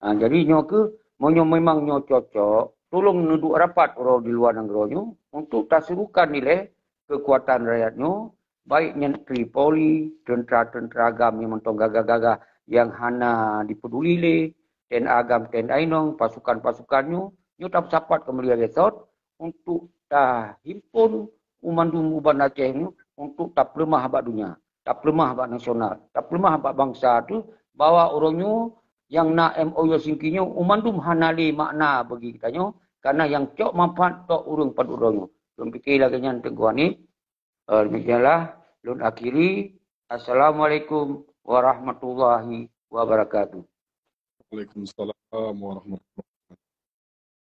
Ha, jadi nyoe keuh, meunyoe memang nyoe cocok, tolong neuduek rapat uroe di luwa nanggroe nyoe untuk tasurukan ilèe keukuatan rakyat nyoe, baik nyan Tripoli, teuntara-teuntara GAM nyang mantong gagah-gagah nyang hana dipeduli lé, T N A GAM, T N A inong, pasukan-pasukan nyoe, nyoe tapeusapat keumbali lagèe sot untuk tahimpon u mandum u Banda Aceh nyoe untuk tapeuleumah bak donya, tapeuleumah bak nasional, tapeuleumah bak bansa teuh bahwa uroe nyoe nyang na M O U Helsinki nyoe u mandum hana lé makna bagi geutanyoe, karena nyang cok manfaat tok ureueng padub droe nyoe. Lôn pike lagèe nyan Teungku Hanif. Eh, demikianlah lôn akhiri. Assalamualaikum warahmatullahi wabarakatuh. Waalaikumsalam warahmatullahi